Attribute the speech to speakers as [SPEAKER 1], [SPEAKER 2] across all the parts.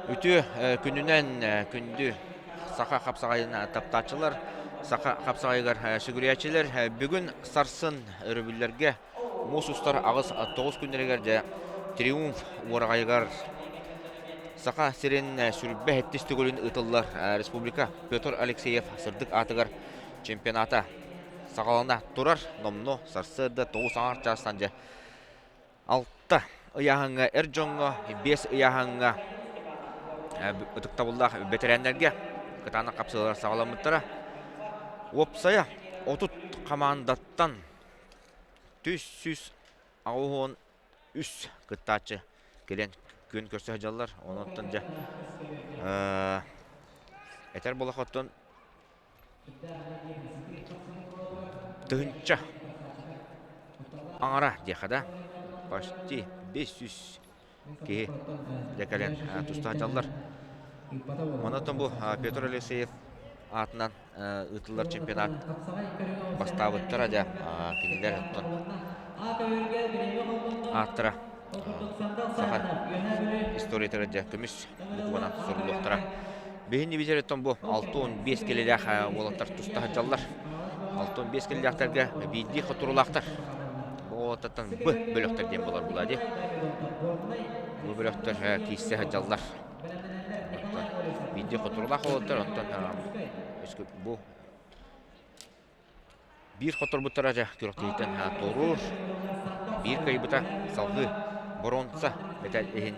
[SPEAKER 1] Үтүө күнүнэн күндү саха хапсаҕайын таптааччылар, саха хапсаҕайыгар сүгүрүйээччилэр бүгүн сарсын өрөбүллэргэ муус устар 8-9 күннэригэр дьэ Триумф уораҕайыгар Саха сирин сүрбэ сэттис төгүлүн ыытыллар республика Петр Алексеев сырдык аатыгар чемпионата саҕалана турар. Номнуо сарсыарда 9 аҥар чаастан дьэ Алта ыйааһыҥҥа эр дьоҥҥо, 5 ыйааһыҥҥа ытыктабыллаах бэтэрээннэргэ кытаанах хапсыһыылар саҕаламмыттара. Уопсайа 30 хамаандаттан 383 кыттааччы кэлэн күөн көрсө сылдьаллар. Онон дьэ этэр буоллаххыттан Тыһыынча аҥара диэххэ да, почти 500 киһи дьэ кэлэн туста сылдьаллар. Онон бу Петр Алексеев аатынан ыытыллар чемпионат бастаабыттара дьэ кинилэр оттон ааттара саха историятыгар дьэ көмүс букванан суруллуохтара. Биһини бизериттэн бу 65 килэлээх уолаттар туста сылдьаллар. 65 килэлээхтэргэ биирдии хотурулаахтар. Бу уолаттартан Б бөлөхтөр диэн буолар була дии. Бу бөлөхтөр киирсэ сылдьаллар. Биирдии хотурулаах уолаттар, оттон бу Биир хоторбуттара дьэ күрэхтэһииттэн туоруур, биир кыайбыта салгыы боруонса мэтээл иһин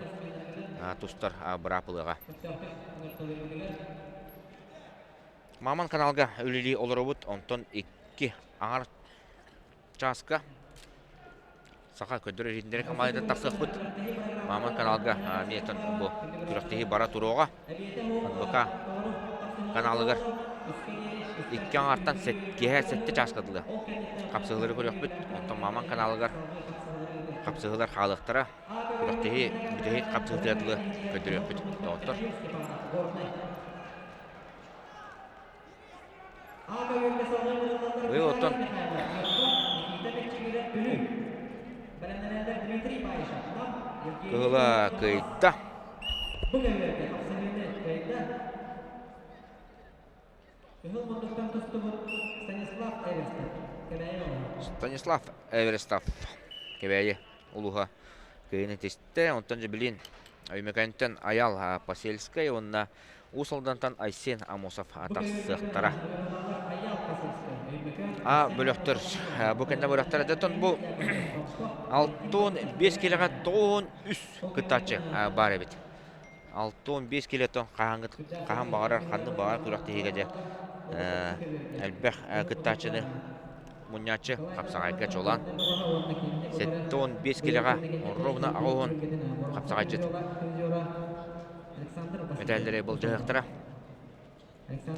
[SPEAKER 1] тустар быраапылыаҕа. Маман каналга үлэлии олоробут, онтон икки аҥар чааска саха көрдөр иһитиннэрэр хамаандата тахсыахпыт. Маман каналга миэтэн бу күрэхтэһии бара туруоҕа. НБК каналыгар икки аҥаартан киэһэ сэттэ чааска дылы хапсыһыылары көрүөхпүт. Онтон Маман каналыгар хапсыһыылар хаалыахтара. Күрэхтэһии бүтэһик хапсыһыытыгар дылы көрдөрүөхпүт, доҕоттор. Быйыл оттон Кыһыла кыайда. Станислав Эверстов Кэбээйи улууһа кыайыыны тистэ. Онтон дьэ билин Өймөкөөнтөн Айал Посельскай уонна Уус Алдантан Айсен Амосов тахсыахтара. А бөлөхтөр бу кэннэ бөлөхтөр дьонтон бу 65 килэҕэ 93 кыттааччы баар эбит. 65 килотон хаһан хаһан баҕарар ханнык баҕарар күрэхтэһиигэ дьэ элбэх кыттааччыны мунньааччы хапсаҕайга чуолаан 75 килэҕэ ровно 80 хапсаҕайдьыт Мэтээллэри былдьаһыахтара.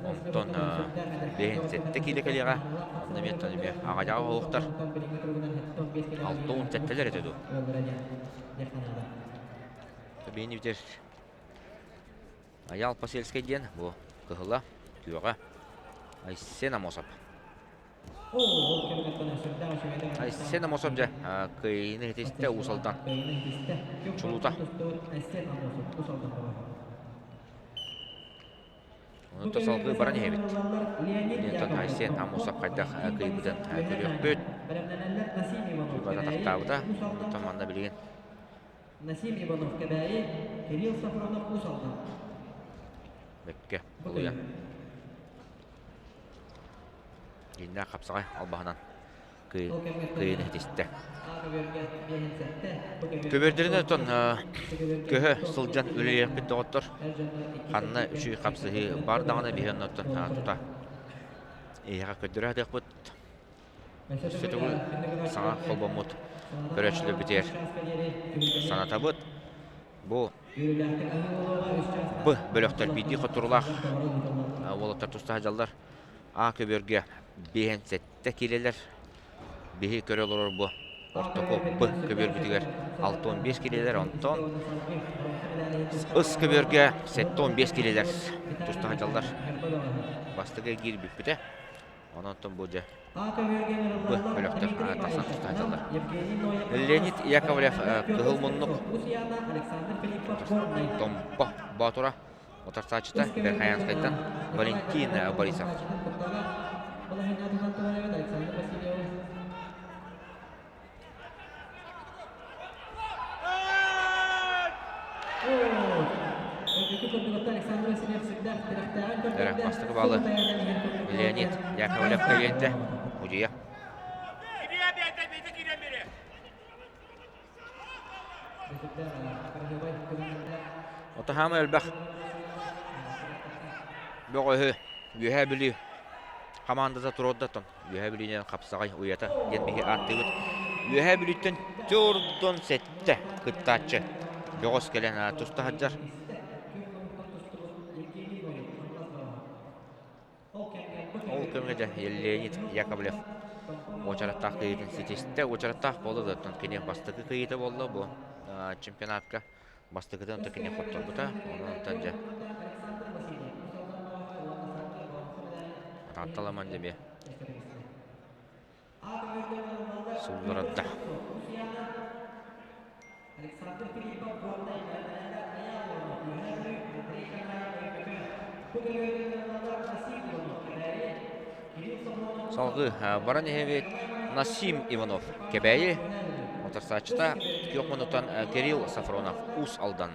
[SPEAKER 1] Онтон бэһин сэттэ киилэ кэлиэҕэ. Онно эмиэ оттон эмиэ аҕадьаҕа оһуохтар. 67-лэр этэ дуу. Биһини бүтэр Айаал Посельскай диэн бу кыһыла, күөҕэ Айсен Амосов. Айсен Амосов дьэ кыайыыны ситистэ Уус Алдан чулуута. Онон салгыы баран иһэбит. Онтон Айсен Амосов хайдах кыайбытын көрүөхпүт. Чугата тахтаабыта. Онтон манна билигин
[SPEAKER 2] Насим Иванов Кэбээйи, Кирилл Софронов Уус Алдан.
[SPEAKER 1] Бэккэ улуйан. Иннэ хапсаҕай албаһынан кыайыыны ситистэ. Көбүөрдэрин оттон көһө сылдьан үлэлиэхпит доҕоттор. Ханна үчүгэй хапсыһыы бар даҕаны биһи оннуттан тута эһиэхэ көрдөрө сатыахпыт. Өссө төгүл саҥа холбоммут көрөөччүлэрбитигэр санатабыт. Бу Б бөлөхтөр биирдии хотуруулаах уолаттар туста сылдьаллар. А көбүөргэ биэһэн сэттэ киилэлэр. Биһи көрө олорор бу ортоку Б көбүөрбүтүгэр 65 киилэлэр, онтон С көбүөргэ 75 киилэлэр туста сылдьаллар. Бастакы эргиир бүппүтэ. Онон бу дьэ Б бөлөхтөр тахсан туста сылдьаллар. Леонид Яковлев Кыһыл муннук Томпо. Боотура утарсааччыта Верхоянскайтан Валентин Борисов. Эрэ бастакы баалы Леонид Яковлев биэрдэ. Удьуйа. Отаһаама элбэх бөҕөһү Үөһээ Бүлүү хамаандата туруордаттан Үөһээ Бүлүүнэн хапсаҕай уйата диэн биһи ааттыыбыт. Үөһээ Бүлүүттэн төрдөн сэттэ кыттааччы бөҕөс кэлэн туста сылдьар. Ол кэмҥэ дьэ Леонид Яковлев уочараттаах кыайыытын ситистэ. Уочараттаах буолла да, оттон кини бастакы кыайыыта буолла бу чемпионатка. Бастакытын онто кини хотторбута. Онон онтон дьэ Таатталаман дьэ суулларда. Салгыы баран иһэбит Насим Иванов Кэбээйи утарсааччыта күөх муннуктан Кирилл Сафронов Уус Алдан.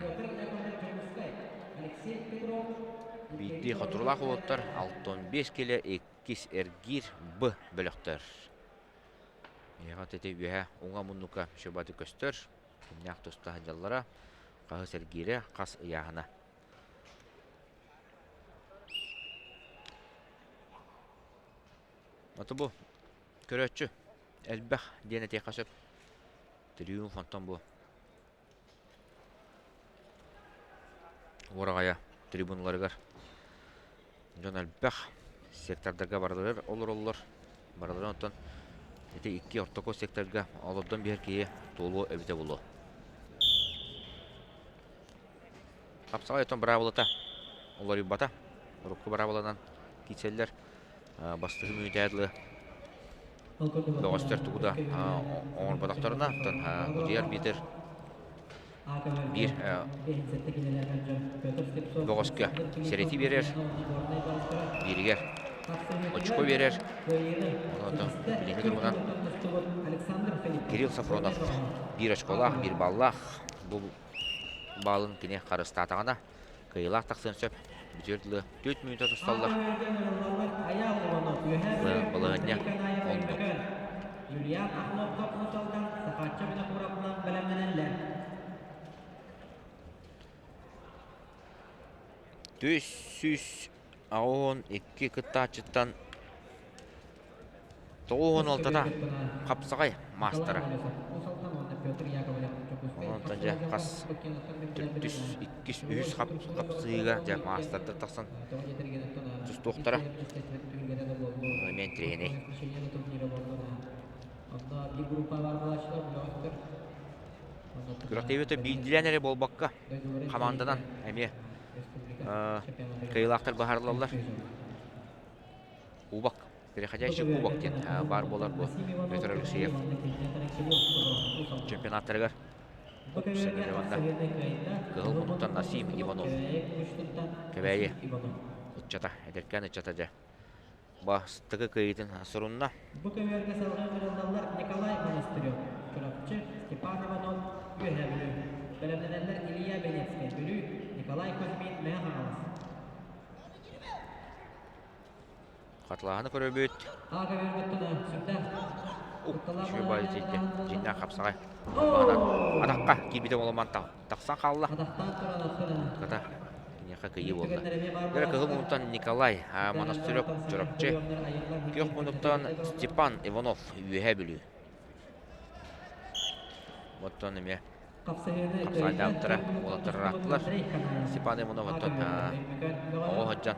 [SPEAKER 1] Биирдии хотуруулаах уолаттар 65 килэ иккис эргиир Б бөлөхтөр. Эһиэхэ ити үөһэ уҥа муннукка шөбаты көстөр. Кимнээх туста сылдьаллара, хаһыс эргиирэ, хас ыйааһына. Ото бу көрөөччү элбэх диэн этиэххэ сөп. Триумф онтон бу уораҕайа трибуналарыгар дьон элбэх сектордарга барыларыгар олороллор. Барыларын оттон ити икки ортоку секторга олордон биһэр киһи туолуо эбитэ буолуо. Хапсаҕай оттон быраабылата уларыйбата. Урукку быраабыланан киирсэллэр. Бастакы мүнүүтэ дылы бөҕөстөр тугу да оҥорботохторуна, оттон утуйар биитэр биир бөҕөскө сэрэтии биэрэр, бииригэр очко биэрэр. Онон билиҥҥи туругунан Кирилл Сафронов биир очколаах, биир баллаах. Бу баалын кини харыстаатаҕына кыайыылаах тахсыан сөп. Бүтүөр дылы 4 мүнүүтэ тусталлар. Балаһыанньа оннук.
[SPEAKER 2] Юлиан Ахлопков Уус-Алдан Сахаачча Винокуровынан бэлэмнэнэллэр.
[SPEAKER 1] Түс 182 кыттааччыттан 96-та хапсаҕай маастара. Онтон дьэ хас төрдүс, иккис, үһүс хапсыыга дьэ маастардар тахсан тустуохтара. Эмиэ интэриэһинэй. Күрэхтэһиибитэ биирдиилээн эрэ буолбакка, хамаанданан эмиэ кыайыылаахтар быһаарыллаллар. Кубок Переходящий кубок диэн баар буолар бу Петр Алексеев чемпионаттарыгар. Кыһыл муннуктан Насим Иванов. Кэбээйи ыччата, эдэркээн ыччата дьэ. Бастакы кыайыытын сурунна.
[SPEAKER 2] Бу көмүөлгэ салҕыы ыҥырыллаллар Николай Монастырев, Чурапчы, Степан Иванов, Үөһээ Бүлүү. Бэлэмнэнэллэр Илья Бенецкэй, Бүлүү, Николай Кузьмин, Мэҥэ Хаҥалас.
[SPEAKER 1] Хатылааһыны көрөбүт. Үчүгэй баайы тиийдэ. Дьиҥнээх хапсаҕай. Атахха киирбитэ буолан тахсан хаалла. Хата киниэхэ кыйыы буолла. Дьэ кыһыл муннуктан Николай Монастырев Чурапчы. Күөх муннуктан Степан Иванов Үөһээ Бүлүү. Оттон эмиэ хапсаайдаабыттара уолаттар ырааттылар. Степан Иванов оттон оҕо сылдьан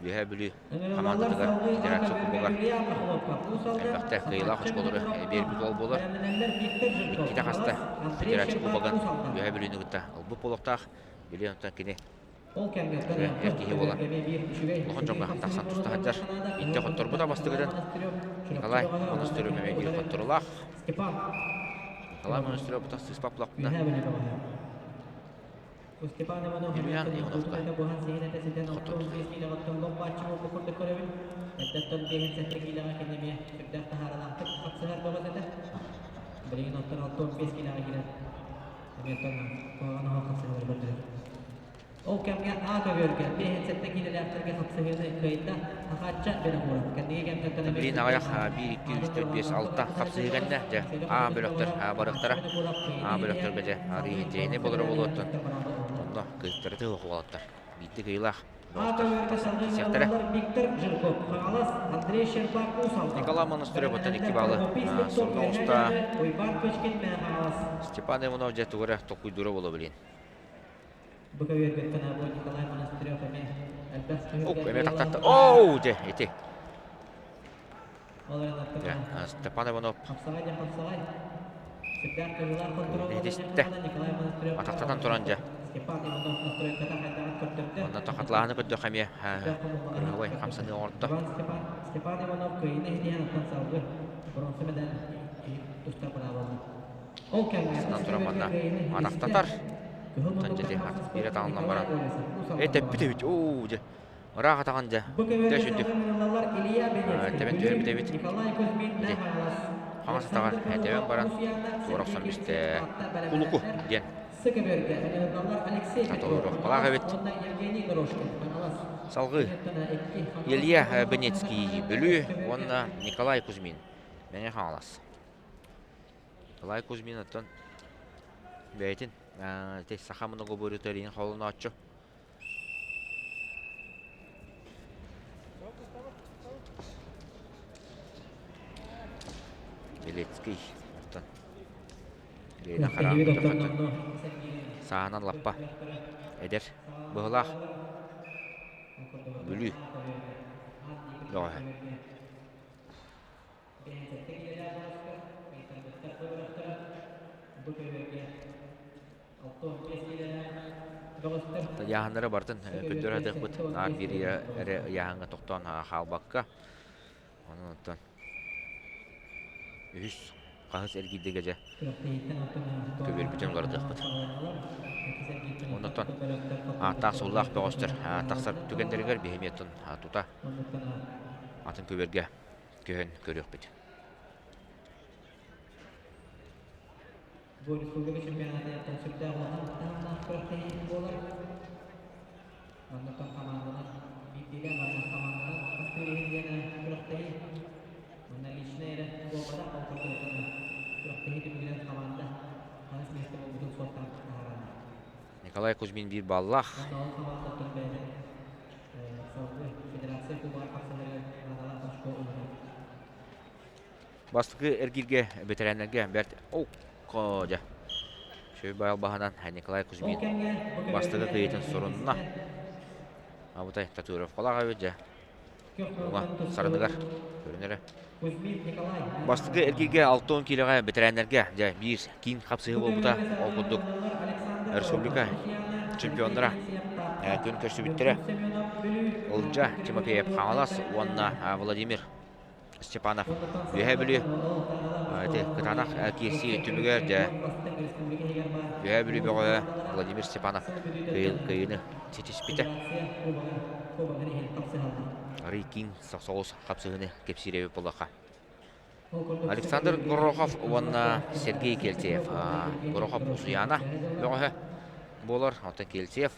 [SPEAKER 1] Үөһээ Бүлүү хамаандатыгар Федерация Кубогар элбэхтэ кыайыылаах очколору биэрбит уол буолар. Иккитэ хаста Федерация Кубогын Үөһээ Бүлүүнү кытта ылбыт буолуохтаах. Били онтон кини эр киһи буолан улахан дьоҥҥо тахсан туста сылдьар. Инде хотторбута бастыгытын Николай Монастырев эмиэ биир хотторулаах. Николай Монастырев сыыспаппылахпына. Юлиан Ивановка хотун.
[SPEAKER 2] Ол кэмҥэ А көбүөргэ 57 киилэлээхтэргэ хапсыһыыны кыайда Хахаачча Белокуров. Кэнники кэмҥэ
[SPEAKER 1] Билин аҕыйах 1, 2, 3, 4, 5, 6 хапсыһыы кэннэ дьэ А бөлөхтөр барыахтара. А бөлөхтөргө дьэ арыы дьиэни болоро болуоттун. Онно кыыстары тыһы уолаттар. Биирдик ыйылаах
[SPEAKER 2] А көбүөргэ салгыы
[SPEAKER 1] сиэхтэрэ.
[SPEAKER 2] Виктор Жирков, Хаҥалас, Андрей Щербак, Уус Алдан.
[SPEAKER 1] Николай Монастырев оттон 2 баллы сурна оҕуста.
[SPEAKER 2] Уйбаан Кычкин, Мэҥэ Хаҥалас.
[SPEAKER 1] Степан Иванов дьэ тугу эрэ толкуйдуура буола билин.
[SPEAKER 2] Бу көбүөргэттэн або Николай Монастырев эмиэ элбэх
[SPEAKER 1] Оп, эмиэ тахтатта. Оу, дьэ, ити. Дьэ, Степан Иванов
[SPEAKER 2] Хапсаҕай дьэ хапсаҕай. Сүрдээх кыһыылаах хонтуруол
[SPEAKER 1] Итистэ.
[SPEAKER 2] Николай Монастырев
[SPEAKER 1] Атахтатан туран дьэ.
[SPEAKER 2] Степан Иванов настройката хайдаҕын көрдөрдө.
[SPEAKER 1] Онно хатылааһыны көрдөх эмиэ кырыһабай хамсаныы оҥордо.
[SPEAKER 2] Степан, Степан Иванов кыайыыны иһитиһэн оттон салгыы бронза медаль тустар быраабалар. Ол кэмҥэ
[SPEAKER 1] Сынан туран манна атахтатар. Онтон дьэ биирэ таҥыллан баран. Э тэппит эбит. Оо дьэ. Ыраах атаҕын дьэ.
[SPEAKER 2] Бу
[SPEAKER 1] Дьэ
[SPEAKER 2] көбүөргэ
[SPEAKER 1] сүрдүк.
[SPEAKER 2] салгыы ыҥырыллаллар Илья Бенецкий,
[SPEAKER 1] Тэбэн
[SPEAKER 2] Бүлүү,
[SPEAKER 1] түһэрбит эбит.
[SPEAKER 2] Николай Кузьмин,
[SPEAKER 1] Ити хаҥас атаҕар тэбэн баран туора охсон түстэ. Кулуку диэн
[SPEAKER 2] Сы көбүөргэ ыҥырыллаллар Алексей Петров,
[SPEAKER 1] татуировкалаах эбит.
[SPEAKER 2] уонна Евгений Горошкин, Хаҥалас.
[SPEAKER 1] Салгыы Илья Бенецкий Бүлүү уонна Николай Кузьмин Мэҥэ Хаҥалас. Николай Кузьмин оттон бэйэтин ити саха многоборьета илиин холонооччу. Белецкий оттон Лена Харааммыта саанан лаппа эдэр быһылаах Бүлүү бөҕөһө. Ыйааһыннары барытын көрдөрө сатыахпыт. Наар биир эрэ ыйааһыҥҥа тохтоон хаалбакка. Онон оттон үһүс хаһыс эргийдигэ дьэ көбүөрбүтүн уларытыахпыт. Оннуттан ааттаах-суоллаах бөҕөстөр тахсар түгэннэригэр биһи эмиэ тута атын көбүөргэ көһөн көрүөхпүт.
[SPEAKER 2] Бу республика чемпионатыттан сүрдээх улахан таһымнаах күрэхтэһии буолар. Оннуттан хамаанданан биирдиилээн уонна хамаанданан бастыыр иһин диэн күрэхтэһии. Манна личнэй эрэ буолбатах, ол курдук күрэхтэһии түмүгүнэн хамаанда хаһыс миэстэ буолбутун суоттаан таһаараллар.
[SPEAKER 1] Николай Кузьмин биир баллаах.
[SPEAKER 2] Онно ол хамаандаттан бэйэтин салгыы федерация кубогар хапсыһарыгар наадалаах очко ылынар.
[SPEAKER 1] Бастакы эргииргэ бэтэрээннэргэ бэрт дьэ Сүөй баһынан Николай Кузьмин бастакы кыайыытын сурунна. Абытай татуировкалаах эбит дьэ. Уҥа сарыныгар көрүнэрэ. Бастакы эргииргэ 60 киилэҕэ бэтэрээннэргэ дьэ биир киин хапсыһыы буолбута. Ол курдук республика чемпионнара күн көрсүбүттэрэ. Ылдьа Тимофеев Хаҥалас уонна Владимир Степанов Үөһээ Бүлүү ити кытаанах киирсии түмүгэр дьэ Үөһээ Бүлүү бөҕөһө Владимир Степанов кыайыыны ситиспитэ. Арый киин соҕус хапсыһыыны кэпсиир эбит буоллахха. Александр Горохов уонна Сергей Кельцеев. Горохов Усуйаана бөҕөһө буолар. Оттон Кельцеев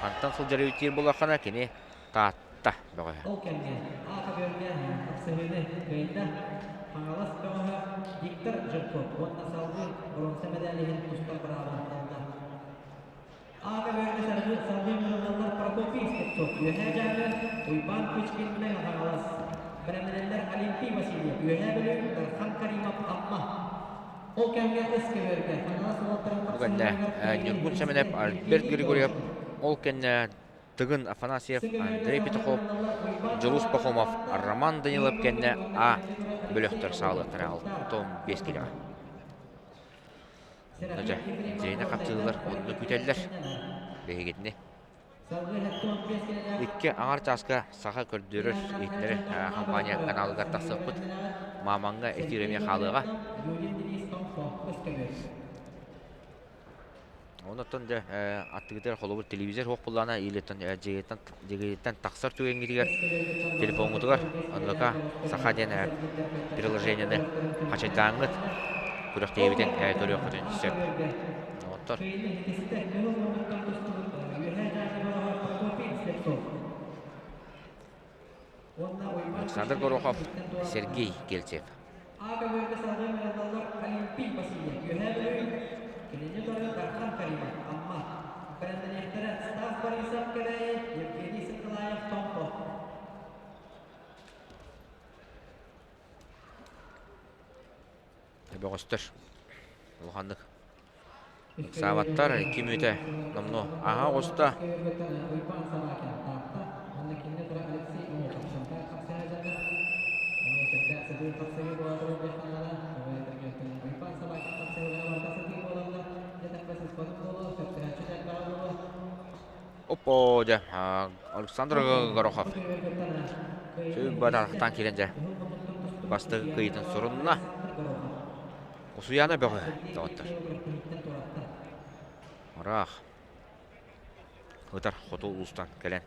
[SPEAKER 1] хантан сылдьар эбит буоллаххына кини Таатта бөҕөһө.
[SPEAKER 2] Ол кэмҥэ аата бөргө хапсыһыыны кыайда Хаҥалас бөҕөһө Виктор Жирков уонна салгыы боруонса мэдээлиһин иһин тустар быраабын ылла. Аата бөргө салгыы салгыы ыҥырыллаллар Прокопий Слепцов Үөһээ Дьааҥы, Уйбаан Кычкин Мэҥэ Хаҥалас, бэлэмнэнэллэр Олимпий Васильев Үөһээ Бүлүү, Дархан Каримов Амма. Ол кэмҥэ ыс көбүөргэ Хаҥалас уолаттарын
[SPEAKER 1] Бу кэннэ
[SPEAKER 2] хапсыһыыларыгар
[SPEAKER 1] Ньургун Сэмэнэп, Альберт Григорьев ол кэннэ Тыгын Афанасьев, Андрей Петухов, Дьулус Пахомов, Роман Данилов кэннэ А бөлөхтөр саалыахтара 65 килэҕэ. Онно дьэ, дьиэни хапсыылар онно күүтэллэр. Биһигитини. Икки аҥар чааска саха көрдөрөр иһитиннэрэр компания каналыгар тахсыахпыт. Маамаҥҥа эфир эмиэ хаалыаҕа. Онон дьэ аттыгытыгар холобур телевизор суох буоллаҕына илиттэн дьиэгиттэн тахсар түгэҥҥитигэр телефоҥҥутугар оннука Саха диэн приложениены хачайдааҥҥыт күрэхтэһиибитин көрүөххүтүн сөп. Оттор Александр Горохов, Сергей Кельцев. Бөҕөстөр улаханнык ыксаабаттар, икки мүнүүтэ номнуо аһа оҕуста. Оппоо дьэ, Александр Горохов Сүбэ киирэн дьэ бастакы кыйытын сурунна. Усуйаана бөҕө доҕоттор. Ыраах ытар хоту улуустан кэлэн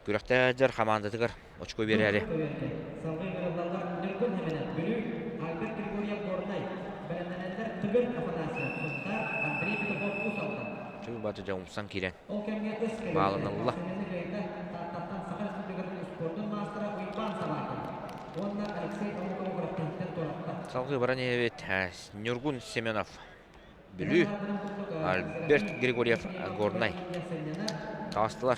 [SPEAKER 1] күрэхтэһэр хамаандатыгар очко биэрээри. Чугу дьэ умсан киирэн бааланылла. Салгыы баран иһэбит Ньургун Семенов Бүлүү, Альберт Григорьев Горнай таҕыстылар.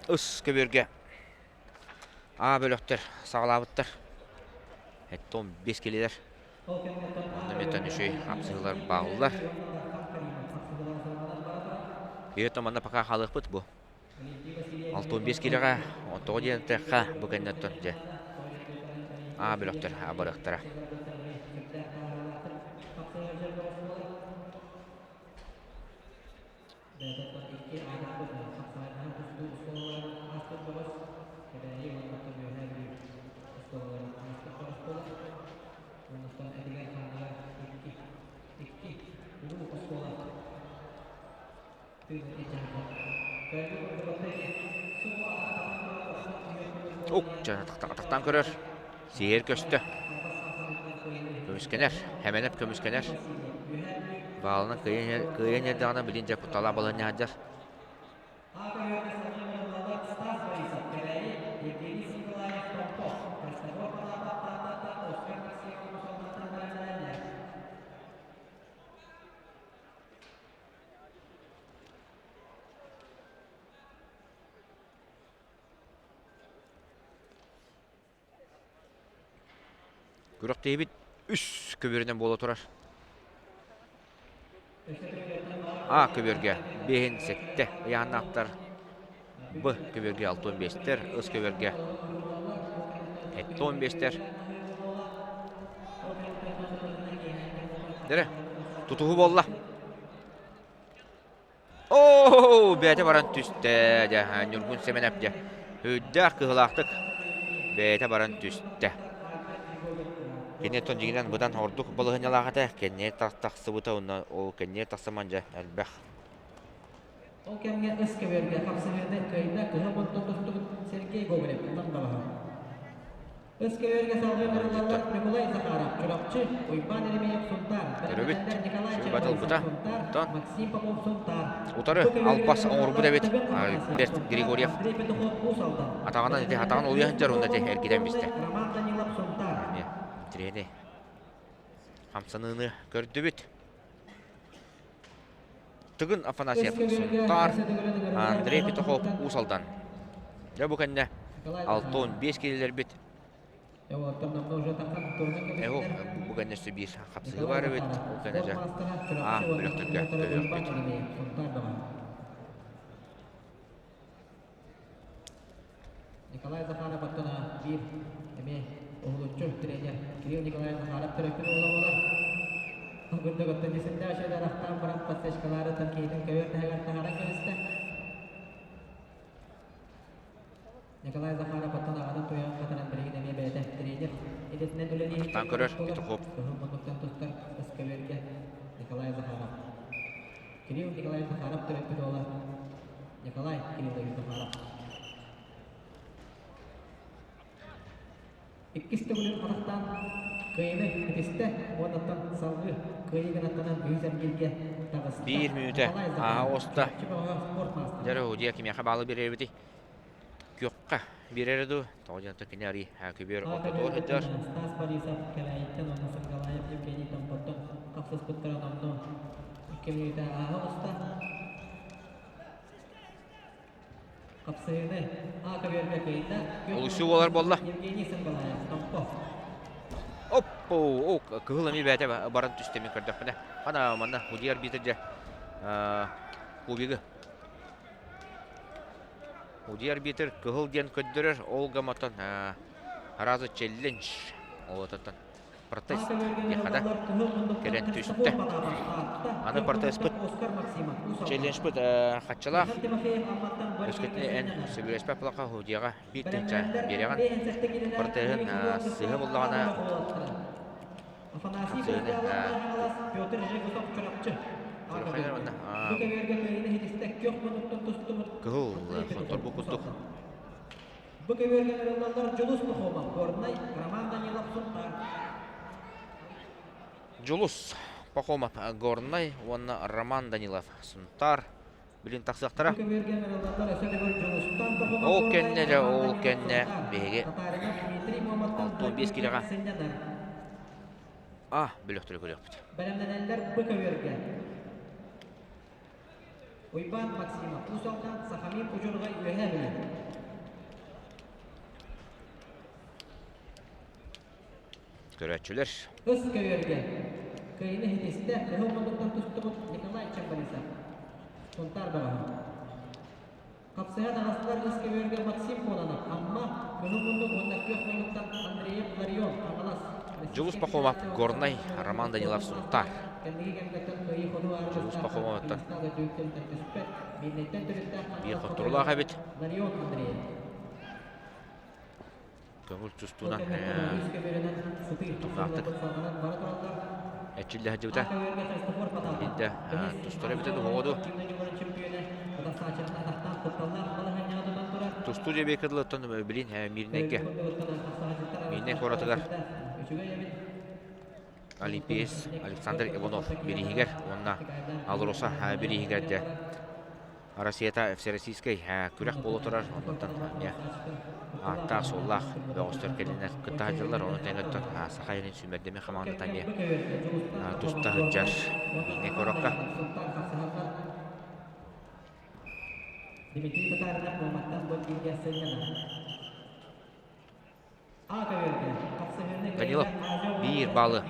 [SPEAKER 1] Ыс көбүөргэ А бөлөхтөр саҕалаабыттар. Эттон 5 килилэр. Онно метан үчүгэй хапсыһыылар бааллар. Биир манна пока хаалыахпыт бу. 65 килэҕэ, тоҕо диэн эттэххэ, бу кэнниттэн дьэ А бөлөхтөр барыахтара. Ук, атахтаан көрөр. Сиэр көстө. Көмүскэнэр. Хэмэнэп көмүскэнэр. Баалынан кыайан эрдэҕинэ билин дьэ кутталаах балаһыанньа сылдьар. Күрэхтэһиибит үс көбүөрүнэн буола турар. А көбүөргэ биэһин сэттэ ыйааннаахтар, Б көбүөргэ 65-тэр, С көбүөргэ 75-тэр. Дэрэ, тутуһу буолла. Оо, бэйэтэ баран түстэ, дьэ, Ньургун Сэмэнэп дьэ, үрдээх кыһылаахтык бэйэтэ баран түстэ. Кини оттон дьиҥинэн быдан ордук балаһыанньалаах этэ, кэнниэ тахсыбыта уонна ол кэнниэ тахсаман дьэ элбэх.
[SPEAKER 2] Ол кэмҥэ ыс көбүөргэ хапсыһыыны кыайда кыһыл мунтан тустубут Сергей Гоголев Нам Ыс көбүөргэ салгыы барыллаллар Ньукулай Захаров, Чурапчы, Уйбаан Еремеев, Сунтаар,
[SPEAKER 1] Көрөбүт.
[SPEAKER 2] Бэрдэнэллэр Николай
[SPEAKER 1] Сүбэ
[SPEAKER 2] Чарбайсов,
[SPEAKER 1] ылбыта.
[SPEAKER 2] Сунтаар,
[SPEAKER 1] Онтон
[SPEAKER 2] Максим Попов, Сунтаар.
[SPEAKER 1] утары
[SPEAKER 2] Бу көбүөргэ
[SPEAKER 1] албас оҥорбут
[SPEAKER 2] ыҥырыллаллар
[SPEAKER 1] эбит
[SPEAKER 2] Тыгын Афанасьев,
[SPEAKER 1] Альберт
[SPEAKER 2] Сунтаар,
[SPEAKER 1] Григорьев.
[SPEAKER 2] Андрей Петухов, Уус Алдан.
[SPEAKER 1] Атаҕынан ити атаҕын
[SPEAKER 2] Бэрдэнэллэр
[SPEAKER 1] олуйа
[SPEAKER 2] Юрий
[SPEAKER 1] сылдьар уонна ити
[SPEAKER 2] Петухов,
[SPEAKER 1] эргитэн
[SPEAKER 2] Горнай,
[SPEAKER 1] бистэ.
[SPEAKER 2] Роман Данилов, Сунтаар.
[SPEAKER 1] Эмиэ интириэһинэй хамсаныыны көрдүбүт. Тыгын
[SPEAKER 2] Ыс
[SPEAKER 1] Афанасьев
[SPEAKER 2] көбүөргэ
[SPEAKER 1] Сунтаар,
[SPEAKER 2] өссө төгүлүн ыҥырыллар
[SPEAKER 1] Андрей
[SPEAKER 2] Кыһыл
[SPEAKER 1] Петухов
[SPEAKER 2] муннуктан
[SPEAKER 1] Уус Алдан. Дьэ бу кэннэ
[SPEAKER 2] Николай
[SPEAKER 1] 6
[SPEAKER 2] Захаров.
[SPEAKER 1] 15 киилэлэрбит Эһу бу кэннэ өссө биир хапсыһыы
[SPEAKER 2] Николай
[SPEAKER 1] баар эбит.
[SPEAKER 2] Захаров,
[SPEAKER 1] Ол кэннэ
[SPEAKER 2] спорт
[SPEAKER 1] дьэ
[SPEAKER 2] маастара,
[SPEAKER 1] А
[SPEAKER 2] Чурапчы уонна
[SPEAKER 1] бөлөхтөргө
[SPEAKER 2] кинилэр Уйбаан
[SPEAKER 1] көһүөхпүт.
[SPEAKER 2] Еремеев, Сунтаар бөҕө. Николай Захаров оттон биир эмиэ уһулуччу тренер Кирилл Николаев Захаров төрөппүт уола буолар. Курдук оттон десяттээх үчүгэй арахтаан баран подсечкалаары киһитин көбүөр таһыгар таһааран кэбистэ. Николай Захаров оттон аҕатын туйаҕын хатаран билигин эмиэ бэйэтэ тренер идэтинэн үлэлии
[SPEAKER 1] Тахтаан көрөр Петухов.
[SPEAKER 2] Кыһыл муннуктан тустар ыс көбүөргэ Николай Захаров. Кирилл Николаевич Захаров төрөппүт уола Николай Кириллович Захаров. Иккис төгүлүн атахтаан кыайыыны ситистэ уоннаттан салгыы кыайыы гынаттанан үһүс эргииргэ таҕыста.
[SPEAKER 1] Биир мүнүүтэ
[SPEAKER 2] Николай
[SPEAKER 1] ааһа
[SPEAKER 2] Захаров,
[SPEAKER 1] оста.
[SPEAKER 2] Чурапчы бөҕөһө спорт маастара.
[SPEAKER 1] Дьэ дьэ кимиэхэ баалы биэрэрбитий? Күөххэ биэрэрэ дуу? Тоҕо диэн кини арый көбүөр ортотугар сылдьар.
[SPEAKER 2] Стас Борисов Кэлээйиттэн уонна Сынгалаев Евгений Томпоттон хапсыспыттара номнуо 2 мүнүүтэ ааһа оҕуста. Хапсыһыыны А көбүөргэ кыайда.
[SPEAKER 1] Олусу буолар буолла.
[SPEAKER 2] Евгений Сынгалаев Томпо.
[SPEAKER 1] Оппо, о, кыһыл эми бэйэтэ баран түстэ мин көрдөхпүнэ. Хана манна Худи арбитр дьэ кубигы. Худи арбитр кыһыл диэн көрдөрөр, ол гаматан разы челлендж. Ол ототтон протест диэххэ кэлэн түстэ. Аны протеспыт челленджпыт хаччалаах. Өскөтүнэ эн сөбүлэспэт буоллахха Худияҕа биир тыһыынча биэрэҕин. Протеһын сыыһа буллаҕына
[SPEAKER 2] Афанасий
[SPEAKER 1] хапсыһыыны
[SPEAKER 2] Хаҥалас Петр Жегусов Чурапчы.
[SPEAKER 1] Чурапчы уонна
[SPEAKER 2] Бу көбүөргэ кыайыыны ситистэ күөх муннуктан тустубут
[SPEAKER 1] кыһыл
[SPEAKER 2] Андрей
[SPEAKER 1] хотторбу
[SPEAKER 2] Петухов
[SPEAKER 1] курдук
[SPEAKER 2] Бу көбүөргэ ырыллаллар Дьулус Пахомов, Горнай, Роман Данилов, Сунтаар.
[SPEAKER 1] Дьулус Пахомов, Горнай уонна Роман Данилов, Сунтаар билин тахсыахтара.
[SPEAKER 2] Бу көбүөргэ ырыллаллар өссө төгүл Дьулустан Пахомов,
[SPEAKER 1] Ол
[SPEAKER 2] Горнай,
[SPEAKER 1] кэннэ дьэ,
[SPEAKER 2] Роман
[SPEAKER 1] ол
[SPEAKER 2] Данилов,
[SPEAKER 1] кэннэ
[SPEAKER 2] Сунтаар.
[SPEAKER 1] биһиги
[SPEAKER 2] Татаринов Дмитрий Муоматтан
[SPEAKER 1] 65 килэҕэ
[SPEAKER 2] сынньанар.
[SPEAKER 1] А бөлөхтөрү көрүөхпүт.
[SPEAKER 2] Бэлэмнэнэллэр бу көбүөргэ. Уйбаан Максимов, Уус Алдан, Сахамин Удьурҕай Үөһээ Бүлүү.
[SPEAKER 1] Көрөөччүлэр.
[SPEAKER 2] Ыс көбүөргэ кыайыыны ситистэ кыһыл муннуктан тустубут Николай Чамбарисов. Сунтаар бөҕөһө. Хапсыһа таҕыстылар ыс көбүөргэ Максим Кононов, Амма, кыһыл муннук уонна күөх муннуктан Андреев Ларион, Хаҥалас.
[SPEAKER 1] Дьулус Пахомов, Горнай, Роман Данилов, Сунтаар. Дьулус Пахомовтан биир хотторулаах эбит. Көҥүл тустуунан тутаахтык эрчиллэ сылдьыбыта. Итинтэ тустар эбитэ дуу, дуу. Тустуу диэбиэккэ дылыттан билин Мирнэйгэ Мирнэй куоратыгар Олимпиец Александр Иванов бирииһигэр уонна АЛРОСА бирииһигэр дьэ Россията всероссийскай күрэх буола турар. Оннуттан эмиэ ааттаах-суоллаах бөҕөстөр кэлиннэр кытта сылдьаллар. Ону тэҥэ оттон Саха сирин сүүмэрдэммит хамаандата эмиэ туста сылдьар Миинэ куоракка.
[SPEAKER 2] Дмитрий Татаринов Муоматтан Бонтииргэ сынньанар.
[SPEAKER 1] Данилов биир баалы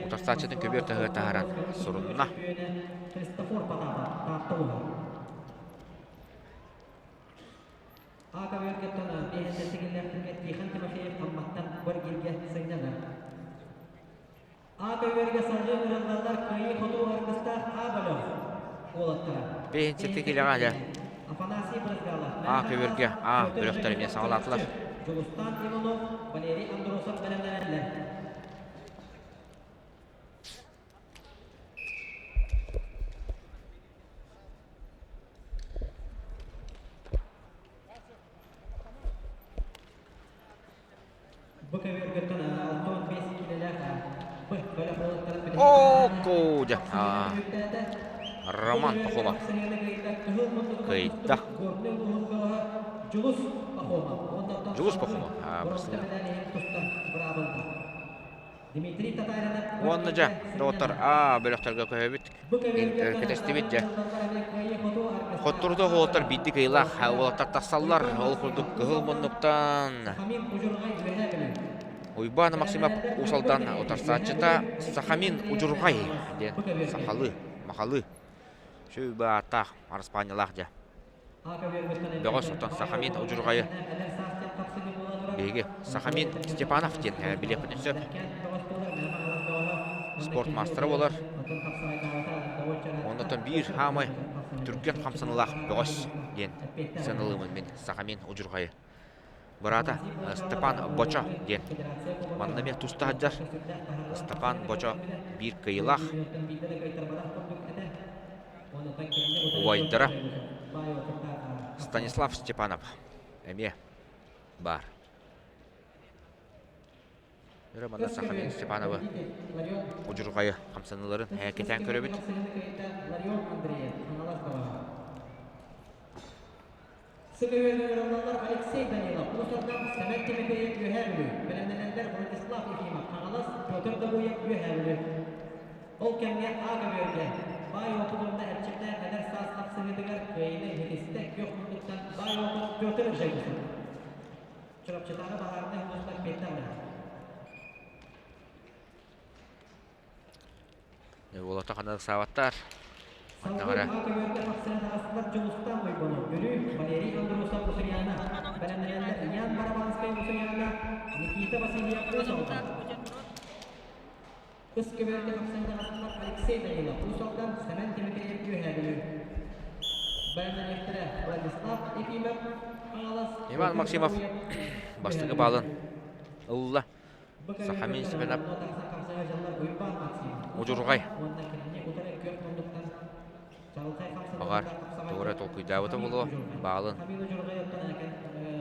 [SPEAKER 1] утарсааччытын көбүөр таһыгар таһааран сурунна. Бэйэнсэттэ килэҕэ дьэ А көбүөргэ А бөлөхтөр эмиэ саҕалаатылар.
[SPEAKER 2] Дьулустан Иванов, Валерий Андросов бэлэмнэнэллэр. Бу көбүөргөттөн 65 киилэлээх Б бөлөх уолаттарын билиһиннэрдэҕинэ
[SPEAKER 1] Оку дьэ
[SPEAKER 2] хапсыһыыны түмүктээтэ. Бу
[SPEAKER 1] Роман
[SPEAKER 2] көбүөргэ
[SPEAKER 1] Пахомов
[SPEAKER 2] хапсыһыыны кыайда кыһыл муннуктан
[SPEAKER 1] кыайда.
[SPEAKER 2] тустубут Горнай улууһун бөҕөһө Дьулус Пахомов уонна оттон
[SPEAKER 1] Дьулус
[SPEAKER 2] салгыы
[SPEAKER 1] Пахомов
[SPEAKER 2] боруонса мэдээл иһин тустар быраабылда. Дмитрий Татаринов
[SPEAKER 1] Уонна дьэ,
[SPEAKER 2] Горнайга
[SPEAKER 1] доҕоттор,
[SPEAKER 2] сынньанар.
[SPEAKER 1] А бөлөхтөргө көһөбүт.
[SPEAKER 2] Бу көбүөргэ
[SPEAKER 1] Кэтэстибит дьэ.
[SPEAKER 2] ырытыллаллар эмиэ кыайыы-хотуу аргыстаах
[SPEAKER 1] Хоттордо
[SPEAKER 2] А
[SPEAKER 1] уолаттар
[SPEAKER 2] бөлөх
[SPEAKER 1] биирдик ыйылаах
[SPEAKER 2] уолаттара
[SPEAKER 1] уолаттар тахсаллар.
[SPEAKER 2] Уйбаан
[SPEAKER 1] Ол курдук
[SPEAKER 2] Максимов Уус
[SPEAKER 1] кыһыл
[SPEAKER 2] Алдан,
[SPEAKER 1] муннуктан
[SPEAKER 2] Сахамин Удьурҕай Үөһээ Бүлүү.
[SPEAKER 1] Уйбаан Максимов
[SPEAKER 2] Бэлэмнэнэллэр
[SPEAKER 1] Уус
[SPEAKER 2] Ньурба
[SPEAKER 1] Алдан
[SPEAKER 2] Дмитрий Үөһээ
[SPEAKER 1] утарсааччыта
[SPEAKER 2] Бүлүү, Алексей
[SPEAKER 1] Сахамин
[SPEAKER 2] Андреев
[SPEAKER 1] Удьурҕай
[SPEAKER 2] Хаҥалас
[SPEAKER 1] диэн
[SPEAKER 2] бу көбүөргэ.
[SPEAKER 1] сахалыы, махалыы сүбэ ааттаах араспаанньалаах дьэ.
[SPEAKER 2] А көбүөргүттэн
[SPEAKER 1] Бөҕөс
[SPEAKER 2] эмиэ
[SPEAKER 1] оттон
[SPEAKER 2] баай
[SPEAKER 1] Сахамин
[SPEAKER 2] уолаттар
[SPEAKER 1] Удьурҕайы
[SPEAKER 2] эдэр саас диэн хапсыһыы буола турар.
[SPEAKER 1] биһиги
[SPEAKER 2] Онтон
[SPEAKER 1] Сахамин
[SPEAKER 2] Петр
[SPEAKER 1] Степанов диэн
[SPEAKER 2] Петр
[SPEAKER 1] билиэхпитин сөп.
[SPEAKER 2] Эдэркээн бөҕөс буолар, Мэҥэ Хаҥалас бөҕөһө.
[SPEAKER 1] Спорт маастара буолар. Оннотон биир хаамай түргэн хамсаныылаах бөҕөс диэн сыаналыыбын мин Сахамин Удьурҕайы. Быраата Степан Бочо диэн. Манна эмиэ туста сылдьар. Степан Бочо биир кыайыылаах. Убайдара Станислав Степанов эмиэ баар. Өрө манна Сахамин Степановы удьурҕайы хамсаныыларын кэтээн көрөбүт.
[SPEAKER 2] Сыгыйыаллар Алексей Данилов, Уус-Алдан, Сэмэн Тимофеев Үөһээ Бүлүү, бэлэмнэнэллэр Владислав Ефимов, Хаҥалас, Петр Добуев Үөһээ Бүлүү. Ол кэмҥэ А көбүөргэ баай уопут уонна эрчимнээх эдэр саас хапсыһыытыгар кыайыыны иһитистэ күөх муннуктан баай уопут Петр Жегусов. Чурапчытааҕы баһаарынай хомустар пиэттэ
[SPEAKER 1] Уолата ханна ыксаабаттар.
[SPEAKER 2] Салгыы
[SPEAKER 1] Манна
[SPEAKER 2] А көбүөргэ хапсыһан таҕыстылар Дьулустаан Ойбонов, Бүлүү, Валерий Андросов Усуйаана, бэлэмнэнэллэр Ян Барабанскай Усуйаана, Никита Васильев Уус Алдан. Ыс көбүөргэ хапсыһан таҕыстылар Алексей Данилов Уус Алдан, Сэмэн Тимофеев Үөһээ Бүлүү. Бэлэмнэниэхтэрэ Владислав Ефимов Хаҥалас,
[SPEAKER 1] Иван
[SPEAKER 2] Петр
[SPEAKER 1] Максимов
[SPEAKER 2] Добуев
[SPEAKER 1] бастакы
[SPEAKER 2] Үөһээ
[SPEAKER 1] баалын
[SPEAKER 2] Бүлүү.
[SPEAKER 1] ылла. Сахамин Степанов Удьурҕай баҕар тугу эрэ толкуйдаабыта буолуо, баалын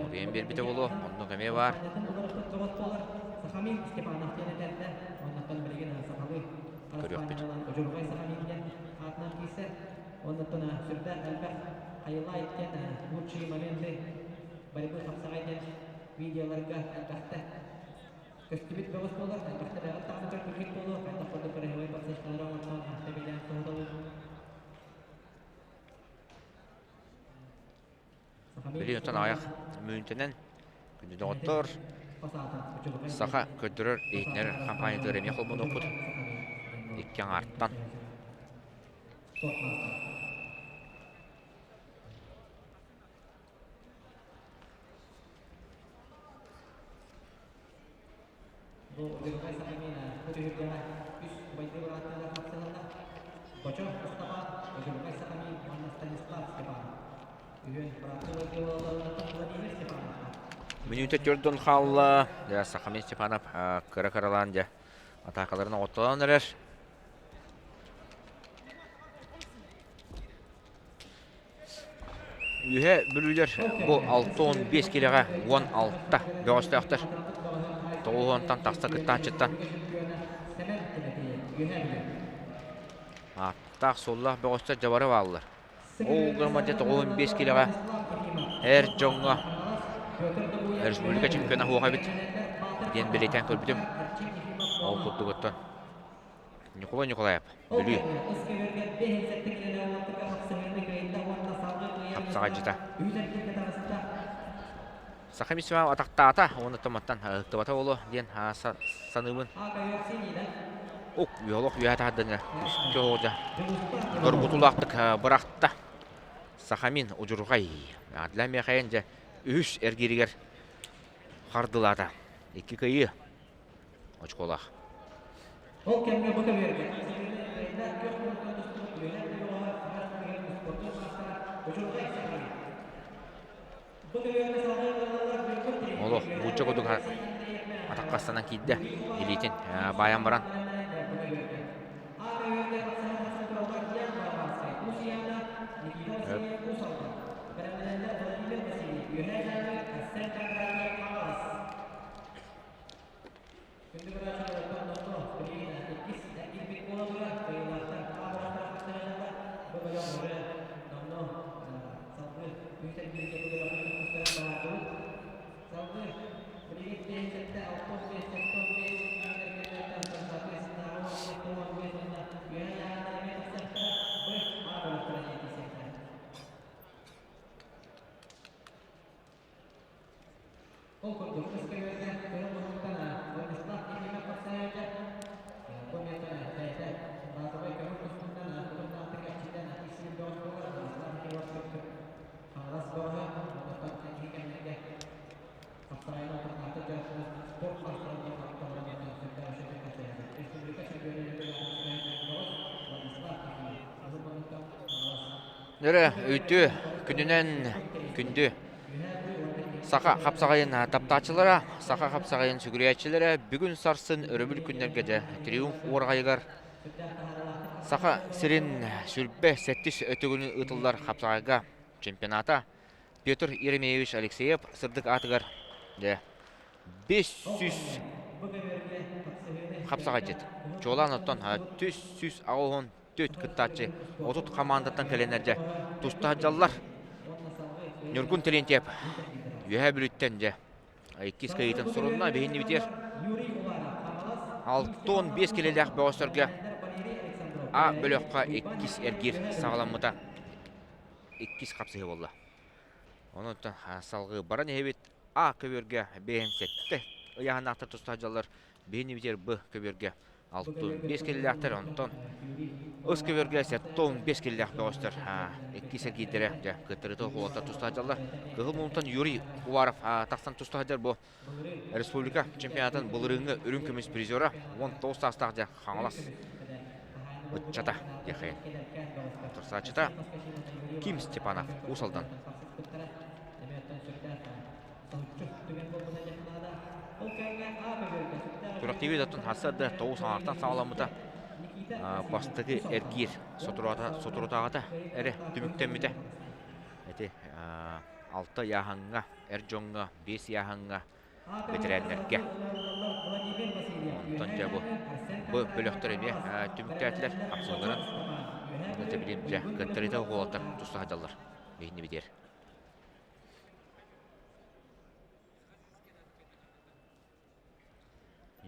[SPEAKER 1] уруйан биэрбитэ буолуо, оннук эмиэ баар. Көрүөхпүт.
[SPEAKER 2] Көстүбүт бөҕөс буолар, элбэхтэ бэҕэт даҕаны көрбүккүт буолуо, хайдах курдук кыраһыабай бахсыштары оҥортоон тэбилээн соһуталыыр.
[SPEAKER 1] Билигин оттон аҕыйах мүнүүтэнэн күндү доҕоттор, саха көрдөрөр иһитиннэрэр хампаанньатыгар эмиэ холбонуохпут икки аҥаартан.
[SPEAKER 2] Бу Дьылҕай Сахамина бу түһүлгэҕэ үс убайдыы бырааттыылар хапсыһаллар. Бочо Ыстапаан, Дьылҕай Сахамин уонна Станислав Степанов. Үһүөн бырааттыы убайдыы буолалларыттан Владимир Степанов.
[SPEAKER 1] Мүнүүтэ төрдүн хаалла. Дьэ, Сахамин Степанов кыра-кыралаан дьэ атаакаларын оҕоттолон эрэр. Үһэ бүлүүлэр бу 65 киилэҕэ 16 бөҕөстөөхтөр. 90-тан тахса кыттааччыттан ааттаах-суоллаах бөҕөстөр дьабары бааллар. Ол гынан дьэ 95 киилэҕэ эр дьоҥҥо республика чемпиона суох эбит диэн бэлиэтээн көрбүтүм. Ол курдугуттан Ньукулай Ньукулаев, Бүлүү. Хапсаҕайдьыта. Саха миссионер атахтаата уонна томаттан ыһыктыбата буолуо диэн саныыбын. Ук, олох үөһэ таһардыҥа күүскэ доргутуулаахтык бырахта. Сахамин удьурҕай. Адлан Михаил дьэ үһүс эргииригэр хардылаата. Икки кыайыы. Очколаах.
[SPEAKER 2] Ол кэмҥэ бу көбүөргэ
[SPEAKER 1] Олох бучча курдук атахха ыстанан киирдэ. Илиитин баайан баран.
[SPEAKER 2] Күндү көрөөччүлэр, онно билигин иккис киирбит буола турар кыайыылаахтар аабырахтара хапсыһаллар. Бу бөлөх уже номно салгыы үс эргииргэ бу бөлөхтөр тустарын баһаардыбыт. Салгыы билигин 57, 65, 75 номер кэллэртэн Сарсаты
[SPEAKER 1] Нөрө үтүө күнүнэн күндү саха хапсаҕайын таптааччылара, саха хапсаҕайын сүгүрүйээччилэрэ бүгүн сарсын өрөбүл күннэргэ дьэ Триумф уораҕайыгар Саха сирин сүрбэ сэттис өтөгүнүн ыытыллар хапсаҕайга чемпионата Петр Еремеевич Алексеев сырдык аатыгар дьэ 500 хапсаҕайдьыт. Чуолаан оттон 380 төрт кыттааччы 30 хамаандаттан кэлэннэр дьэ туста сылдьаллар. Ньургун Терентьев Үөһээ Бүлүүттэн дьэ иккис кыайыытын сурунна биһиннибитигэр 65 килэлээх бөҕөстөргө А бөлөххө иккис эргиир саҕаламмыта. Иккис хапсыһыы буолла. Онон салгыы баран иһэбит А көбүөргэ 57 ыйааһыннаахтар туста сылдьаллар. Биһиннибитигэр Б көбүөргэ 65 киллээхтэр, онтон ыс көбүөргэ 75 киллээх бөҕөстөр иккис эргиирдэрэ дьэ кыттарыыта уолаттар туста сылдьаллар. Кыһыл муҥтан Юрий Уваров тахсан туста сылдьар бу республика чемпионатын былырыыҥҥы үрүҥ көмүс призера 19 саастаах дьэ Хаҥалас ыччата диэххэ Турсааччыта Ким Степанов Уус Алдан. Күрэхтэһии оттон сарсыарда тоҕус аҥаартан саҕаламмыта. Бастакы эргиир соторутааҕыта эрэ түмүктэммитэ. Ити алта ыйааһыҥҥа эр дьоҥҥо, биэс ыйааһыҥҥа бэтэрээннэргэ. Онтон дьэ бу бу бөлөхтөр эмиэ түмүктээтилэр хапсыһыыларын. Онно билим дьэ кыттарыыта уолаттар туста сылдьаллар биһиннибитигэр.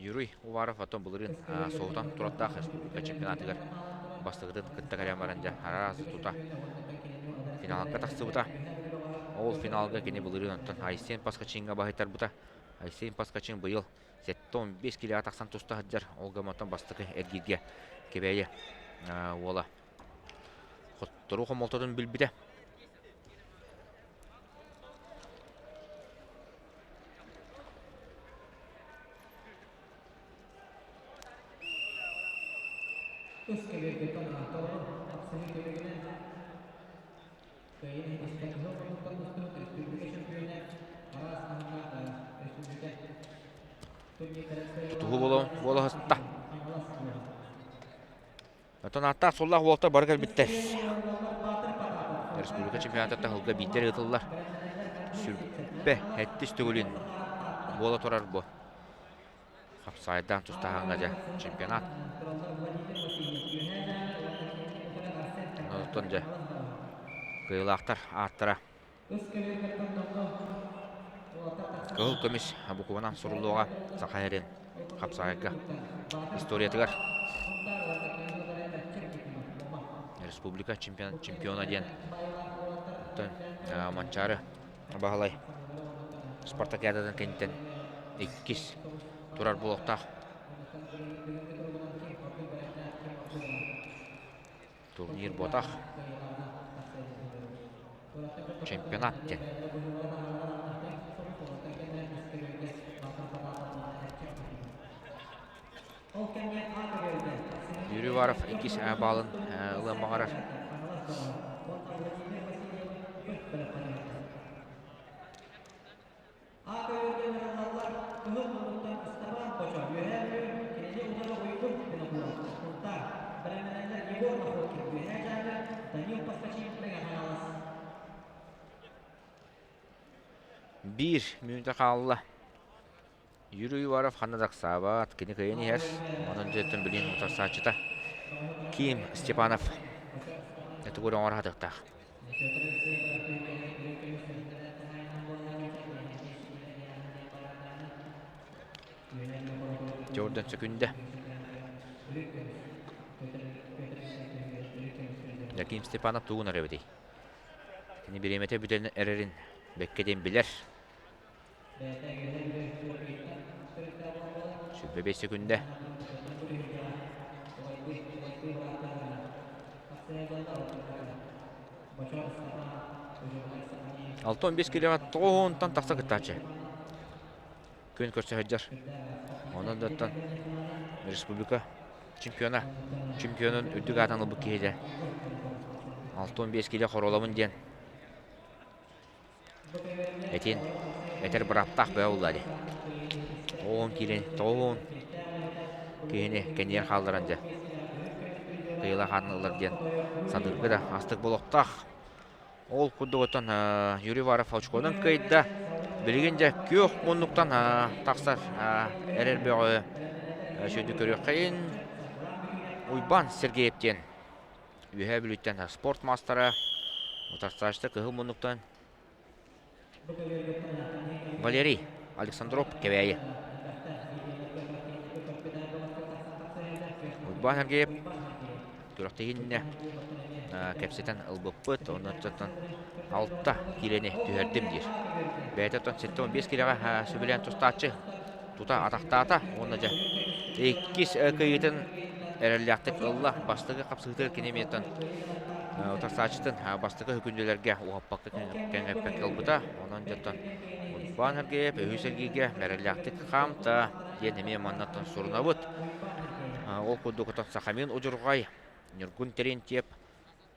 [SPEAKER 1] Юрий Уваров оттон былырыын соһутан тураттаах республика чемпионатыгар бастакытын кытта кэлэн баран дьэ араас тута финалга тахсыбыта. Ол финалга кини былырыын оттон Айсен Паскачиҥҥа баһыйтарбыта. Айсен Паскачин быйыл 75 килоҕа тахсан туста сылдьар. Ол гынан бастакы эргииргэ Кэбээйи уола хотторуу хомолтотун билбитэ. Тутуһуу буола сытта. Оттон ааттаах суоллаах уолаттар бары кэлбиттэр. Республика чемпионата таһылга биирдэр ыытыллар. Сүрбэ сэттис төгүлүн буола турар бу. Хапсаайдаан тустаһаҥҥа дьэ чемпионат. Оттон дьэ кыайыылаахтар ааттара Кыһыл көмүс букубанан суруллуоҕа Саха сирин хапсаҕайга историятыгар республика чемпиона диэн оттон Манчаары Баһылай спартакиадатын кэнниттэн иккис турар буолуохтаах. Турнир буотах. Чемпионат диэн. Юрий Уваров иккис баалын ылыан баҕарар.
[SPEAKER 2] Аакөйөргө ыҥырыллаллар Кыһыл муннуктан Ыстапаан Хочо, Үөһээ Бүлүү, кинини утары Уйгун Винокуров, Сунтаар, бэлэмнэнэллэр Егор Находкин, Үөһээ Дьааҥы, Данил Поскачин, Мэҥэ Хаҥалас.
[SPEAKER 1] Биир мүнүүтэ хаалла. Юрий Уваров ханна да ыксаабат, кини кыайан иһэр. Онон дьиэттэн билин утарсааччыта Ким Степанов этигэр оҥоро сатыахтаах. Jordan сөкүндэ. Ким Степанов тугун эбитий? Кини бириэмэтэ бүтэн эрэрин бэккэ диэн билэр. 25 секүндэ. 65 килоҕа тоҕуһунтан тахса кыттааччы. Күн көрсө сылдьар. Онон да республика чемпиона, чемпионун үрдүк аатын ылбыт киһи дьэ. 65 киилэ хоруолабын диэн этин этэр бырааптаах бөҕө буолла дии. 10 киилэ 90 киһини кэннигэр хаалларан дьэ кыайыылаах аатын ылар диэн саныырга да астык буолуохтаах. Ол курдук оттон Юрий Уваров очконан кыайда. Билигин дьэ күөх муннуктан тахсар эрэр бөҕө сүдү көрүөххэйин Уйбаан Сергеев диэн Үөһээ Бүлүүттэн спорт маастара, утарсааччыта кыһыл муннуктан Валерий Александров Кэбээйи. Уйбаан Сергеев күрэхтэһииннэ кэпсэтэн ылбыппыт, онон 6 киилэни түһэрдим диир. Бэйэтэ оттон 75 киилэҕэ сөбүлээн тустааччы тута атахтаата уонна дьэ иккис кыайыытын эрэллээхтик ылла. Бастакы хапсыһыытыгар кини эмиэ утарсааччытын бастакы хүкүндүлэргэ уһаппакка кэҥэппэккэ ылбыта. Онон дьоттон Уйбаан Сергеев үһүс эргииргэ эрэллээхтик хаамта диэн эмиэ маннаттан сурунабыт. Ол курдук Сахамин Удьурҕай, Ньургун Терентьев,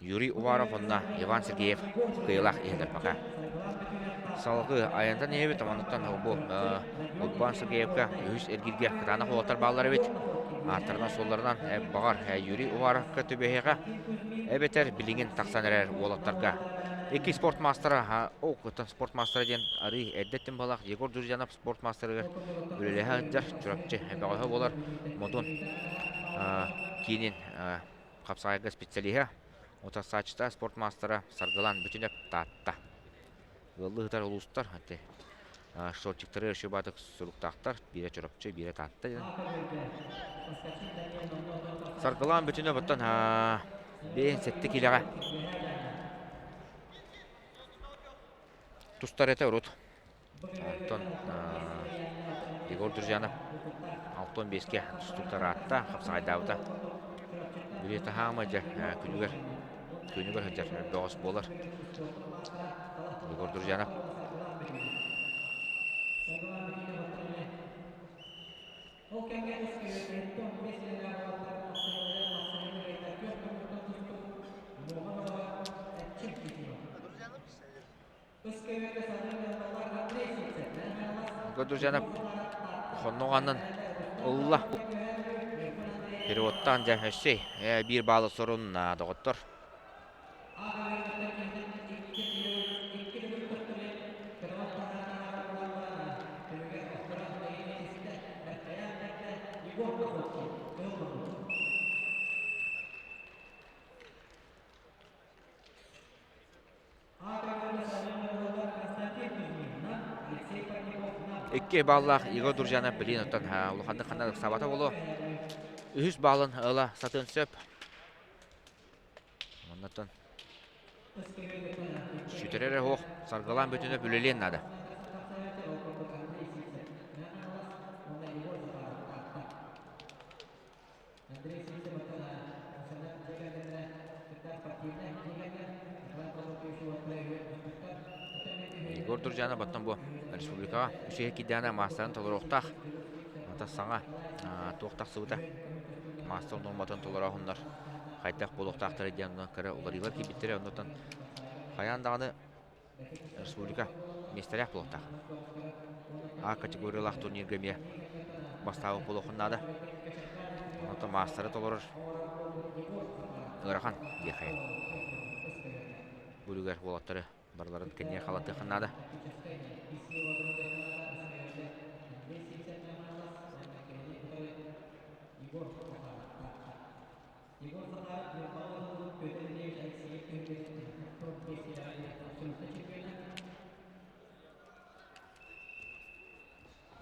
[SPEAKER 1] Юрий Уваров уонна Иван Сергеев кыайыылаах иһэллэр пока. Салгыы айантан иһэбит, онуттан бу Уйбаан Сергеевка үһүс эргииргэ кытаанах уолаттар бааллар эбит. Ааттарынан-суолларынан баҕар Юрий Уваровка түбэһиэҕэ эбэтэр билигин тахсан эрэр уолаттарга. Икки спорт маастара, о, спорт маастара диэн арыы эрдэттэн балах Егор Друзьянов спорт маастарыгар үлэлэһэ сылдьар Чурапчы бөҕөһө буолар Модун киинин хапсаҕайга специалиһа, утарсааччыта спорт маастара Саргылан Бүтүнэп Таатта. Ыаллыы сытар улуустар шортиктары өшөбатык суруктаахтар, биирэ Чурапчы, биирэ Таатта диэн. Саргылан Бүтүнэп оттон 57 киилэҕэ тустар этэ урут. Онтон Егор Друзьянов 65-кэ тустууктар аатта, хапсаҕайдаабыта. Били таһаама дьэ күнүгэр күнүгэр сылдьар бөҕөс буолар. Егор Друзьянов. Годужанов хонноҕанан ылла. Переводтаан дьэ өссө биир баалы сорунна доҕоттор. Икки бааллаах Егор Друзьянов билин оттон улаханнык ханна ыксаабата буолуо. Үһүс баалын ыла сатыан сөп. Оннотон сүтэрэр эрэ суох саргылаан бүтүнэ үлэлиэн наада. Егор Друзьянов оттон бу республикаҕа үчүгэй киирдэҕинэ маастарын толоруохтаах. Ата саҥа туох тахсыбыта маастар нуорматын толороохуннар хайдах буолуохтаахтара диэн онно кыра уларыылар киирбиттэрэ. Оннуттан хайаан даҕаны республика миэстэлээх буолуохтаах. А категориялаах турнирга эмиэ бастаабыт буолуоххун наада. Онтон маастары толорор ыарахан диэххэ. Бу үлүгэр уолаттары барыларын кэннигэ халатыахха наада.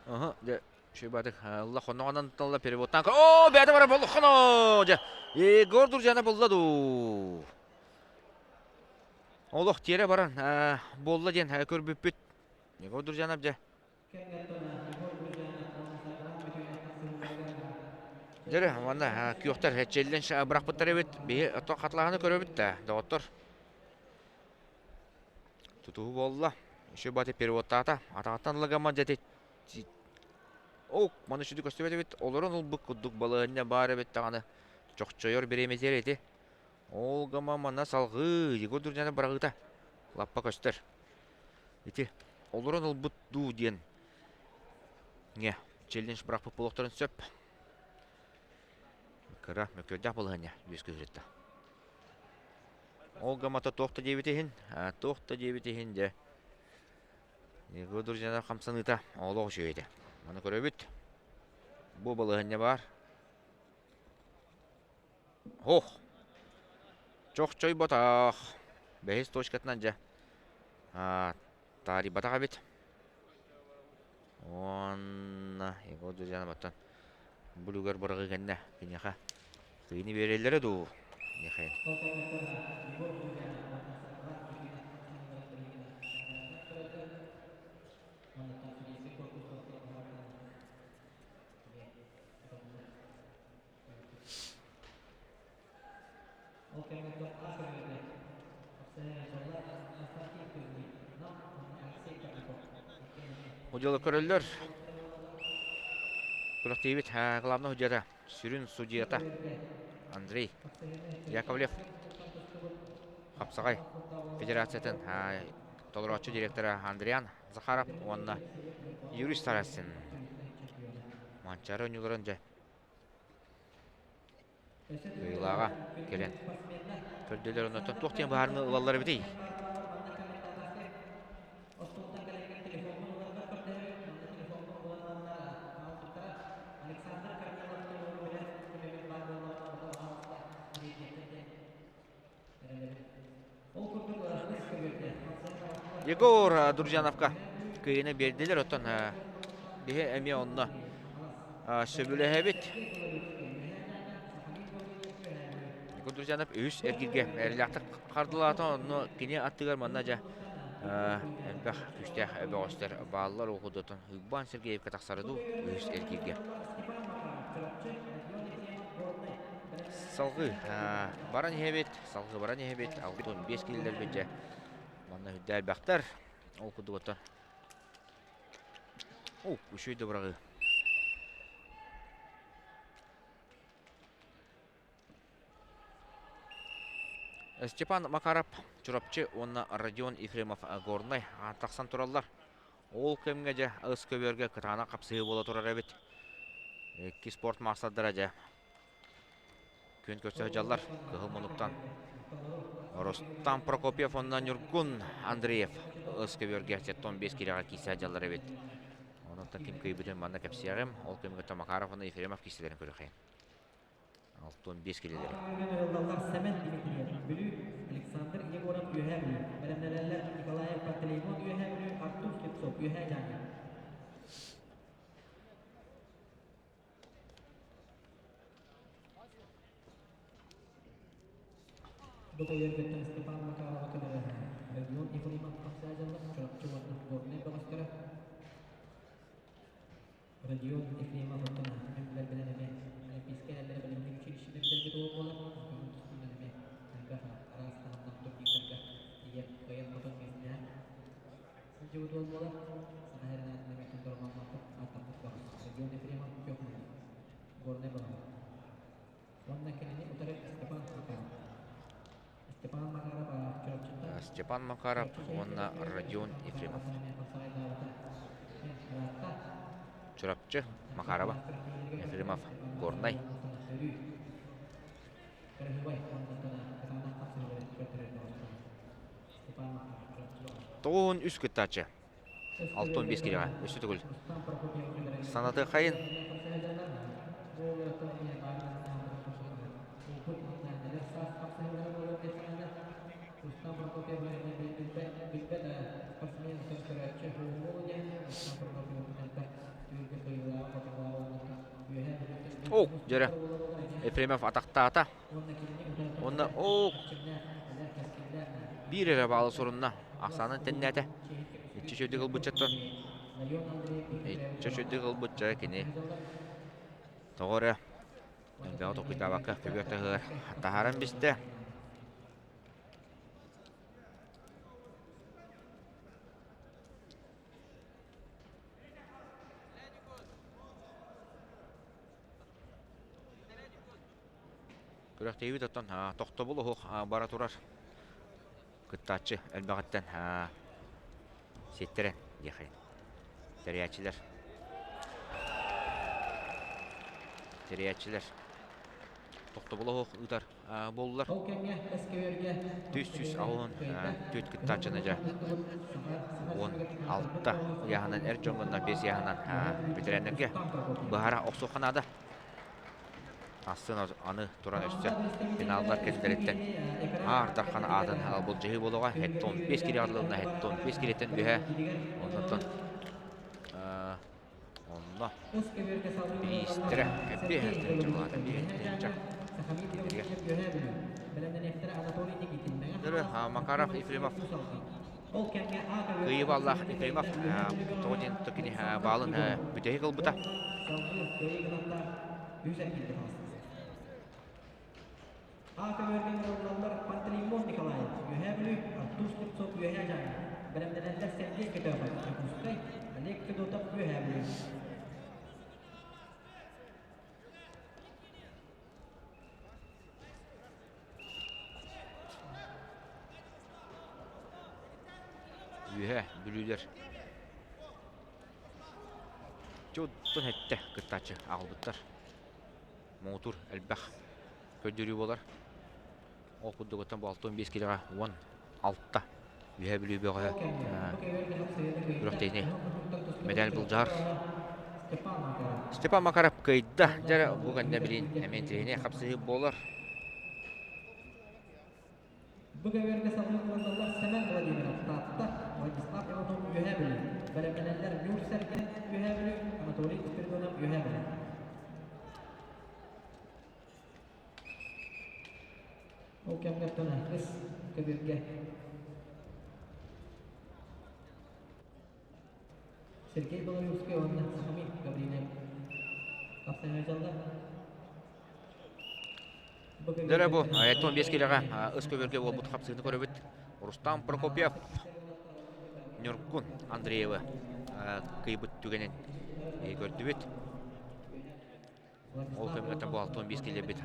[SPEAKER 1] Ага, дьэ, шибатык ылла хонноҕунан талла переводтаан О, бэйэтэ барар боллоххоно! Дьэ, Егор Друзьяна булла дуу. Олох тиэрэ баран буолла диэн көрбүппүт. Егор Друзьянов дьэ Дьэ, манна күөхтэр челлендж бырахпыттар эбит. Биһи оттон хатылаһаны көрөбүт да, доҕоттор. Тутуһу буолла. Еще бати переводтаата. Атаҕыттан лагама дьэ О, маны сүдү көстүбэт эбит. Олорон ылбыт курдук балаһыанньа баар эбит даҕаны. Чохчойор бириэмэтигэр ити. Ол гыма манна салҕыы Егор Дурдянов быраҕыыта лаппа көстөр. Ити олорон ылбыт дуу диэн не челлендж бырахпыт буолуохтарын сөп. Кыра мөккүөрдээх балаһыанньа үөскүүр Ол гамата туох да диэбит иһин, туох да диэбит иһин дьэ Егор Друзьянов хамсаныыта олох үчүгэй этэ. Маны көрөбүт. Бу балаһыанньа баар. Ох! Чохчойботох. Бэһис точкатынан дьэ таарыйбатах эбит. Уонна Егор Друзьянов оттон бүлүгэр быраҕыы кэннэ киниэхэ тыыны биэрэллэрэ дуу? Михаил. Удьуола көрөллөр. Күрэхтиибит главный судьята, сүрүн судьята Андрей Яковлев Хапсаҕай Федерациятын толорооччу директора Андриан Захаров уонна Юрий Старостин Манчаары оонньууларын дьэ Кыайыылааҕа кэлэн көрдүлэр оннуттан туох диэн быһаарыны ылаллар эбитий? Егор Друзьяновка кыайыыны биэрдилэр, оттон биһи эмиэ онно сөбүлэһэбит. Егор Друзьянов үһүс эргииргэ эрэллээхтик хардылаата, онно кини аттыгар манна дьэ элбэх күүстээх бөҕөстөр бааллар, ол курдук Уйбаан Сергеевка тахсары дуу үһүс эргииргэ. Салгыы баран иһэбит, салгыы баран иһэбит, 65 киилэлэрбит дьэ манна үрдэ элбэхтэр. Ол курдук оттон О, үчүгэй да быраҕыы. Степан Макаров Чурапчы уонна Родион Ефремов Горнай тахсан тураллар. Ол кэмҥэ дьэ ыс көбүөргэ кытаанах хапсыһыы буола турар эбит. Икки спорт маастардара дьэ күөн көрсө сылдьаллар. Кыһыл муннуктан Рустам Прокопьев уонна Ньургун Андреев ыс көбүөргэ 75 киилэҕэ киирсэ сылдьаллар эбит. Онон ким кыайбытын манна кэпсиэҕим. Ол кэмҥэ Макаров уонна Ефремов киирсэлэрин көрүөххэйин. 65 килэлэри.
[SPEAKER 2] Ыллаллар Сэмэн Дмитриев, Бүлүү, Александр Егоров Үөһээ Бүлүү, бэлэмнэнэллэр Николаев Пантелеймон Үөһээ Бүлүү, Артур Слепцов Үөһээ Дьааҥы. Бу көйөргөттөн Степан Макарова көмөлөһө Родион Ефремов хапсаайдьаллар Чурапчы уонна Горнай бөҕөстөрө Родион Ефремов оттон мин билэрбинэн эмиэ Олимпийскай эрэллэри бэлэмниир училищены бүтэрбит уол буолар. Көҥүл тустуунан эмиэ элбэх араас таһымнаах турнирдарга тиийэ кыайан-хотон миэстэлэһэн сылдьыбыт уол буолар. Саха сирин аатын эмиэ дорҕоонноохтук ааттаппыт бөҕөс. Родион Ефремов күөх муннук, Горнай бөҕөһө. Уонна кинини утары Степан Макаров. Степан Макаров Чурапчыттан
[SPEAKER 1] Степан Макаров уонна Родион Ефремов. Чурапчы, Макарова, Ефремов, Горнай. 93 кыттааччы. 65 килоҕа өссө төгүл санатыаххайын. О, дьөрө. Ефремов атахтаата. Уонна о биир эрэ баалы сурунна. Ахсаанын тэннээтэ. Иччи үчүгэйдик ылбыччаттан иччи үчүгэйдик ылбычча кини тоҕо эрэ элбэҕи толкуйдаабакка көбүөр таһыгар таһааран бистэ. Күрэхтэһиибит оттон тохтобул уһук бара турар. Кыттааччы элбэҕиттэн сиэттэрэн диэххин. Тэрийээччилэр. Тэрийээччилэр тохтобул уһук ыытар буоллулар.
[SPEAKER 2] Ол кэмҥэ эскэбиэргэ
[SPEAKER 1] 484 кыттааччыны дьэ 16 ыйааһынан эр дьоҥҥо 5 ыйааһынан бэтэрээннэргэ быһаара охсуохха наада. Астын аны туран өссө финаллар кэллэриттэн Аар Дархан аатын былдьаһыы буолуоҕа. Хеттон 5 кири арылынна, Хеттон 5 кириттэн үһэ. Онтон онно бириистэрэ биэс тыһыынча 5 тыһыынча Макаров Ефремов Кыайыы бааллаах Ефремов тоҕо диэн кини баалын бүтэһик ылбыта.
[SPEAKER 2] А көмөргөн Пантелеймон Николаев, Үөһээ Бүлүү, Артур Слепцов Үөһээ Дьааҥы, бэлэмнэнэллэр Сергей Көтөөхөп, Дьокуускай, Олег Федотов Үөһээ Бүлүү.
[SPEAKER 1] Үөһээ Бүлүүлэр Чуоттан эттэ кыттааччы аҕалбыттар. Муҥутуур элбэх көрдөрүү буолар. Ол курдугуттан бу 65 килоҕа 16 Үөһээ Бүлүү бөҕөһө күрэхтэһиини мэдээл былдьаһар. Степан Макаров кыайда. Дьэ бу кэннэ билин эмиэ интэриэһинэй хапсыһыы буолар.
[SPEAKER 2] Бу көбүөргэ салгыы кыландаллар Сэмэн Владимиров Таатта, Владислав Иванов Үөһээ Бүлүү, бэлэмнэнэллэр Ньуур Сэргэ Үөһээ Бүлүү, Анатолий Спиридонов Үөһээ Бүлүү. Ол кэмҥэ кыс көбүөргэ Сергей Белолюбский уонна Сахамин Гаврильев хапсаҥайдьаллар.
[SPEAKER 1] Дөрө бу 15 килэҕэ ыс көбүөргэ буолбут хапсыыны көрөбүт. Рустам Прокопьев Ньургун Андреевы кыйбыт түгэнин көрдүбүт. Ол кэмҥэ бу 65 килэбит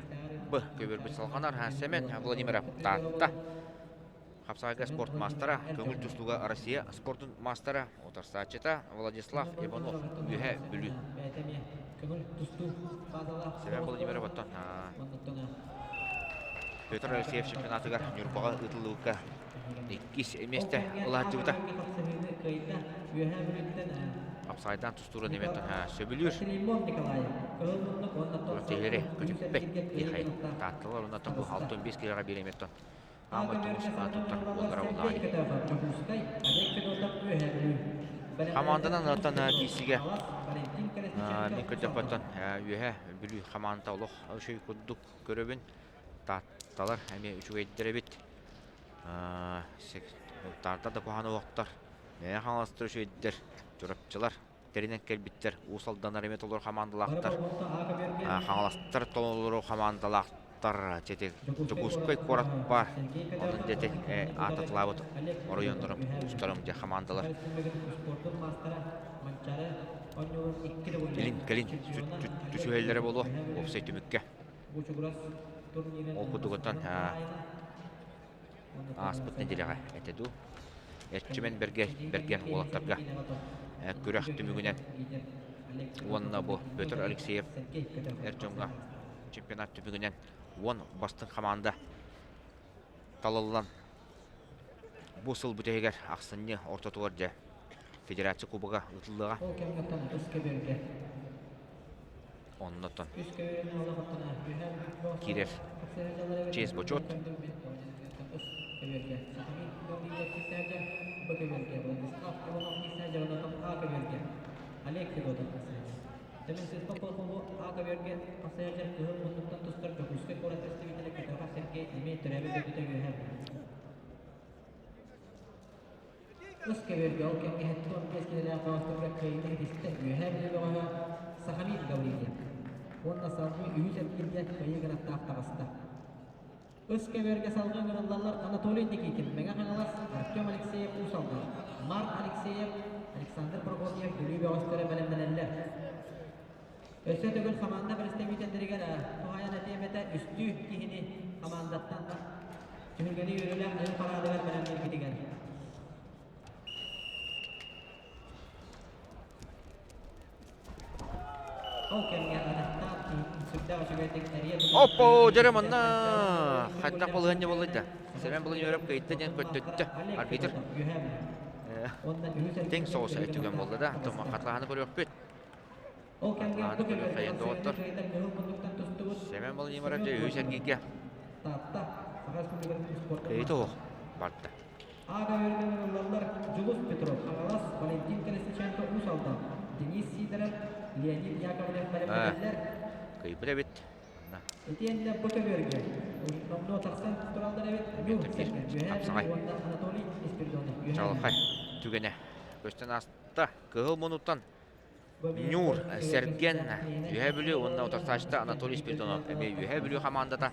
[SPEAKER 1] Б көбүөрбүт салҕанар. Сэмэн Владимиров Таатта хапсаҕайга спорт маастара, көҥүл тустууга Россия спордун маастара, утарсааччыта Владислав Иванов, Үөһээ Бүлүү. Сэмэн Владимиров оттон Петр Алексеев чемпионатыгар Ньурбаҕа ыытыллыбыкка иккис миэстэ ылааччыбыта. Хапсаҕайдаан тустуурун эмиэ сөбүлүүр. Тиһилэри көтүппэт диэхэй. Таатталар уонна бу 65 килоҕа биир эмиэ аамай тумус туттар буоллара буоллаҕа. Хамаанданан оттон киисигэ мин көрдөхпөттөн үөһэ Бүлүү хамаанда олох үчүгэй курдук көрөбүн. Таатталар эмиэ үчүгэйдэр эбит. Таатта да куһаҕан уохтар. Мэҥэ Хаҥаластар үчүгэйдэр, Чурапчылар тэринэн кэлбиттэр, Уус Алданнар эмиэ толору хамаандалаахтар, Хаҥаластар толору хамаандалаахтар, дьэ Дьокуускай куорат баар, онон дьэ аататылаабыт оройуоннарым, улуустарым дьэ хамаандалар илин кэлин түсүһэллэрэ буолуо уопсай түмүккэ. Ол курдугуттан ааспыт нэдиэлэҕэ этэ дуу. Эрчимэн Бэргэн уолаттарга күрэх түмүгүнэн уонна бу Петр Алексеев эр дьоҥҥо чемпионат түмүгүнэн 10 бастыҥ хамаанда талыллан бу сыл бүтэһигэр ахсынньы ортотугар дьэ Федерация Кубога ыытыллыаҕа. Оннотон киирэр чиэс-бочуот.
[SPEAKER 2] Ыс көбүөргэ ол кэмҥэ 75 киилэлээх бөҕөстөргө кыайыыны ситистэ Үөһээ Бүлүү бөҕөһө Сахамин Гаврильев уонна салгыы үһүс эргииргэ кыайыы гынаттаах таҕыста. Ыс көбүөргэ салгыы ыҥырыллаллар Анатолий Никитин, Мэҥэ Хаҥалас, Артем Алексеев Уус Алдан, Марк Алексеев, Александр Прокопьев Бүлүү бөҕөстөрө бэлэмнэнэллэр. Өссө төгүл хамаанда представителлэригэр туһаайан этиэм этэ үстүү киһини хамаандаттан түһүлгэни үөрүүлээх айан параадыгар бэлэмнииргитигэр. Ол кэмҥэ атахтаах киһитин сүрдээх үчүгэйдик эрийэ тутан
[SPEAKER 1] Оппо, дьэрэ манна хайдах балаһыанньа буолла да. Сэмэн Быланьыарап кыйта диэн көттөттө арбитр. Тэҥ соҕус түгэн буолла да. Хатылаһаны көрүөхпүт.
[SPEAKER 2] Ол кэмҥэ
[SPEAKER 1] Хатылаһаны
[SPEAKER 2] бу
[SPEAKER 1] көрүөх
[SPEAKER 2] көбүөргэ
[SPEAKER 1] хайын доҕоттор.
[SPEAKER 2] кыайтар кыһыл муннуктан тустубут
[SPEAKER 1] Сэмэн Владимиров дьэ үһүс эргииргэ
[SPEAKER 2] Таатта Саха Республикатын спордун
[SPEAKER 1] кыйыта
[SPEAKER 2] маастара.
[SPEAKER 1] оһох барда.
[SPEAKER 2] А көбүөргэн ылыллаллар Дьулус Петров, Хаҥалас, Валентин Колесниченко, Уус Алдан, Денис Сидоров, Леонид Яковлев бэлэмнэнэллэр.
[SPEAKER 1] Кыйбыт эбит. Манна
[SPEAKER 2] Итиэннэ бу көбүөргэ номнуо тахсан тураллар эбит
[SPEAKER 1] эмиэ
[SPEAKER 2] Ньур
[SPEAKER 1] биир
[SPEAKER 2] Сэргэ Үөһээ
[SPEAKER 1] хапсаҕай
[SPEAKER 2] Бүлүү уонна Анатолий Спиридонов Үөһээ
[SPEAKER 1] чаҕылхай
[SPEAKER 2] Бүлүү.
[SPEAKER 1] түгэнэ көстөн ааста. Кыһыл мунуттан Ньуур Сэргэн Үөһээ Бүлүү уонна утарсааччыта Анатолий Спиридонов эмиэ Үөһээ Бүлүү хамаандата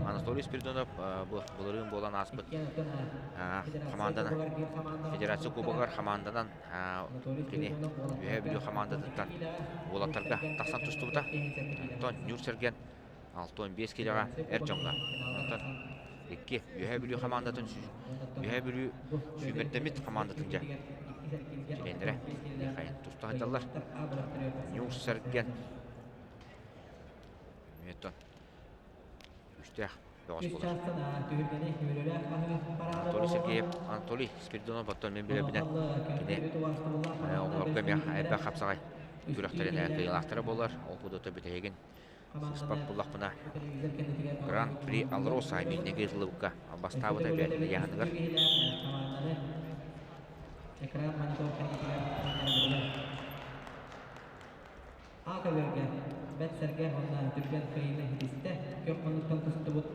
[SPEAKER 1] Анатолий Спиридонов бу былырыын буолан ааспыт хамаанданы Федерация Кубогар хамаанданан кини Үөһээ Бүлүү хамаандатыттан уолаттарга тахсан тустубута. Онтон Ньуур Сэргэн 65 килоҕа эр дьоҥҥо. Онтон икки Үөһээ Бүлүү хамаандатын Үөһээ Бүлүү сүүмэрдэммит хамаандатын дьэ чилиэннэрэ хайын туста сылдьаллар. Ньуур Сэргэн Мүөттон күүстээх бөҕөс буолар. Анатолий Сергеев, Анатолий Спиридонов оттон мин билэрбинэн кини оҕолорго эмиэ элбэх хапсаҕай күрэхтэрин кыайыылаахтара буолар. Ол курдук бүтэһигин Сыыспат буллахпына, Гран-при Алроса миинньэги ыллыбыкка бастаабыта бэйэтин ыйааһыныгар.
[SPEAKER 2] Экран монитор кэннигэр А көбүөргэ бэрт сэргэх уонна түргэн кыайыыны ситистэ. Күөх муннуктан тустубут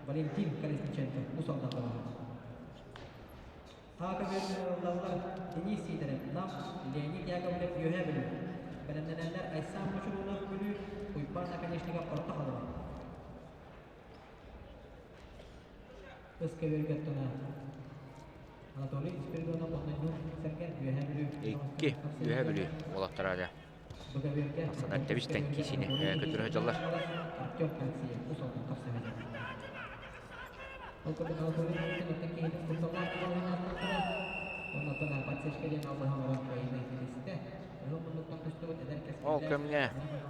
[SPEAKER 2] Валентин Колесниченко ус алдан А көбүөргэ ыллаллар Денис Сидоров, Нам, Леонид Яковлев Үөһээ Бүлүү. Бэлэмнэнэллэр Айсан Мучурунов Бүлүү, Уйбаан Наконечников Орто Халыма. Ыс көбүөргэ оттоно Анатолий Спиридонов уонна Ньур Сэргэ Үөһээ Бүлүү
[SPEAKER 1] Икки Үөһээ Бүлүү уолаттара дьэ
[SPEAKER 2] Бу көбүөргэ
[SPEAKER 1] тахсан тэбистэн киисини көтүрө сылдьаллар.
[SPEAKER 2] Артем Алексеев ус алдан тахсан Ол курдук Анатолий Никитин киһитин кутталлаах балаһыанньаттан Оннуттан подсечка диэн аллаһа оҥорон кыайыыны ситистэ.
[SPEAKER 1] Ол кэмҥэ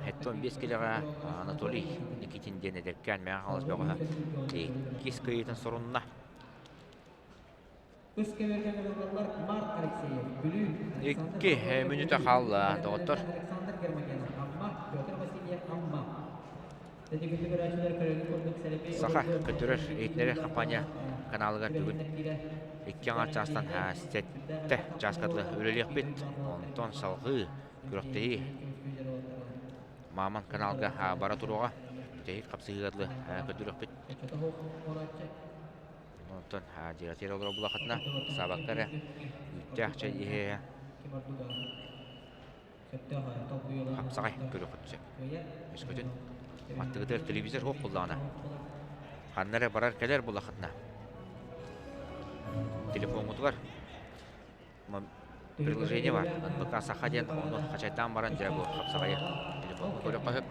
[SPEAKER 1] 75 килэҕэ Анатолий Никитин диэн эдэркээн Мэҥэ Хаҥалас бөҕөһө иккис кыайыытын сурунна.
[SPEAKER 2] Үс кэмэргэ ылыллар Марк Алексеев, Бүлүү,
[SPEAKER 1] Икки мүнүүтэ хаалла, доҕоттор.
[SPEAKER 2] Александр Гермогенов, Амма, Петр Васильев, Амма.
[SPEAKER 1] Саха көтүрэр иһитиннэрэр компания каналыгар бүгүн икки аҥаар чаастан сэттэ чааска дылы үлэлиэхпит. Онтон салҕыы күрэхтэһии Мааман каналга бара туруоҕа. Бүтэһик хапсыһыыга дылы көрдөрүөхпүт. Онтон дьиэтигэр олорор булахытына саабакка эрэ үүттээх чэй иһэ Хапсаҕай көрүөххүт сөп. Өскөтүн аттыгытыгар телевизор суох буоллаҕына, ханна эрэ барар-кэлэр буоллаххытына, телефоҥҥутугар приложение бар, НБК Саха диэн, ону хачайдаан баран дьэ бу хапсаҕайы телефоҥҥа көрүөххэ сөп.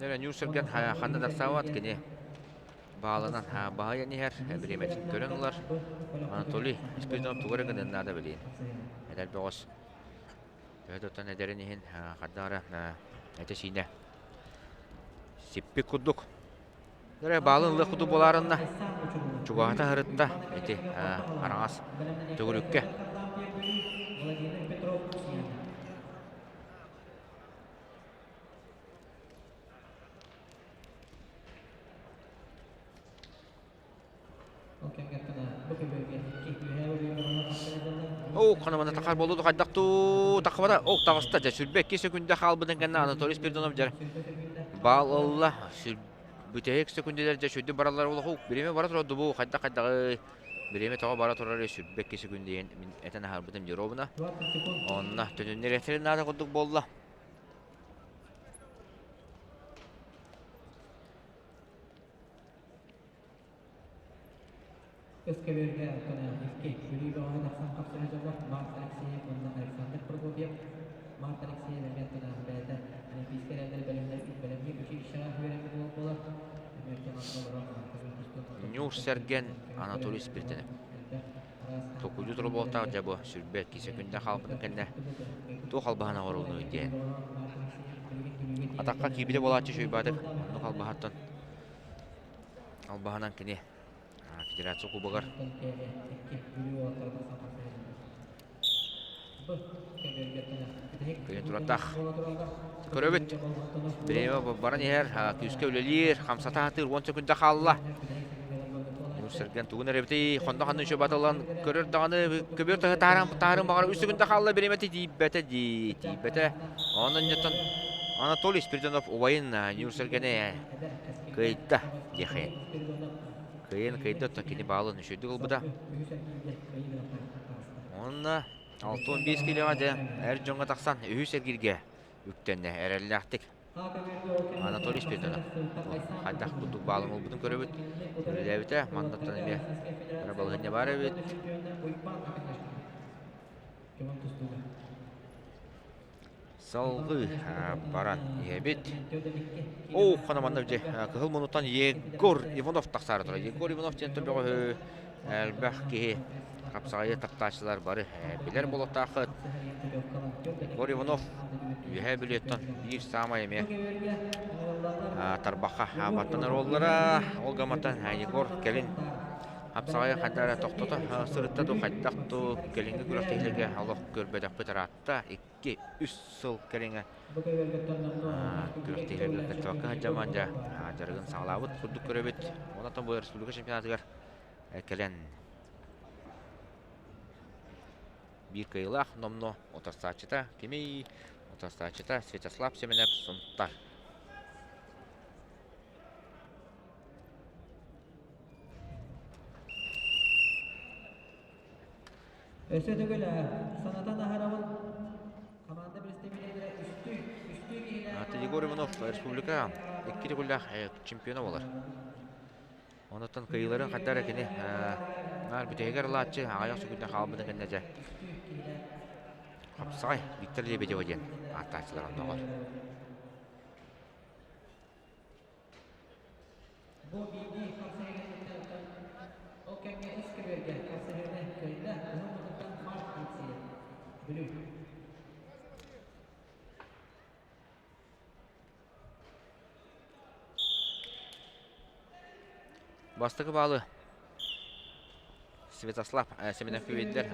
[SPEAKER 1] Дьэ, Ньуус Сэргэн ханна тахсаабат кини Бааланан баһыйан иһэр, бириэмэтин көрөн ылар. Анатолий Спиридонов тугу эрэ гыныан наада билигин. Эдэр бөҕөс төһө да оттон эдэрин иһин хайдах эрэ этэ-сиинэ сиппит курдук. Эрэ баалын ылыах курдук буолаарынна чугаһата сырытта ити араҥас төгүрүккэ. Оо, ханамана тахар буолуду хайдах туу тахабара ок таҕыста дьэ сүрбэ икки сөкүндэ хаалбытын кэннэ Анатолий Спиридонов дьэр баал ылла сүр бүтэһик сөкүндэлэр дьэ сүрдү бараллар улаху бириэмэ бара турар дубу хайдах хайдаҕый бириэмэ тоҕо бара турар сүрбэ икки сөкүндэ диэн мин этэн аһарбытым дьоруобуна онно төнүннэриэхтэрин наада курдук буолла.
[SPEAKER 2] Өскөбүөргэ оттон икки Бүлүү бөҕөһө тахсан хапсыһа дьоллор Март Алексеев уонна Александр Прокопьев. Март Алексеев эмиэ оттон бэйэтэ Олимпийскай эрэллэр бэлэмнэр бэлэмниир училищеҕа үөрэммит уол буолар. Эмиэ оттон олорон
[SPEAKER 1] Ньуур Сэргэн Анатолий Спиртинов. Токуйдуу турбуоттаах дьэ бу сүрбэ кисе күндэ хаалбытын кэннэ туох албаһын оҥоруунуй диэн. Атахха киирбитэ буолааччы Шуйбаатык оннук албаһаттан албаһынан кини Федерация Кубогар Кыйын тураттаах. Көрөбүт. Бириэмэ баран иһэр, күүскэ үлэлиир, хамсата сатыыр 10 секунда хаалла. Сэргэн тугун эрэбитий, хонно ханны үчү батылан көрөр даҕаны көбүөр таһы тааран таарын баҕар 3 секунда хаалла бириэмэтэ тиийбэтэ дии, тиийбэтэ. Онон ньотон Анатолий Спиридонов убайын Ньуур Сэргэни кыайда диэхин. Кыайан кыайда оттон кини баалын үчүгэйдик ылбыта. Уонна 65 килоҕа дьэ эр дьоҥҥо тахсан үһүс эргииргэ үктэннэ эрэллээхтик. Анатолий Спиридонов хайдах курдук баалын ылбытын көрөбүт. Үлэлээбитэ маннаттан эмиэ балаһыанньа баар эбит. Салгыы баран иһэбит. Оо, хана манна дьэ кыһыл мунуттан Егор Иванов тахсаары турар. Егор Иванов диэн төбөҕөһү элбэх киһи хапсаҕайы таптааччылар бары билэр буолуохтааххыт. Егор Иванов Үөһээ Бүлүүттэн биир саамай эмиэ тарбахха баттанар уоллара. Ол гаматтан Егор кэлин хапсаҕайы хайдах эрэ тохтото сырытта дуу, хайдах дуу кэлиҥҥи күрэхтэһиилэргэ олох көрбөтөхпүт ыраатта. 2-3 сыл кэриҥэ күрэхтэһиилэргэ кыттыбакка сылдьаммын дьэ дьарыгын саҕалаабыт курдук көрөбүт. Онон бу республика чемпионатыгар кэлэн биир кыайыылаах номнуо утарсааччыта кимий? Утарсааччыта Святослав Семенов Сунтар.
[SPEAKER 2] Өссө төгүл санатан аһарабын команда представителлэрэ үстүү үстүү киһилээх
[SPEAKER 1] Егор Иванов республика икки төгүллээх чемпиона буолар. Онуттан кыайыыларын хайда эрэ кини наар бүтэһигэр ылааччы аҕыйах секунда хаалбытын кэннэ дьэ хапсаҕай Виктор Лебедева диэн ааттааччылар оннооҕор.
[SPEAKER 2] Бу биирдии хапсаһыыга ол кэмҥэ ис көбүөргэ хапсаһыыны кыайда Кыһыл Мутуктан Марк Алексеев. Бүлүү.
[SPEAKER 1] Бастакы баалы Святослав Семенов биэрдилэр.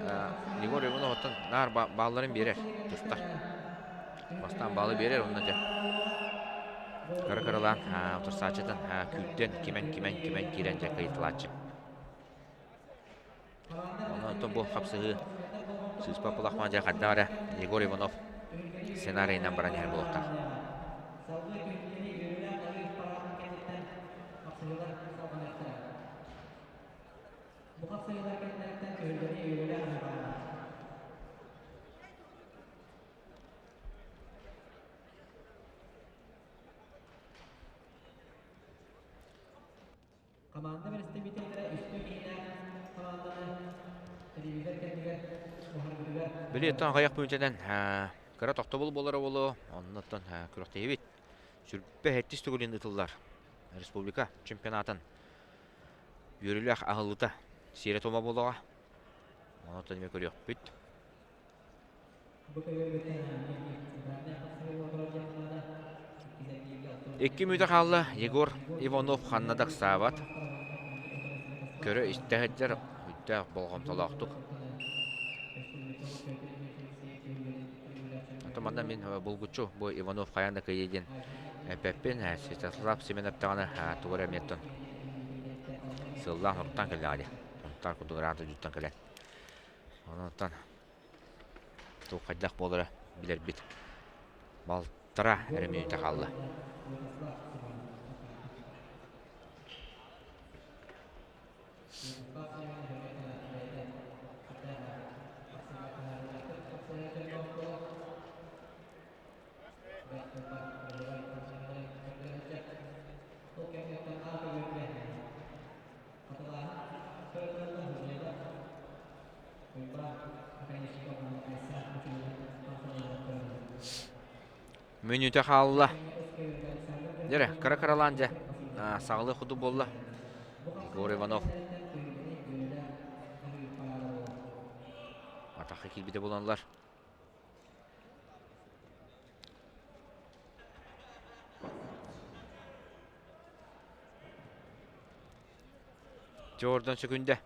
[SPEAKER 1] Егор Иванов оттон наар баалларын биэрэр тустар. Бастаан баалы биэрэр онно дьэ кыра-кыралаан утарсааччытын күүрдэн кимэн-кимэн кимэн киирэн дьэ кыйытылааччы. Онон бу хапсыһыы сыыспа пулахман дьэ хайдах эрэ Егор Иванов сценарийынан баран иһэр буолуохтаах.
[SPEAKER 2] Бу хапсыһыылар кэннилэриттэн түһүлгэни үөрүүлээх аһыы Хамаанда бэрэстэбиитэллэрэ үстүү киһилээх хамаанданы телевизор кэннигэр буһарбытыгар
[SPEAKER 1] Били оттон аҕыйах мүнүүтэнэн кыра тохтобул буолара буолуо, оннуттан күрэхтэһиибит сүрбэ сэттис төгүлүн ыытыллар республика чемпионатын үөрүүлээх аһыллыыта сиэрэ-туома буолуоҕа. Онтон эмиэ көрүөхпүт. Икки мүнүүтэ хаалла, Егор Иванов ханна да ыксаабат. Көрө-истэ сылдьар, үрдээх болҕомтолоохтук. Оттон манна мин булгуччу бу Иванов хайаан да кыайыа диэн эппэппин. Святослав Семенов даҕаны тугу эрэ эмиэ оттон сыллаан уруттаан кэллэҕэ дии. Унтаар курдук ыраах дойдуттан кэлэн. Онон туох хайдах буолара билэрбит. Балтара эрэ мүнүүтэ хаалла. Мүнүүтэ хаалла. Дьэрэ, кыра-кыралаан дьэ, саҕалыы курдук буолла. Егор Иванов атахха киирбитэ буланлар. Дьордон сөкүндэ.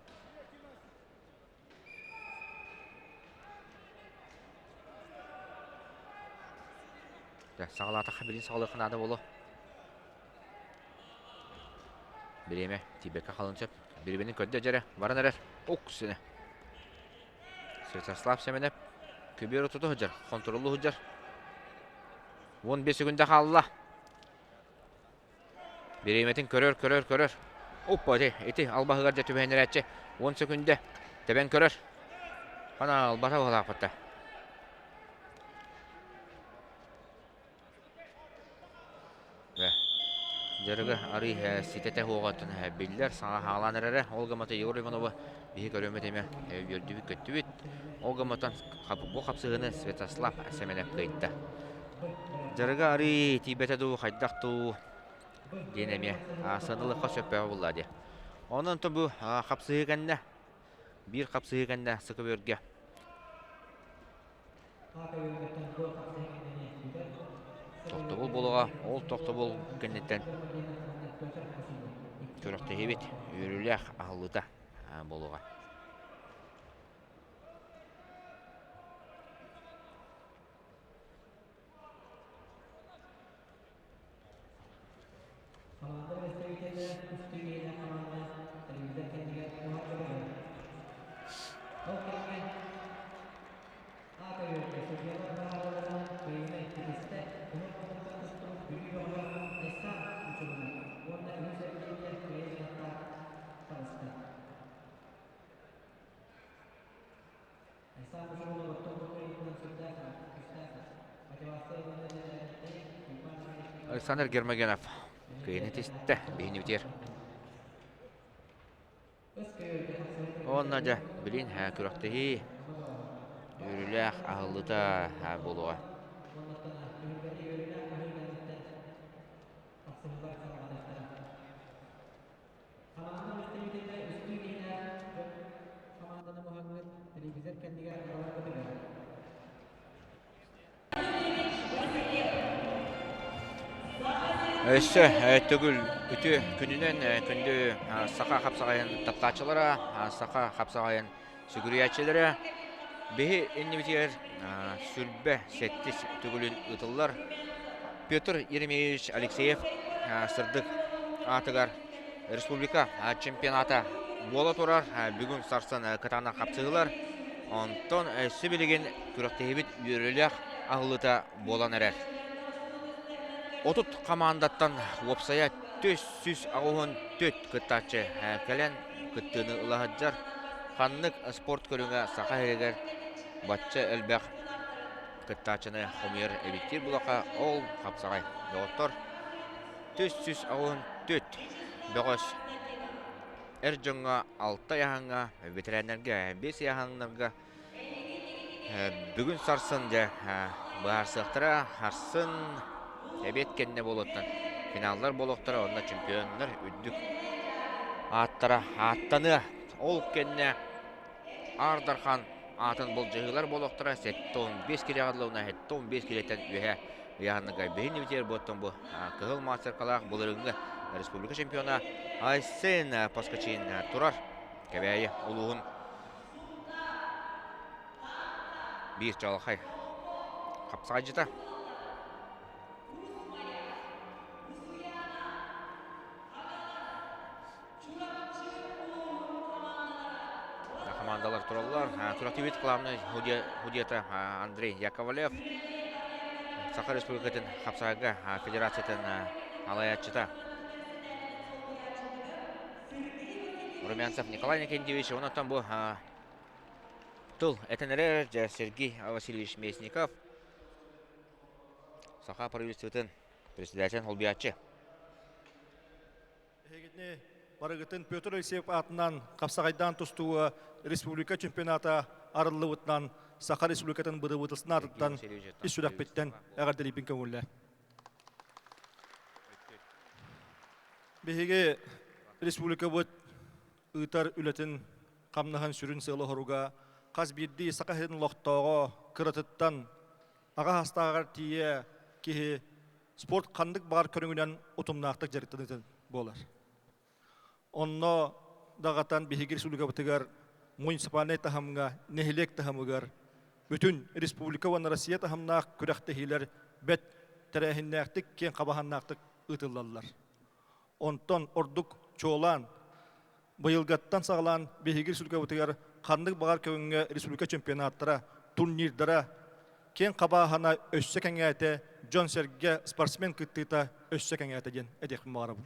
[SPEAKER 1] Саҕалаатахха билин саҕалыахха наада буолуо. Бириэмэ тиийбэккэ халын сөп. Бириэмэни көрдө дьэрэ, баран эрэр. Ук синэ. Святослав Семенов көбүөр отуту сылдьар, хонтуруоллуу сылдьар. 15 секунда хаалла. Бириэмэтин көрөр, көрөр, көрөр. Оппа, ити, ити албаһыгар дьэ түбэһиннэрээччи. 10 секунда. Тэбэн көрөр. Хана албата баһылаахпытта. Дьарыгы арый ситэтэ хуоҕаттан биллэр, саҥа хаалаан эрэрэ. Ол гыммата Егор Иванова биһи көрүөммүт эмэ үөрдүбүт көттүбүт. Ол гымматан бу хапсыһыыны Святослав Сэмэнэп кыайда. Дьарыга арый тиийбэтэ дуу, хайдах дуу диэн эмиэ сыаналыахха сөппөҕө булла дии. Онон то бу хапсыһыы кэннэ, биир хапсыһыы кэннэ Сыкыбүөргэ тохтобул буолуоҕа. Ол тохтобул кэнниттэн күрэхтэһиибит үөрүүлээх аһыллыыта буолуоҕа.
[SPEAKER 2] Хамаанда бэрэстэбиитэллэрэ үстүү киһилээх хамаанда телевизор кэннигэр уһаан Ол кэмҥэ А көйөргө судьуйалар быһаарыыларынан кыайыыны ситистэ кыһыл хонууттан тустубут Бүлүү бөҕөҕө Айсан Мучумунов уонна үһүс эргииргэ кыайыы кынаттаах таҕыста. Айсан Мучумунов оттон бу кыайыытынан сүрдээх күүстээх мотивация ылынна диэн
[SPEAKER 1] Александр Гермогенов кыайыыны тистэ биһини бүтэр. Уонна дьэ, билин күрэхтэһии үөрүүлээх аһыллыыта буолуоҕа. Өссө төгүл үтүө күнүнэн күндү саха хапсаҕайын таптааччылара, саха хапсаҕайын сүгүрүйээччилэрэ биһи иннибитигэр сүлбэ сэттис төгүлүн ыытыллар Петр Еремеевич Алексеев сырдык аатыгар республика чемпионата буола турар. Бүгүн сарсын кытаанах хапсыһыылар. Онтон сибилигин күрэхтэһиибит үөрүүлээх аһыллыыта буолан эрэр. 30 хамаандаттан уопсайа 484 кыттааччы кэлэн кыттыыны ыла сылдьар. Ханнык спорт көрүҥэ Саха сиригэр бачча элбэх кыттааччыны хомуйар эбиттиир булаха ол хапсаҕай. Доҕоттор, 484 бөҕөс эр дьоҥҥо алта ыйааһыҥҥа, бэтэрээннэргэ биэс ыйааһыннарга бүгүн сарсын дьэ быһаарсыахтара. Сарсын эбиэт кэннэ буолуоттан финаллар буолуохтара, онно чемпионнар үрдүк ааттара ааттаныа. Ол кэннэ Аар Дархан аатын былдьаһыылар буолуохтара 75 килэҕэ дылы уонна 75 килэттэн үөһэ ыйааһыннарга биһин ибитигэр буоттан бу кыһыл мастеркалаах былырыыҥҥы республика чемпиона Айсен Поскачин турар Кэбээйи улууһун биир чаҕылхай хапсаҕайдьыта. Командалар тураллар. Туративит главный судьята Андрей Яковлев. Саха Республикатын хапсаҕайга федерациятын алаяччыта Румянцев Николай Никентьевич. Онон бу тыл этэн эрэр Сергей Васильевич Местников Саха правительствотын председатель холбуйааччы.
[SPEAKER 3] Эһигини барыгытын Петр Алексеев аатынан хапсаҕайдаан тустууга республика чемпионата арыллыбытынан Саха Республикатын бырабыыталыстыбатын
[SPEAKER 1] Евгений
[SPEAKER 3] аатыттан
[SPEAKER 1] Васильевич
[SPEAKER 3] ис сүрэхпиттэн эҕэрдэлиибин көҥүллээ. Биһиги республикабыт ыытар үлэтин хамнаһын сүрүн сыала-соруга хас биирдии Саха сирин олохтооҕо кыратыттан аҕа саастааҕар тиийэ киһи спорт ханнык баҕар көрүҥүнэн утумнаахтык дьарыктаныытын буолар. Онно даҕатан биһиги республикабытыгар муниципальнай таһымҥа, нэһилиэк таһымыгар бүтүн республика уонна Россия таһымнаах күрэхтэһиилэр бэрт тэрээһиннээхтик, киэҥ хабаһаннаахтык ыытыллаллар. Онтон ордук чуолаан быйылгаттан саҕалаан биһиги республикабытыгар ханнык баҕар көҥҥэ республика чемпионаттара, турнирдара киэҥ хабааһына өссө кэҥээтэ, дьон-сэргэ, спортсмен кыттыыта өссө кэҥээтэ диэн этиэхпин баҕарабын.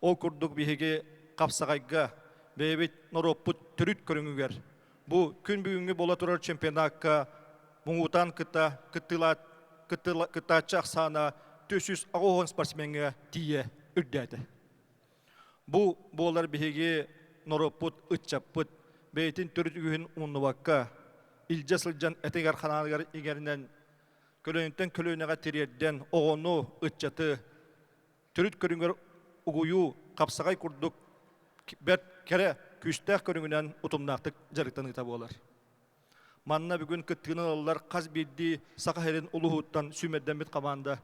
[SPEAKER 3] Ол курдук биһиги хапсаҕайга бэйэбит норуоппут төрүт көрүҥүгэр бу күн бүгүҥҥү буола турар чемпионакка муҥутаан кытта кыттааччы ахсаана 480 спортсмеҥҥа тиийэ үрдээтэ. Бу буолар биһиги норуоппут, ыччаппыт бэйэтин төрүт үгүһүн умнубакка, илдьэ сылдьан этигэр-ханааныгар иҥэринэн, көлүөнэттэн көлүөнэҕэ тириэрдэн оҕону, ыччаты төрүт көрүҥэр угуйуу хапсаҕай курдук бэрт кэрэ күүстээх көрүҥүнэн утумнаахтык дьарыктаныыта буолар. Манна бүгүн кыттыыны ылаллар хас биирдии Саха сирин улууһуттан сүүмэрдэммит хамаанда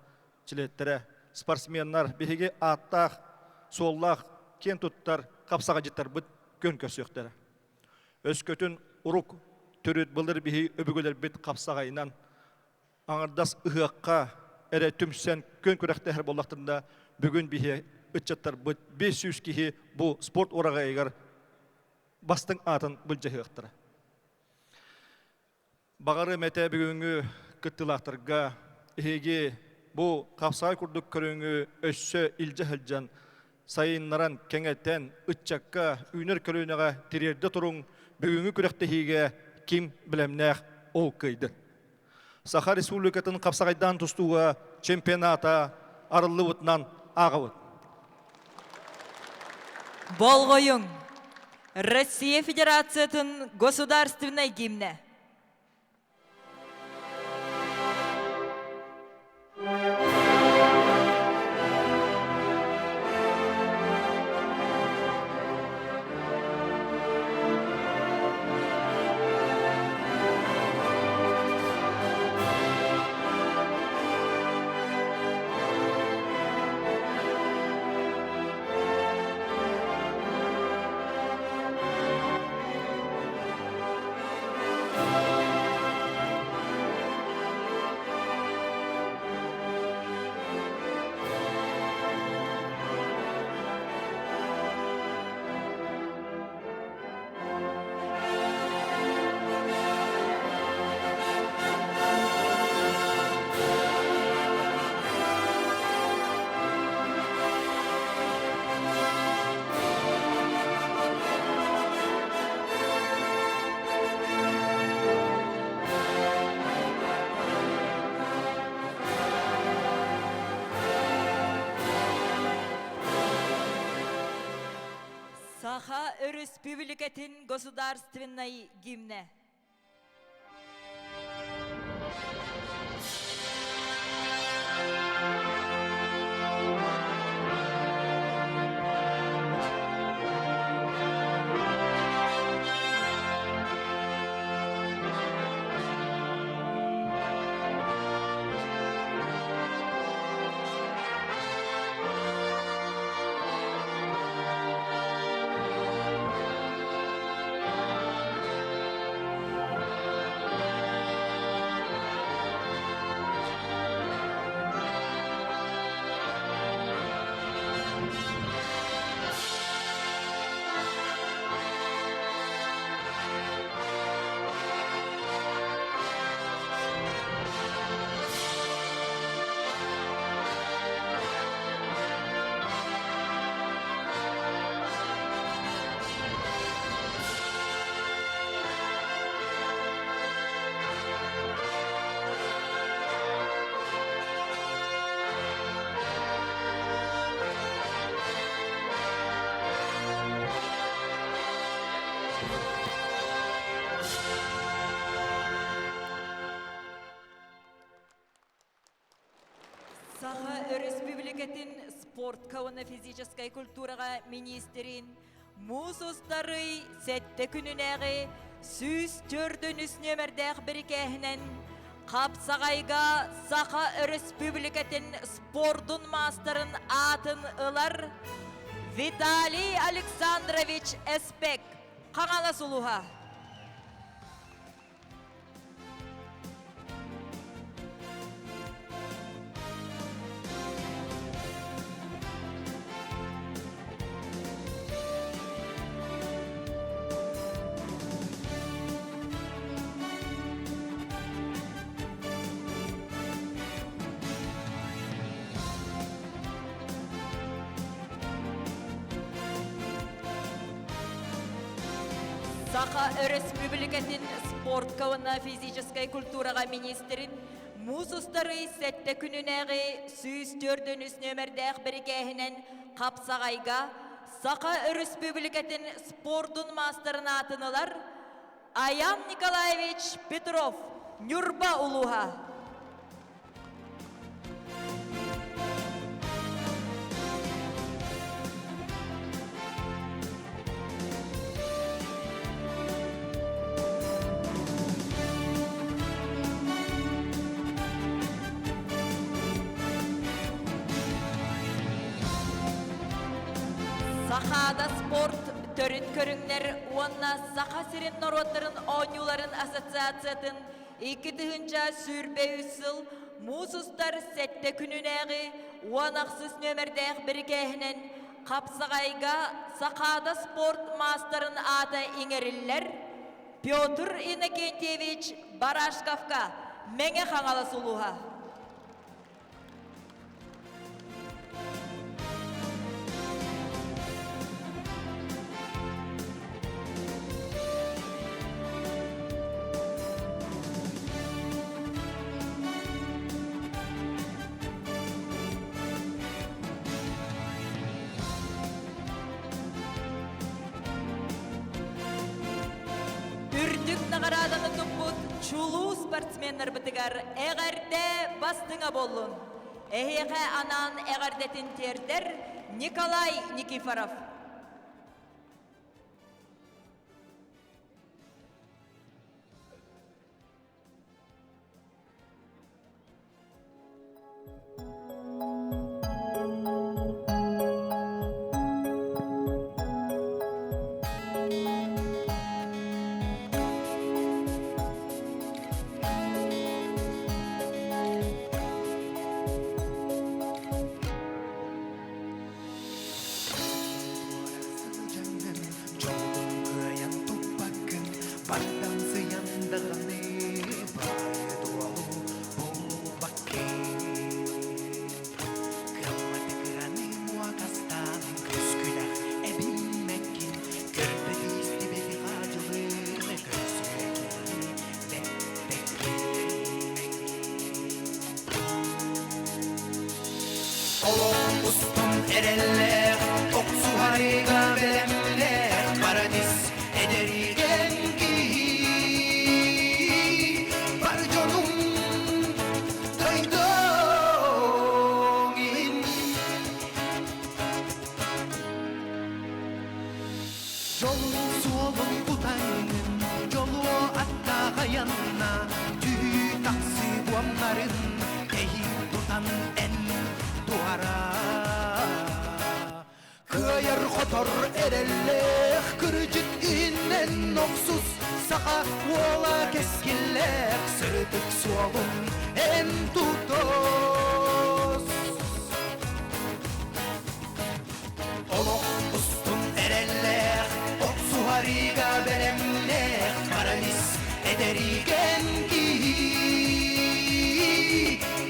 [SPEAKER 3] чилиэттэрэ, спортсменнар, биһиги ааттаах, суоллаах, киэн туттар хапсаҕайдьыттарбыт күөн көрсүөхтэрэ. Өскөтүн урук төрүт былыр биһи өбүгэлэрбит хапсаҕайынан аҥардас ыһыахха эрэ түмсэн күөн күрэхтэһэр буоллахтарына, бүгүн биһи ыччаттарбыт 500 киһи бу спорт ураҕайыгар бастыҥ аатын былдьаһыахтара. Баҕарым этэ бүгүҥҥү кыттыылаахтарга эһиги бу хапсаҕай курдук көрүҥү өссө илдьэ сылдьан сайыннаран, кэҥэтэн, ыччакка, үүнэр көлүөнэҕэ тириэрдэ туруҥ, бүгүҥҥү күрэхтэһиигэ ким бэлэмнээх ол кыайдын. Саха Республикатын хапсаҕайдаан тустууга чемпионата арыллыбытынан ааҕабыт.
[SPEAKER 4] Болҕойуҥ! Россия Федерациятын государственнай гимнэ. Саха Өрөспүүбүлүкэтин государственнай гимнэ. Өрөспүүбүлүкэтин спортка уонна физическай культураҕа министрин муус устарый сэттэ күнүнээҕи 104 нүөмэрдээх бирикээһинэн Хапсаҕайга Саха Өрөспүүбүлүкэтин спордун маастарын аатын ылар Виталий Александрович Эспек, Хаҥалас улууһа. Саха Өрөспүүбүлүкэтин спортка уонна физическэй культураҕа министрин муус устарый сэттэ күнүнээҕи 104 нүөмэрдээх бирикээһинэн хапсаҕайга Саха Өрөспүүбүлүкэтин спордун маастарын аатын ылар Аян Николаевич Петров, Ньурба улууһа. Сахаада спорт төрүт көрүҥнэр уонна Саха сирин норуоттарын оонньууларын ассоциациятын 2023 сыл муус устар сэттэ күнүнээҕи 16 нүөмэрдээх бирикээһинэн хапсаҕайга Сахаада спорт маастарын аата иҥэриллэр Петр Иннокентьевич Барашковка Мэҥэ Хаҥалас улууһа. Үрдүк наҕарааданы туппут чулуу спортсменнарбытыгар эҕэрдэ бастыҥа буоллун! Эһиэхэ анаан эҕэрдэтин тиэрдэр Николай Никифоров.
[SPEAKER 5] Дьолун кыайан туппаккын, бардам сыйан даҕаны баайы-дуолу булбаккын. Кыамматы кыраны муокастаан көскүлэх эбиммэккин, көрбөт истибэти хаадьылыыр көрсүө киһини бэппэккин. Олох устун эрэллээх, охсуһарыга бэлэмнээх, парадис эдэригэн киһи. Бар дьонум дойдуҥ иһин. Дьолун суолун тутаҥҥын, дьолуо аттаах айанна, түһүү тахсыы буомнарын эһиил тутан эн туһара. Кыайар-хотор эрэллээх, кырдьык иһинэн охсус, саха уола кэскиллээх, сырдык суолун эн тутус. Олох устун эрэллээх, охсуһарыыга бэлэмнээх, баран ис эдэригэн киһи.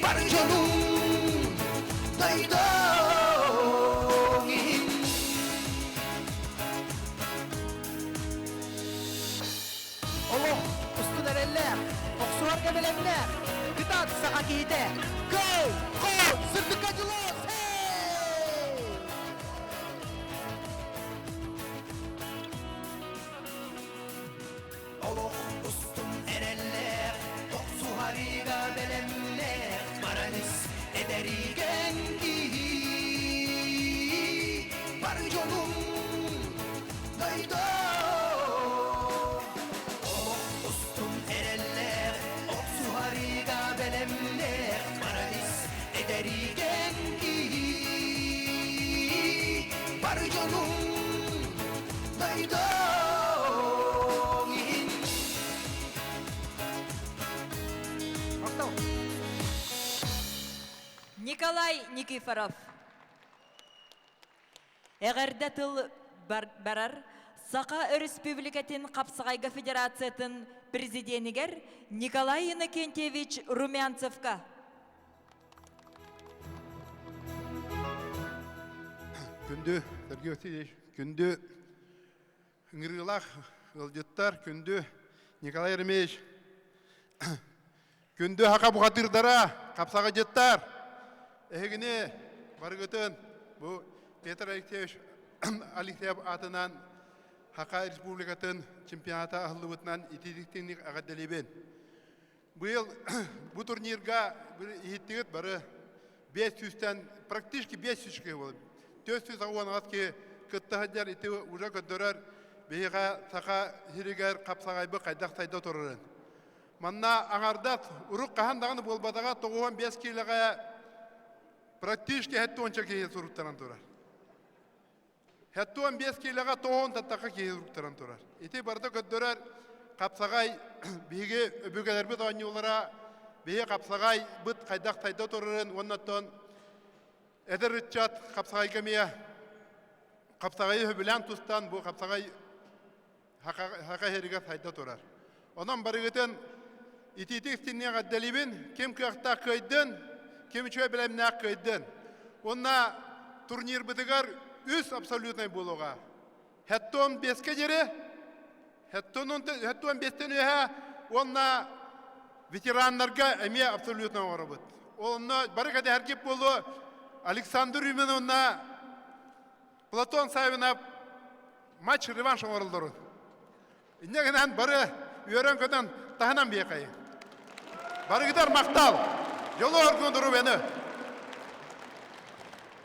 [SPEAKER 5] Бар дьонуҥ дойдуҥ иһин.
[SPEAKER 2] Олох устун эрэллээх, охсуһарга бэлэмнээх, кытаат саха киһитэ! Go! Go! Сырдыкка дьулус! Hey!
[SPEAKER 5] Олох устун эрэллээх, охсуһарыыга бэлэмнээх, баран ис эдэригэн. Бэригэн киһи бар дьонуҥ дойдуҥ иһин.
[SPEAKER 4] Николай Никифоров. Эҕэрдэ тыл барар Саха Өрөспүүбүлүкэтин Хапсаҕайга Федерациятын президенигэр Николай Иннокентьевич Румянцевка.
[SPEAKER 6] Күндү Сергей Васильевич, күндү ыҥырыылаах ыалдьыттар, күндү Николай Еремеевич, күндү саха бухатыырдара, хапсаҕайдьыттар, эһигини барыгытын бу Петр Алексеевич Алексеев аатынан Саха Республикатын чемпионата аһыллыбытынан итиитик эҕэрдэлиибин. Быйыл бу турнирга иһиттигит бары 500-тэн практически 500 киһи буолар. 418 киһи кытта сылдьар ити уже көрдөрөр биһиэхэ саха сиригэр хапсаҕайбыт хайдах сайда турарын. Манна аҥардас урук хаһан даҕаны буолбатаҕа 95 киилэҕэ практически 70 киһи суруттаран турар. 75 киилэҕэ тоҕуон таттахха киһи уруктаран турар. Ити барыта көрдөрөр хапсаҕай биһиги өбүгэлэрбит оонньуулара биһи хапсаҕайбыт хайдах сайда турарын уонна оттон эдэр ыччат хапсаҕайга эмиэ хапсаҕайы сөбүлээн тустан бу хапсаҕай саха сиригэр сайда турар. Онон барыгытын итиитик истинниэх эрдэлиибин, ким кыахтаах кыайдын, ким үчүгэй бэлэмнээх кыайдын. Уонна турнирбытыгар үс абсолютнай буолуоҕа. Хэттон беске диэри, хэттон бестен үөһэ уонна ветераннарга эмиэ абсолютно оҥоробут. Онно бары кэтэһэргит буолуо Александр Юминовна Платон Савинов матч реванш оҥороллорун. Инньэ гынан бары үөрэн-көтөн таһынан биэхэй. Барыгытар махтал! Дьолу оргун дурубены!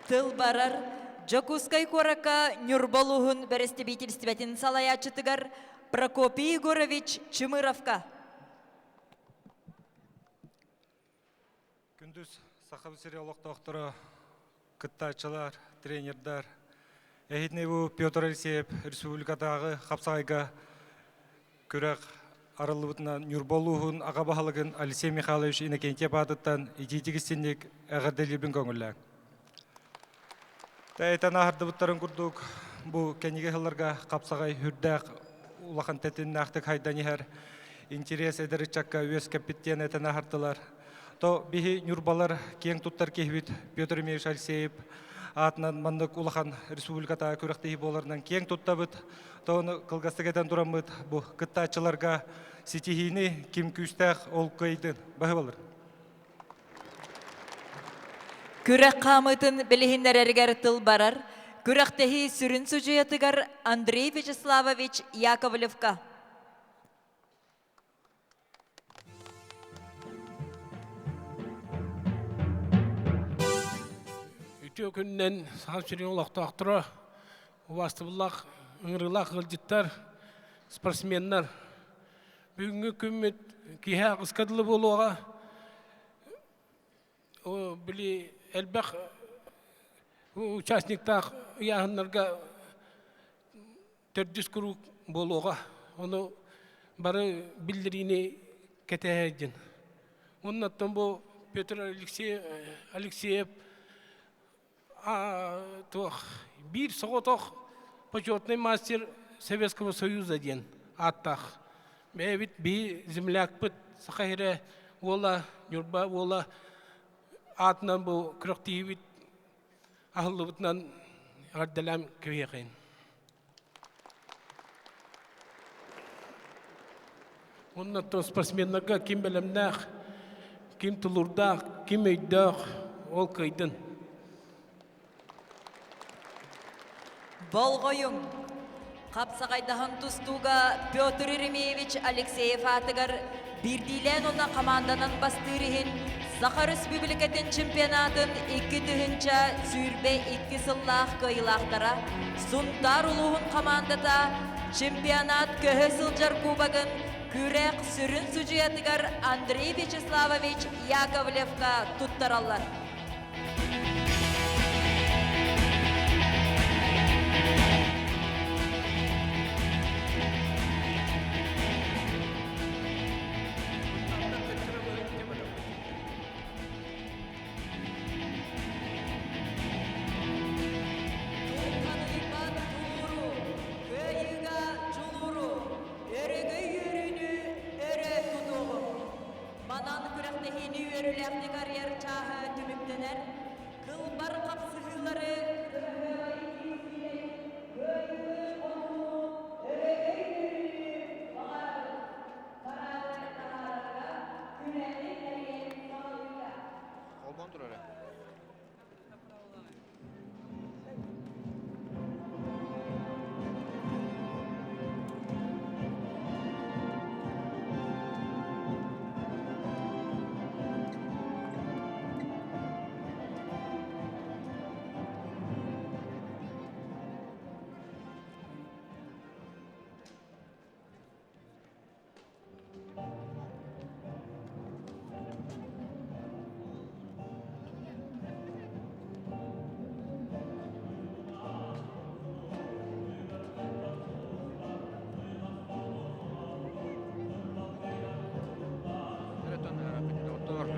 [SPEAKER 4] Тыл барар Дьокуускай куоракка Ньурба улууһун бэрэстэбиитэлистибэтин салайааччытыгар Прокопий Егорович Чымыровка.
[SPEAKER 7] Күндүз Саха сири олохтоохторо, кыттааччылар, тренердар, эһитини бу Петр Алексеев республикатааҕы хапсаҕайга күрэх арыллыбытынан Ньурба улууһун аҕа баһылыгын Алексей Михайлович Иннокентьев аатыттан итиитик истинник эҕэрдэлиирбин көҥүллээҥ. Этэн аһардыбыттарын курдук бу кэнниги сылларга хапсаҕай үрдээх улахан тэтимнээхтик хайдан иһэр интерес эдэр ыччакка үөскэппит диэн этэн аһардылар. То биһи Ньурбалар киэҥ туттар киһибит Петр Ильич Алексеев аатынан маннык улахан республикатааҕы күрэхтэһии буоларынан киэҥ туттабыт. То ону кылгастык этэн тураммыт бу кыттааччыларга ситиһиини ким күүстээх ол кыайдын баһыбалар.
[SPEAKER 4] Күрэх хаамыытын билиһиннэрэригэр тыл барар. Күрэхтэһии сүрүн судьуйатыгар Андрей Вячеславович Яковлевка.
[SPEAKER 8] Үтүө күнүнэн Саха сирин олохтоохторо, убаастабыллаах ыҥырыылаах ыалдьыттар, спортсменнар. Бүгүҥҥү күммүт киһи аҕыска дылы буолуоҕа. Били элбэх участниктаах ыйааһыннарга төрдүс куруук буолуоҕа. Ону бары биллэриини кэтэһэ Оннуттан бу Петр Алексеев туох биир соҕотох почетный мастер Советского Союза диэн ааттаах. Бэйэбит биһи землякпыт Саха сирэ уола, Ньурба уола аатынан бу күрэхтиһиибит аһыллыбытынан эҕэрдэлээн кэбиһиэхин. Уонна спортсменнарга ким бэлэмнээх, ким тулуурдаах, ким өйдөөх, ол кыайдын.
[SPEAKER 4] Болҕойуҥ! Хапсаҕайдаһан тустууга Петр Еремеевич Алексеев аатыгар биирдиилээн уонна хамаанданан бастыыр иһин Саха Өрөспүүбүлүкэтин чемпионатын 2022 сыллаах кыайыылаахтара Сунтаар улууһун хамаандата чемпионат көһө сылдьар кубогын күрэх сүрүн судьуйатыгар Андрей Вячеславович Яковлевка туттараллар.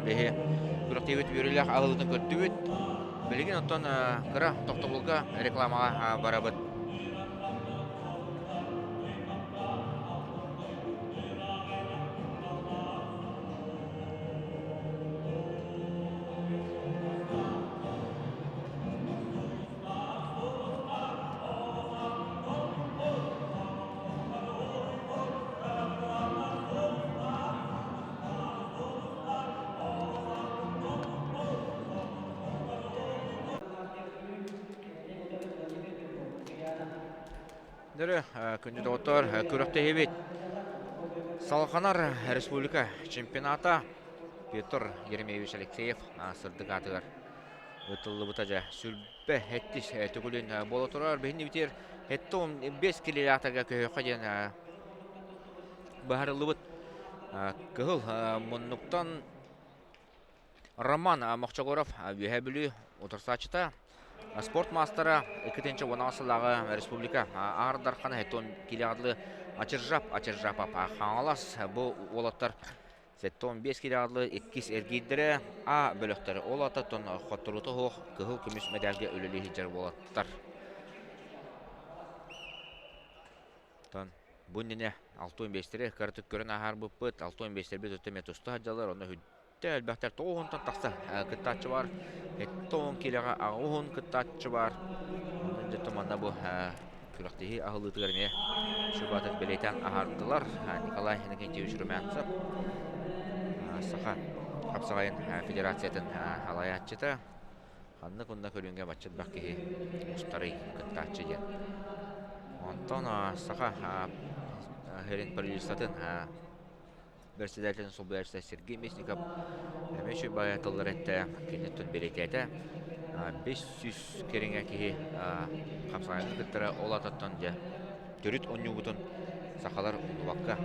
[SPEAKER 1] биһи күрэхтэһиибит үөрүүлээх аһылыытын көрдүбүт. Билигин оттон кыра тохтобулга рекламаҕа барабыт. Дөрө, күндү доҕоттор, күрэхтэһиибит салҕанар республика чемпионата Петр Еремеевич Алексеев сырдык аатыгар ыытыллыбыта дьэ сүлбэ сэттис төгүлүн буола турар. Биһини битир 75 килилаатарга көһүөххэ диэн быһаарыллыбыт кыһыл муннуктан Роман Мохчогоров Үөһээ Бүлүү утарсааччыта спорт маастара 2016 сыллааҕы республика Аар Дархана килиадлы Ачыржап Ачыржапов Хаҥалас бу уолаттар 75 килиадлы иккис эргиирдэрэ А бөлөхтөрө ол ататтан хотторуута суох кыһыл көмүс мэдээлгэ үлэлии сылдьар уолаттар. Тон бу иннинэ 65-тэри кыратык көрөн аһаарбыппыт. 65-тэрбит өттө эмиэ туста сылдьаллар. Онно хүттэ элбэхтэр 90-тан тахса кыттааччы бар. 70 киилэҕэ 80 кыттааччы бар. Онон дьэ манна бу күрэхтэһии аһыллыытыгар эмиэ сүбатын бэлиэтээн аһардылар. Николай Иннокентьевич Румянцев Саха хапсаҕайын федерациятын салайааччыта. Ханнык уонна көрүҥҥэ бачча элбэх киһи устарый кыттааччы диэн. Онтон саха Херин правительствотын председателин солбуйааччыта Сергей Местников эмиэ үчүгэй тыллар эттэ, киниттэн бэлиэтээтэ. 500 кэриҥэ киһи хапсаҕайга кыттара ол ататтан дьэ төрүт оонньуубутун сахалар умнубакка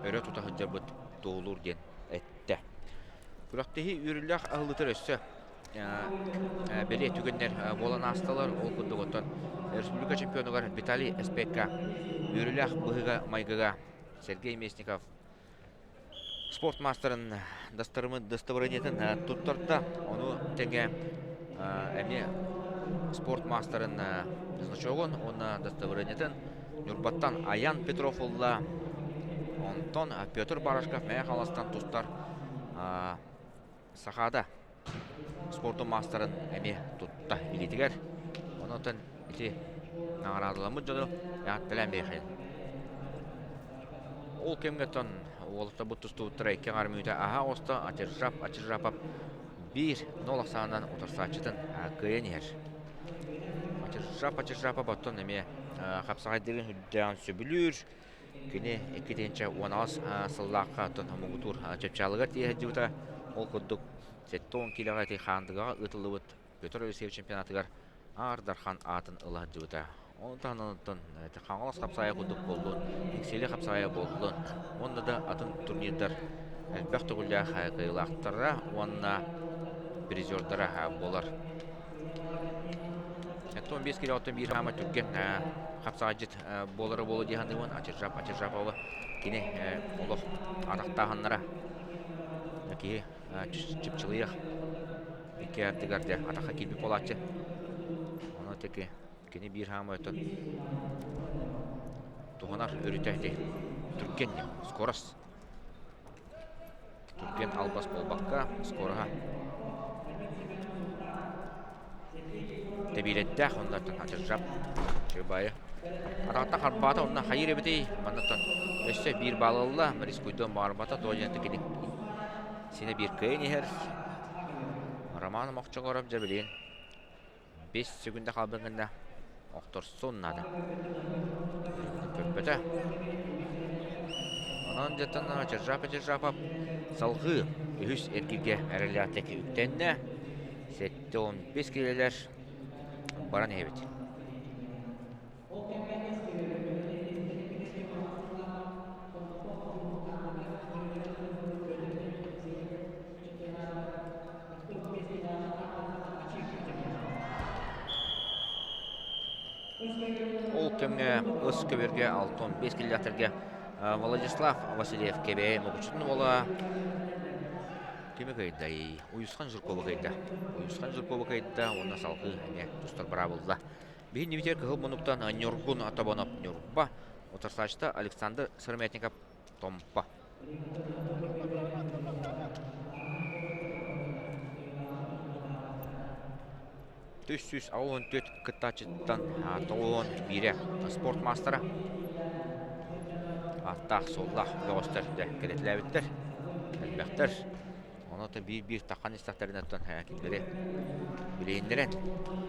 [SPEAKER 1] өрө тута сылдьарбыт туоһулуур диэн эттэ. Күрэхтэһии үөрүүлээх аһыллыытыгар өссө бэлиэ түгэннэр буолан аасталар. Ол курдук оттон республика чемпионугар Виталий Эспекка үөрүүлээх быһыыга-майгыга Сергей Местников спорт маастарын дастабырыанньатын туттарда. Ону тэҥэ эмиэ спорт маастарын значогун уонна дастабырыанньатын Ньурбаттан Аян Петров ылла. Онтон Петр Барашков Мэҥэ Хаҥаластан тустар Сахаада спордун маастарын эмиэ тутта илиитигэр. Онон ити наҕараадаламмыт дьону эҕэрдэлээн биэрэхин. Ол кэмҥэ оттон уолаттарбыт тустубуттара икки аҥаар мүнүүтэ аһа оҕуста Ачыржап Ачыржапов биир нол ахсаанынан утарсааччытын кыайан иһэр. Ачыржап Ачыржапов оттон эмиэ хапсаҕайдыырын үрдээҕин сөбүлүүр. Кини 2018 сыллаахха оттон муҥутуур чыпчаалыгар тиийэ сылдьыбыта. Ол курдук 70 киилэҕэ ити Хаандыгаҕа ыытыллыбыт Петр Алексеевич чемпионатыгар Аар Дархан аатын ыла сылдьыбыта. Ону таһынан оттон Хаҥалас хапсаайа курдук буоллун, Эҥсиэли хапсаайа буоллун уонна да атын турнирдар элбэх төгүллээх кыайыылаахтара уонна призердара буолар. 75 кило оттон биир хаама түргэн хапсаҕайдьыт буолара буолуо дии саныыбын. Ачыржап Ачыржапова кини олох атахтааһыннара киһи чыпчылыйах икки ардыгар дьэ атахха киирбит буолааччы. Ону таки кини биир хаама өтөн туһанар өрүтэ ити түргэн скорость Түргэн албас буолбакка, скороһа тэбиилэттээх оннуттан Ачыржап Чырбайы атаҕыттан харбаата онно хайыыр эбитий маннаттан өссө биир баал ылла рискуйдуон баҕарбата тоҕо диэн кини синэ биир кыайан иһэр Роман Мохчогоров дьэ билигин 5 секунда хаалбын гынна охторсуон наада. Көрбөтө. Онон дьэтэн Чержапа Чержапов салҕыы үһүс эргииргэ эрэллээхтик үктэннэ. 75 киилэлэр баран иһэбит. Ол кэмҥэ ыс көбүөргэ 65 килилэхтэргэ Владислав Васильев Кэбээйи Мукучутун уола. Кими кыайдай? Уйусхан Жиркова кыайда. Уйусхан Жиркова кыайда уонна салгыы эмиэ тустар быраабылла. Биһин нибитер кыһыл мунуктан Ньургун Тобонов Ньурба, утарсааччыта Александр Сыромятников Томпо. Үс 184 кыттааччыттан 91-э спорт маастара. Ааттаах-суоллаах бөҕөстөр дьэ кэлэтилээбиттэр, элбэхтэр. Онон биир-биир таххан истэхтэринэ оттон кинилэри билиһиннэрэн,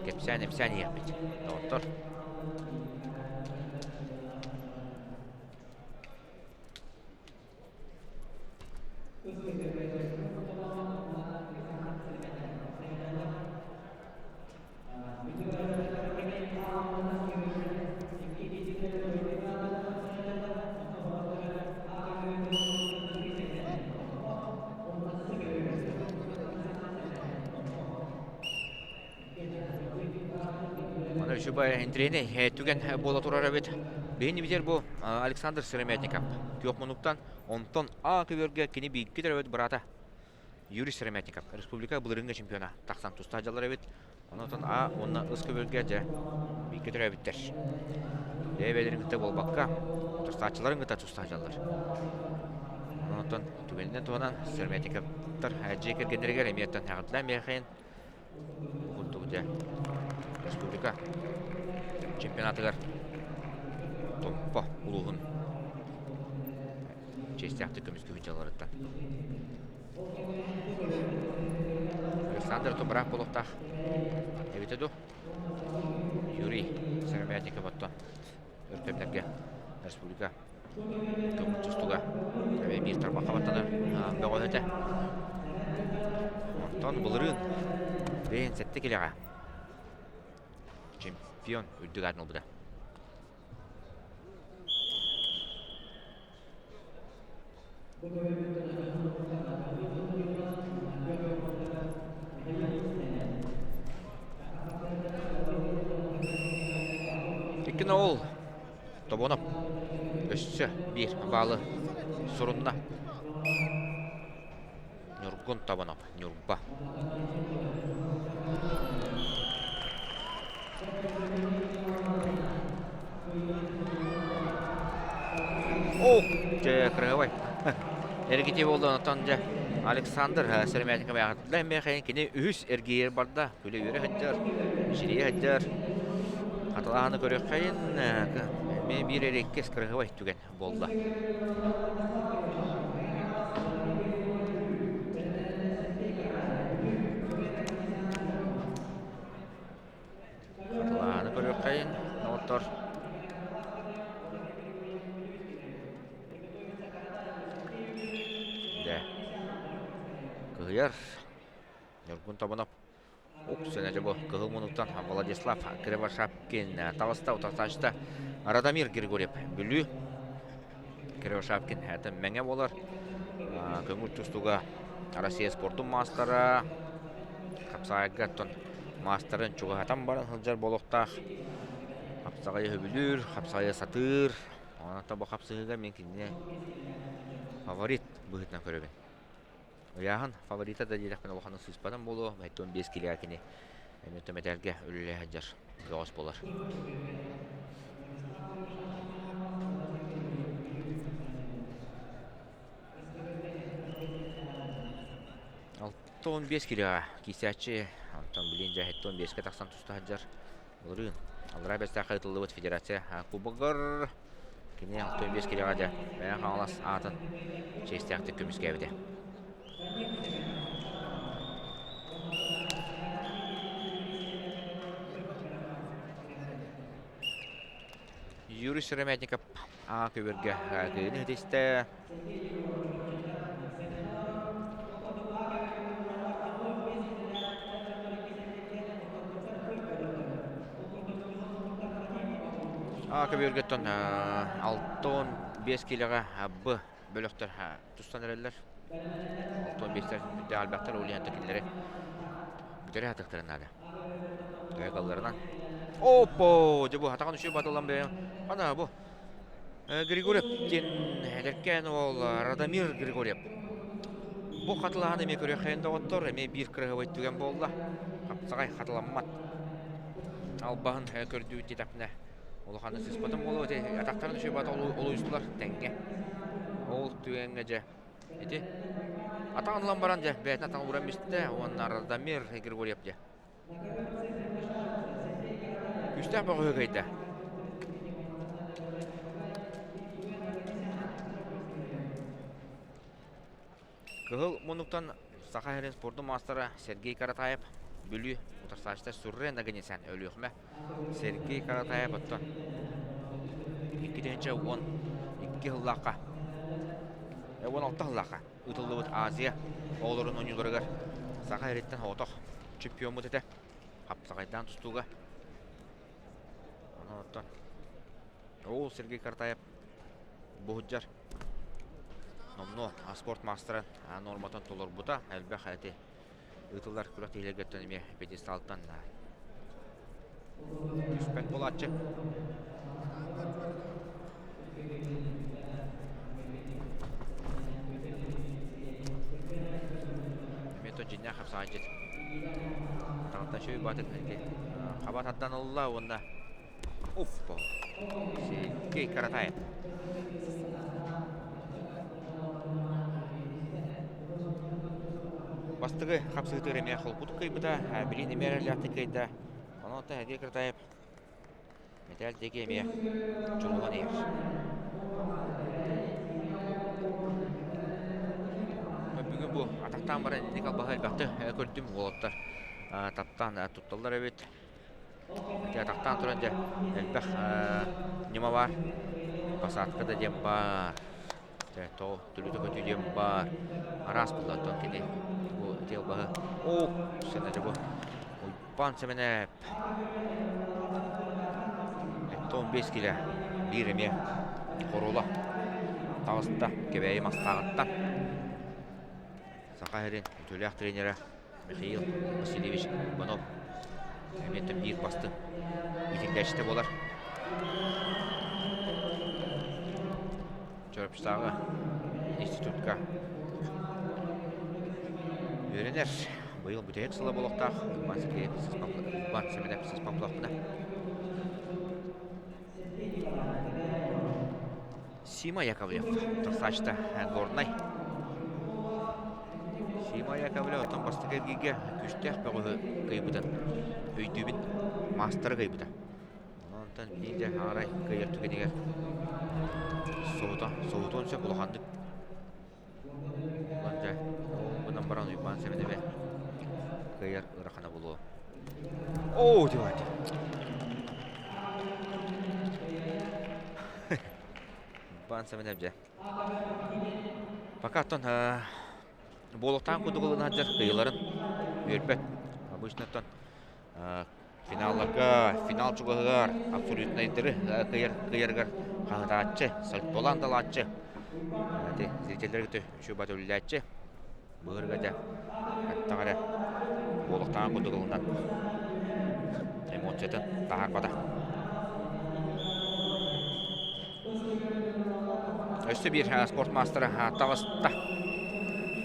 [SPEAKER 1] кэпсээн-ипсээн иһиэхпит, доҕоттор. Аны үчүгэй интириэһинэй түгэн буола турар эбит. Биһини битэр бу Александр Сыромятников күөх муннуктан, онтон А көбүөргэ кини бииргэ төрөөбүт быраата Юрий Сыромятников республика былырыыҥҥы чемпиона тахсан тустаах дьаллар эбит. Онтон А уонна Ыс көбүөргэ дьэ бииргэ төрөөбүттэр. Бэйэ-бэйэлэрин кытта буолбакка, тустааччыларын кытта тустаах дьаллар. Онтон түгэнинэн туһанан Сыромятниковтар дьиэ кэргэннэригэр эмиэ эҕэрдэлээн биэрэхэйин Бу курдук дьэ республика чемпионатыгар Томпо улууһун чиэстээхтик көмүскүүр дьыалаларыттан Александр Тубрах буолуохтаах эбитэ дуу Юрий Сыромятников оттон өр кэмнэргэ республика Көҥүл тустууга эмиэ биир тарбахха баттанар бөҕөһө этэ. Онтон былырыын бэйэн сэттэ килэҕэ чемпион үрдүк аатын ылбыта. Иккин ол Тобонов өссө биир баалы сурунна. Ньургун Тобонов, Ньурба. Ох, дьэ, кырыһабай. Эргитии буолла, онтон дьэ Александр Сыромятников мээхин кини үһүс эргиир барда. Күлэ-үөрэ сылдьар, мичилийэ сылдьар. Хатылааны көрүөххэйин, эмиэ биир эриэккэс кырыһабай түгэн буолла. Хатылааны көрүөххэйин, доҕоттор. Дьэ, кыһыйар Ньургун Тобонов Уксена дьэ бу кыһыл мунуктан Владислав Кривошапкин таҕыста утарсааччыта Радомир Григорьев Бүлүү Кривошапкин это Мэҥэ буолар көҥүл тустууга Россия спордун маастара хапсаҕайга оттон маастарын чугаһатан баран сылдьар буолуохтаах хапсаҕайы сөбүлүүр хапсаҕайы сатыыр онон бу хапсыһыыга мин кинини фаворит быһыытынан көрөбүн Ыйааһын фаворита да диэтэхпинэ улаханнык сыыспатым буолуо. 75 килигэ кини эмиэ мэтээлгэ үлэлэһэ сылдьар бөҕөс буолар. Алта 15 килигэ киисээччи, онтон билин дьэ 75-ке тахсан туста сылдьар. Былырыын Аллараа Бэстээххэ ыытыллыбыт федерация кубогар Кини 65 килэҕэ дьэ Мэҥэ Хаҥалас аатын чиэстээхтик көмүскээбитэ. Юрий Сыромятников А көбөргө кыайыыны ситистэ. Көбүөргэттэн 65 киилэҕэ Б бөлөхтөр тустан эрэллэр. 65-тэр үрдээх элбэхтэр, ол иһин кинилэри бүтэрэ сатыахтарын наада. Төһө калларынан. Оппо! Дьэ бу хатаҕын үчүгэй батыллан бэйэм. Ана бу Григорьев диэн эдэркээн уол Радомир Григорьев. Бу хатылаһан эмиэ көрүөххэйин доҕоттор, эмиэ биир кыраһыабай түгэн буолла. Хапсаҕай хатыламмат. Албаһын көрдүү диэтэхпинэ улаханнык сыспатым буолуо ити атахтарын үчүгэй баата олуйустулар тэҥҥэ. Ол түгэҥҥэ дьэ ити атаҕын ылан баран дьэ бэйэтин атаҕын ууран бистэ уонна Радомир Григорьев дьэ Күүстээх бөҕөһү кыайда. Кыһыл муннуктан Саха сирин спордун маастара Сергей Каратаев, Бүлүү утарсааччыта Суррен Аганесян Өлүөхүмэ Сергей Каратаев оттон 2012 сыллаахха 16 сыллаахха ыытыллыбыт Азия оҕолорун оонньууларыгар Саха сириттэн соҕотох чемпиоммут этэ. Хапсаҕайдаан тустууга. Онон оттон ол Сергей Картаев буһуджар номнуо спорт маастара нуорматын толорбута элбэх эти ыытыллар күрэхтэһиилэргэ эмиэ пьедесталтан түспэт буолааччы. Эмиэ то дьиннээх хапсаҕайдьыт. Таҕытта шөй баатын хаба тардан ылла уонна Оппа! Сергей Каратаев. Бастакы хапсыытыгар эмиэ холкутук кыайбыта, билигин эмиэ эрэллээхтик кыайда. Онон Сергей Каратаев мэтээл диэки эмиэ дьулуһан иһэр. Бүгүн бу атахтаан баран инник албаһы элбэхтик көрдүм уолаттар таптаан тутталлар эбит. Ити атахтаан туран дьэ элбэх ньыма баар. Посадка да диэн баар. Дьэ тоҕо түлүтэ көтүү диэн баар. Араас булла оттон кини бу ити албаһы оо сэнэ дьэ бу Уйбаан Сэмэнэп 15 килэ биир эмиэ хорула таҕыста Кэбээйи Мастааҕыттан Саха сирин үтүөлээх тренерэ Михаил Васильевич Иванов эмиэ биир бастыҥ иитиллээччитэ буолар. Чурапчытааҕы институтка үөрэнэр. Быйыл бүтэһик сыла буолуохтаах Уйбаан Сергеев Уйбаан Семенов сыспаппылахпына. Сима Яковлев, тахсааччыта Горнай. Сима Яковлев оттон бастакы эргииргэ күүстээх бөҕөһү кыайбытын өйдүүбүн, маастары кыайбыта. Онтон биирдэ арай кыайар түгэнигэр соһута, соһутуон сөп улаханнык. Онон дьэ, ол гынан баран Уйбаан Сэмэнэбэ кыайар ыарахана буолуо. Оо, дивати. Баан Сэмэнэп дьэ. Пока оттон буолуохтаах курдук ылына сылдьар кыайыыларын үөрбэт. Обычно оттон финалларга, финал чугаһыгар абсолютнайдары кыайар кыайарыгар хаһытааччы, сальтолаан далааччы, ити зрителлэргэ үчүгэй бат үлэлээччи. Быһырга дьэ хаттах эрэ буолуохтааҕын курдук ылынан эмоциятын таһаарбата. Өссө биир спорт маастара таҕыста.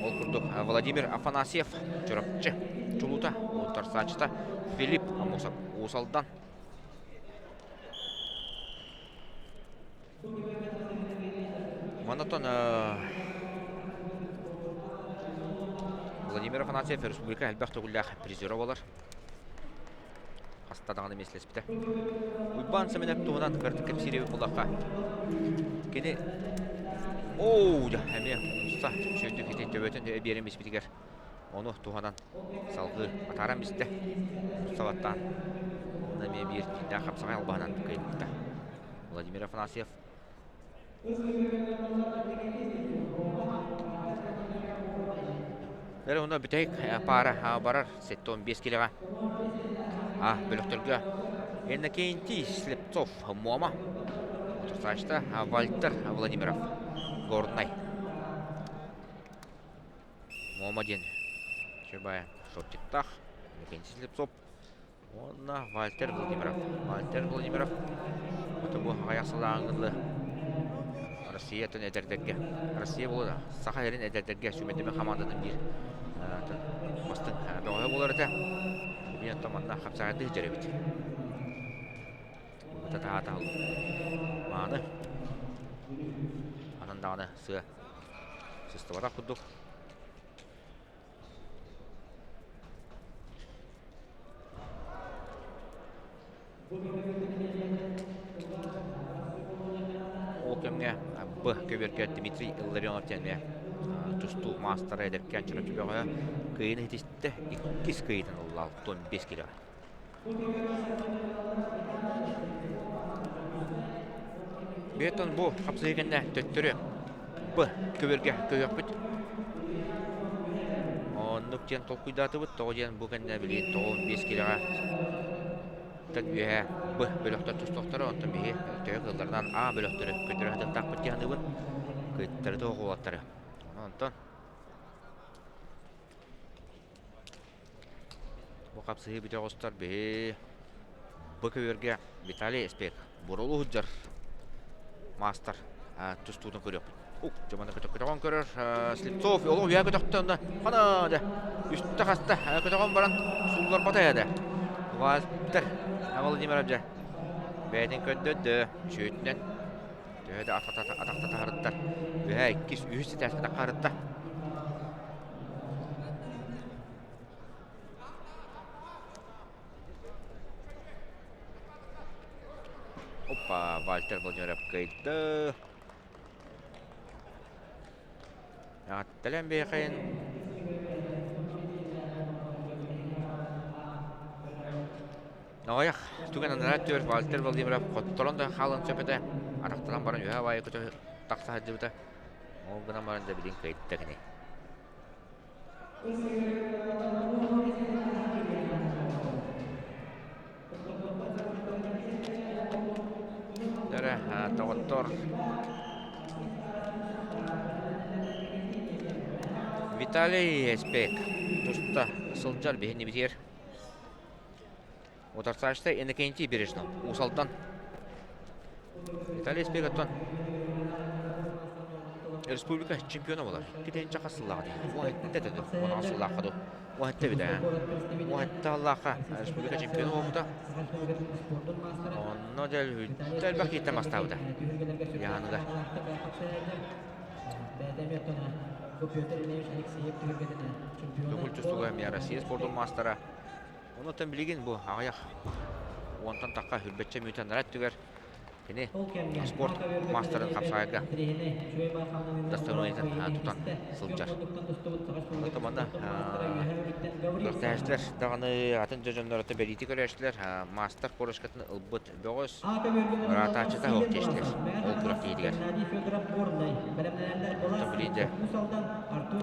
[SPEAKER 1] Ол курдук Владимир Афанасьев Чурапчы чулуута, утарсааччыта Филипп Амосов Уус Алдан. Манатон Владимир Афанасьев республика элбэх төгүллээх призера буолар. Хаста даҕаны миэстэлэспитэ. Уйбаан Сэмэнэп туһунан кыратык кэпсиир эбит буоллахха, кини оо дьэ эмиэ умса үчүгэйдик ити төбөтүн биэрэн биспитигэр ону туһанан салгыы атааран бистэ. Умса баттаан онно эмиэ биир дьиҥнээх хапсаҕай албаһынан кыайбыта. Владимир Афанасьев Эрэ онно бүтэһик паара барар 75 килоҕа. А бөлөхтөргө Иннокентий Слепцов Муома, утарсааччыта Вальтер Владимиров Горнай. Муома диэн Чебая шортиктаах Иннокентий Слепцов Уонна Вальтер Владимиров. Вальтер Владимиров это бу аҕыйах сыллааҕы дылы. Россиятын эдэрдэргэ, Россия буолуо да, Саха сирин эдэрдэргэ сүүмэрдэммит хамаандатын биир бастыҥ бөҕөһө буолар этэ. Билигин оттон манна хапсаҕайдыы сылдьар эбит. Быта таһаата мааны. Анан даҕаны сыа сыстыбатах курдук. Ол кэмҥэ Б көбүөргэ Дмитрий Илларионов диэн эмиэ тустуу маастара эдэркээн чурапчы бөҕөһө кыайыыны ситистэ, иккис кыайыытын ылла 65 килоҕа. Бетон бу хапсыһыы кэннэ төттөрү Б көбүөргэ көһүөхпүт. Оннук диэн толкуйдаатыбыт. Тоҕо диэн бу кэннэ билигин 95 килоҕа Тан үөһэ Б бөлөхтөр тустуохтара, онтон биһи төһө кыалларынан А бөлөхтөрү көрдөрө сатыахтаахпыт дии саныыбын. Кыттары тоҕо уолаттары. Онтон бу хапсыһыы бүтэ оҕустар биһи Б көбүөргэ Виталий Эспек бурулу сылдьар маастар тустуутун көрүөхпүт. Ук, дьомоно көтөҕөн көрөр Слепцов олох үйэ көтөхтө онно хана дэ үстэ хаста көтөҕөн баран суулларбата эдэ Вальтер Владимиров дьэ бэйэтин көрдөрдө үчүөтүнэн төһө да атахтатаһарыттар үһэ иккис үһүс этээскэ таххарытта. Опа, Вальтер Владимиров кыайда. Аттален биэхэйин Ноҕойох түгэн анараа түөр Вальтер Владимиров хотторон да хаалан сөп этэ. Арахтаран баран үһэ абайы көтө тахса сылдьыбыта. Ол гынан баран да билин кыайда кини. Дөрө, доҕоттор. Виталий Эспек туста сылдьар биһинибитигэр. Утарсааччыта Иннокентий Бережнов Уус Алдан. Виталий Эспек оттон республика чемпиона буолар. Китинчэ хас сыллааҕа дии? Уон сэттэ 16 сыллаахха дуу. 17 эбит ээ. 17 сыллаахха республика чемпиона буолбута. Онно дьэ элбэх киһиттэн бастаабыта. Яныга. Төгүл тустууга эмиэ Россия спордун маастара. Онуттан билигин бу аҕыйах уонтан тахха хүрбэччэ мүнүүтэ анараа өттүгэр кини спорт маастарын хапсаҕайга дастабырыанньатын тутан сылдьар. Онтон манна күрэхтэһээччилэр даҕаны атын дьоннор бэлиити көрөөччүлэр маастар корочкатын ылбыт бөҕөс ыраатааччыта суох тиэстилэр ол күрэхтэһиитигэр. Онтон билигин дьэ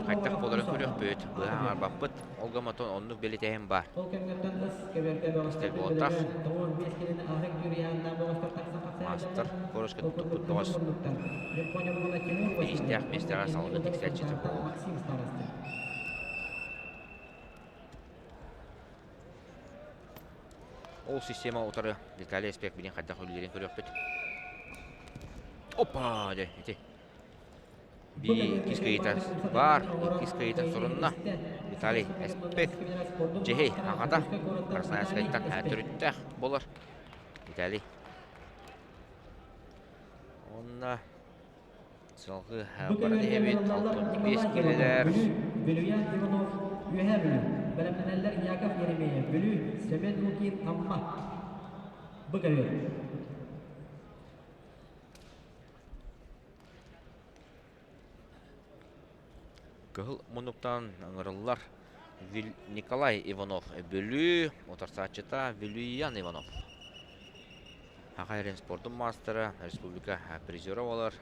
[SPEAKER 1] хайдах буоларын көрүөхпүт, быһа аҥарбаппыт. Ол гыммытын оннук бэлиэтээһин баар. Истэр буолтах. Маастар корочка туппут бөҕөс. Бириистээх миэстэҕэ салгыы тиксээччитэ буолуо. Ол система утары Виталий Эспек билин хайдах үлэлиирин көрүөхпүт. Опа! Дьэ, ити Бии иккис кыйыта баар, иккис кыйыта сурунна. Виталий Эспек Дьэһэй аҕата Красноярскайтан төрүттээх буолар. Виталий. Онно салгыы баран иһэбит 65 киилэлэр.
[SPEAKER 2] Бүлүян Иванов Үөһээ Бүлүү. Бэлэмнэнэллэр Яков Еремеев Бүлүү, Семен Лукин Амма. Быковер.
[SPEAKER 1] Кыһыл муннуктан ыҥырыллар Николай Иванов Бүлүү утарсааччыта Вилюян Иванов. Саха сирин спордун маастара, республика призера буолар.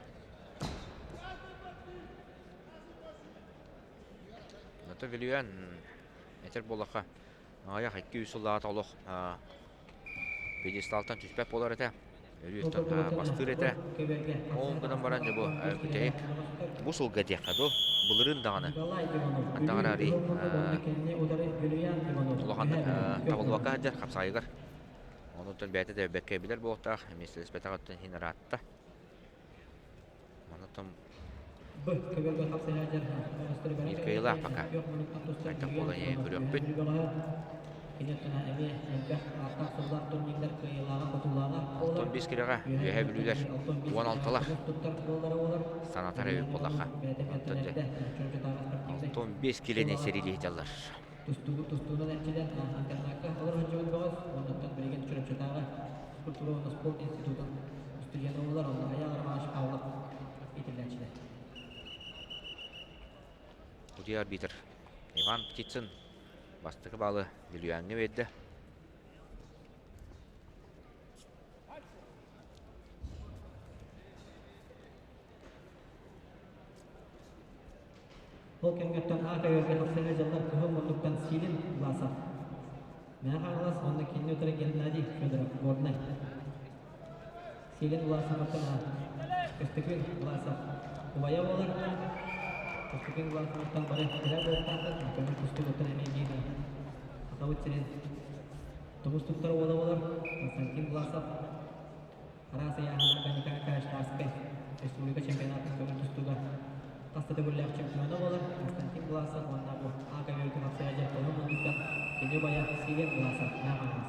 [SPEAKER 1] Ото Вилюян этэр буоллахха, аҕыйах 2-3 сыллааҕыта олох пьедесталтан түспэт буолар этэ. Өрүүттэн бастыыр этэ. Ол гынан баран дьэ бу бүтэһик бу сылга диэххэ дуу, былырыын даҕаны андаҕар арый улаханнык табыллыбакка сылдьар хапсаайыгар. Онуттан бэйэтэ да бэккэ билэр буолуохтаах, миэстэлэспэтэх өттүн иһин ыраатта. Онтон биир кыайыылаах пока. Хайдах буолан көрүөхпүт. Алтан биэс кирэҕэ Үөһээ Бүлүүлэр уон алталар санатар эбит буоллахха. Онтон дьэ 65 килени сэриилиһитэллэр.
[SPEAKER 2] Тустуугу тустуунан эрчилэн интернакка олор сылдьыбыт бөҕөс уоннаттан билигин Чурапчытааҕы физкультура уонна спорт институтун устудьуона буолар онно Айаал Романович Павлов иитиллээччилэр.
[SPEAKER 1] Судья арбитр Иван Птицын бастакы баалы Бүлүөҥҥэ биэрдэ.
[SPEAKER 2] Ол кэмҥэттэн аат өйөргө тахсыыга дьаллар кыһыл муннуктан Силин Власов, Мэҥэ Хаҥалас уонна кинини утары Геннадий Федоров, Горнай. Силин Власовтан Көстөкүүн Власов убайа буолар. Көстөкүүн Власовтан бары билэр буолуохтаахтар, көмүс тустуугуттан эмиэ биир Сахабыт сирин тумус туттар уола буолар Константин Власов. Араас ыйааһыннарга Николай Каштарскай республика чемпионатын көҥүл тустууга хас да төгүллээх чемпиона буолар Константин Власов уонна бу А көбүөргэ хапсыһа дьарыктанар муннуктан кини убайа Силен Власов Нааманас.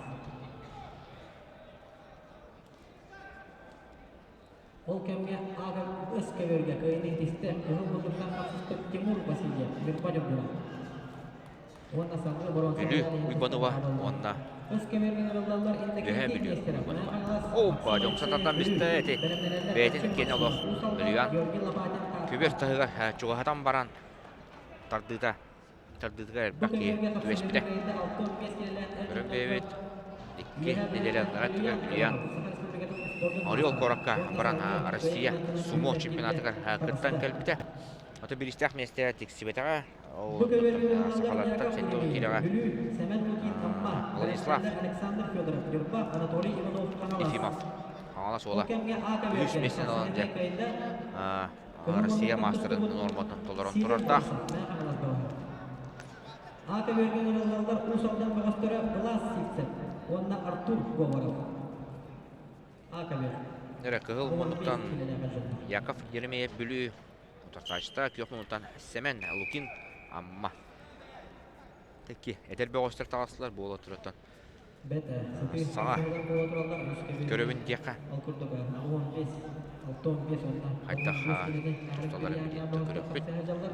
[SPEAKER 2] Ол кэмҥэ А С көбүөргэ кыайыыны ситистэ кыһыл муннуктан хапсыспыт Тимур Васильев Ньурба дьоҥҥо. Уонна салгыы боруонса
[SPEAKER 1] Бүлүү Уйбанова уонна Үөһээ Бүлүү Уйбанова. Опа, дьоҥсататан бистэ эти бэйэтин киэнэ олох Өлүйан күбүр таһыгар чугаһатан баран тардыыта тардыытыгар элбэх киһи түбэспитэ. Көрөн бэйэбит икки нэдиэлэ аннараа өттүгэр Ульян Орел куоракка баран Россия сумо чемпионатыгар кыттан кэлбитэ. Ото бириистээх миэстэ тиксибэтэҕэ. Ол
[SPEAKER 2] Бу көбүөргэ
[SPEAKER 1] сахалартан сэттэ уон киилэҕэ
[SPEAKER 2] Бүлүү, Сэмэн Лукин, Амма,
[SPEAKER 1] Владислав
[SPEAKER 2] Александр Федоров, Ньурба, Анатолий Иванов, Хаҥалас.
[SPEAKER 1] Ефимов Хаҥалас
[SPEAKER 2] Ол
[SPEAKER 1] уола
[SPEAKER 2] кэмҥэ А
[SPEAKER 1] үһүс
[SPEAKER 2] көбүөргэ
[SPEAKER 1] миэстэни ылан дьэ
[SPEAKER 2] Хапсаҕай кыайда, Көҥүл
[SPEAKER 1] Россия
[SPEAKER 2] муннуктан
[SPEAKER 1] маастарын
[SPEAKER 2] тустубут
[SPEAKER 1] нуорматын толорон
[SPEAKER 2] Сиидэр
[SPEAKER 1] турардаах.
[SPEAKER 2] Борисов, Мэҥэ Хаҥалас бөҕөһө. А көбүөргэ ыҥырыллаллар Уус Алдан бөҕөстөрө Влас Сивцев уонна Артур Говоров. А көбүөр.
[SPEAKER 1] Эрэ кыһыл
[SPEAKER 2] 15
[SPEAKER 1] муннуктан
[SPEAKER 2] киилэлээх дьоннор.
[SPEAKER 1] Яков Еремеев Бүлүү Утарсааччыта күөх муннуктан Сэмэн Лукин Амма. Икки эдэр бөҕөстөр таҕыстылар буола тураттан
[SPEAKER 2] Бэт сытыы
[SPEAKER 1] саҥа
[SPEAKER 2] хапсыһыылар буола тураллар үс көбүөргэ.
[SPEAKER 1] көрөбүн диэххэ
[SPEAKER 2] Ол курдук 15, 65 уонна
[SPEAKER 1] хайдах
[SPEAKER 2] 15 киилэни
[SPEAKER 1] тусталлар эбит
[SPEAKER 2] ыйааһыннаах
[SPEAKER 1] диэн
[SPEAKER 2] бөҕөстөр
[SPEAKER 1] көрүөхпүт.
[SPEAKER 2] хапсыһа сылдьаллар.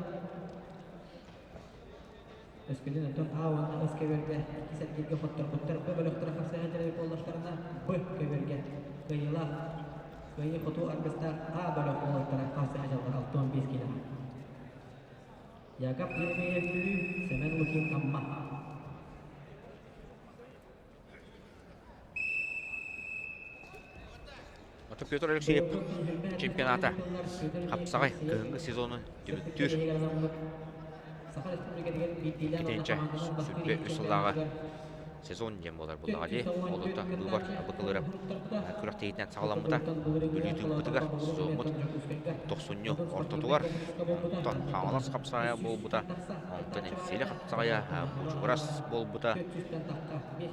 [SPEAKER 2] Өскөтүн оттон А уонна С көбүөргэ иккис эргииргэ хотторбуттар Б бөлөхтөрө хапсыһа сылдьар буоллахтарына Б көбүөргэ кыайыылаах кыайыы-хотуу аргыстаах А бөлөх уолаттара хапсыһа сылдьаллар 65 киилэҕэ. Яков Еремеев Бүлүү, Сэмэн Лукин Амма.
[SPEAKER 1] Ото Петр Алексеев чемпионата хапсаҕай кыһыҥҥы сезонун түмүктүүр. Итинчэ сүрбэ үс сыллааҕы сезон диэн буолар буоллаҕа дии. Ол онто быыбар быкылырып күрэхтэһиитинэн саҕаламмыта. Бүлүү тыыппытыгар сезоммут тохсунньу ортотугар онтон Хаҥалас хапсаҕайа буолбута, онтон Эҥсиэли хапсаҕайа Бучугурас буолбута.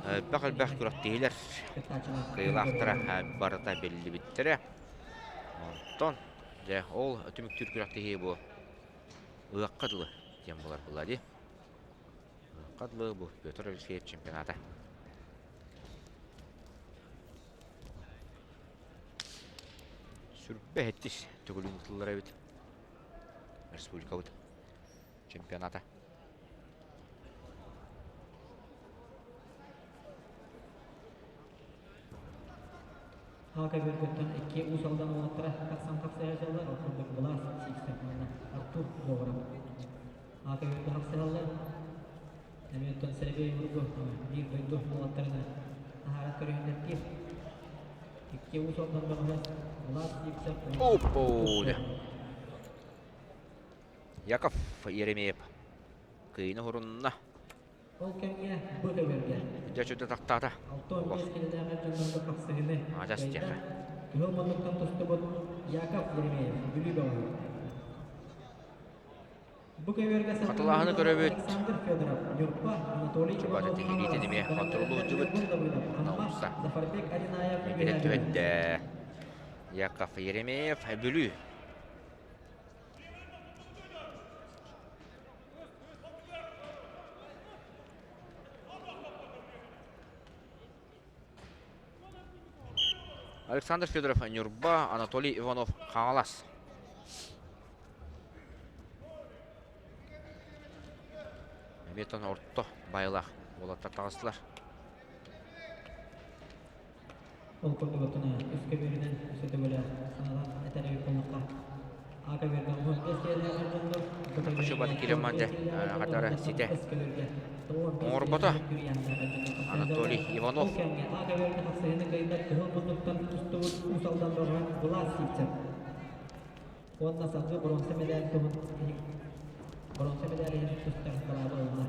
[SPEAKER 1] Элбэх-элбэх күрэхтэһиилэр кыайыылаахтара барыта биллибиттэрэ. Онтон дьэ ол түмүктүүр күрэхтэһии бу ыһыахха дылы диэн буолар буолла дии. Ыһыахха дылы бу Петр Алексеев чемпионата. Сүрбэ сэттис төгүлүн ыытыллар эбит республикабыт чемпионата.
[SPEAKER 2] Хака бөргөттөн икки Уус Алдан уолаттара тахсан хапсыһа дьаллар, ол курдук Былаас Сивцев уонна Артур Говоров. Хака бөргө хапсыһаллар. Эмиэ оттон Сергей Ургу биир дойду уолаттарын таһааран көрүһүннэртиир. Икки Уус Алдан бөҕөһө Былаас Сивцев уонна
[SPEAKER 1] Оппо! Яков Еремеев кыйыны хурунна.
[SPEAKER 2] Ол кэмҥэ бу көбүөргэ
[SPEAKER 1] Дьэ чөтө тахтаата.
[SPEAKER 2] 65 килэлээх дьоннорго хапсыһыыны
[SPEAKER 1] Адьас
[SPEAKER 2] кыайда.
[SPEAKER 1] диэхэ.
[SPEAKER 2] Кыһыл муннуктан тустубут Яков Еремеев, Бүлүү бөҕөһө. Бу көбүөргэ
[SPEAKER 1] Хатылааһыны көрөбүт.
[SPEAKER 2] Александр Федоров, Ньурба, Анатолий
[SPEAKER 1] Чубата
[SPEAKER 2] Иванов,
[SPEAKER 1] тиһилиитин эмиэ хонтуруолу сылдьыбыт.
[SPEAKER 2] Ньургун Давыдов,
[SPEAKER 1] Онно
[SPEAKER 2] Амма,
[SPEAKER 1] умса.
[SPEAKER 2] Зафарбек Аринаев,
[SPEAKER 1] Эбирэ
[SPEAKER 2] Үөһээ Бүлүү.
[SPEAKER 1] түһэттэ. Яков Еремеев, Бүлүү. Александр Федоров Ньурба, Анатолий Иванов Хаҥалас. Эмиэтэн орто байылаах уолаттар таҕыстылар.
[SPEAKER 2] Ол курдук оттон үс көбүөрүнэн өссө төгүлэ саналаан этэр эбит буоллахха, А көбүөргэ 15 киһилээх дьоннор, Б
[SPEAKER 1] Чубаты
[SPEAKER 2] көбүөргэ
[SPEAKER 1] килэмманде
[SPEAKER 2] 15 киһилээх
[SPEAKER 1] хатара
[SPEAKER 2] дьоннор,
[SPEAKER 1] сите
[SPEAKER 2] С көбүөргэ 95
[SPEAKER 1] оҥорбото
[SPEAKER 2] киһилээх күрүйээннээх дьоннор
[SPEAKER 1] Анатолий
[SPEAKER 2] хапсыһыыллар.
[SPEAKER 1] Иванов.
[SPEAKER 2] Ол кэмҥэ А көбүөргэ хапсыһыыны кыайдар кыһыл муннуктан тустубут Уус Алдан бөҕөһө Влас Сивцев уонна салгыы боруонса мэдээл туһун боруонса мэдээлэ иһин тустар бырааба ылла.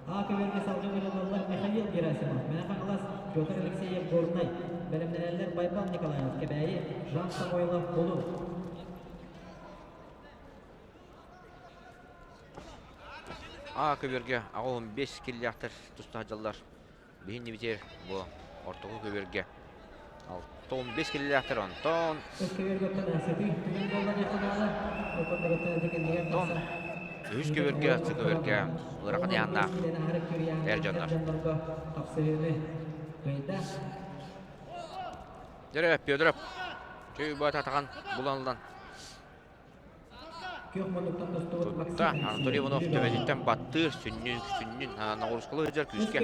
[SPEAKER 2] А көбүөргэ салгыы ылыллар Михаил Герасимов, Мэҥэ Хаҥалас, Петр Алексеев Горнай, бэлэмнэнэллэр Байбал Николаев, Кэбээйи, Жан Самойлов, Булун.
[SPEAKER 1] А көбүөргэ 85 киллээхтэр туста сылдьаллар. Биһин битер бу ортоку көбүөргэ 65 киллээхтэр онтон Онтон үһүс көбүөргэ, сы көбүөргэ ыарахан ыйааннаах эр дьоннор. Дьэрэ Федоров чөй баататахан булан ылан Тутта Анатолий Иванов төбөтүттэн баттыыр, сүнньүн, сүнньүн ноҕуруускалыы сылдьар күүскэ.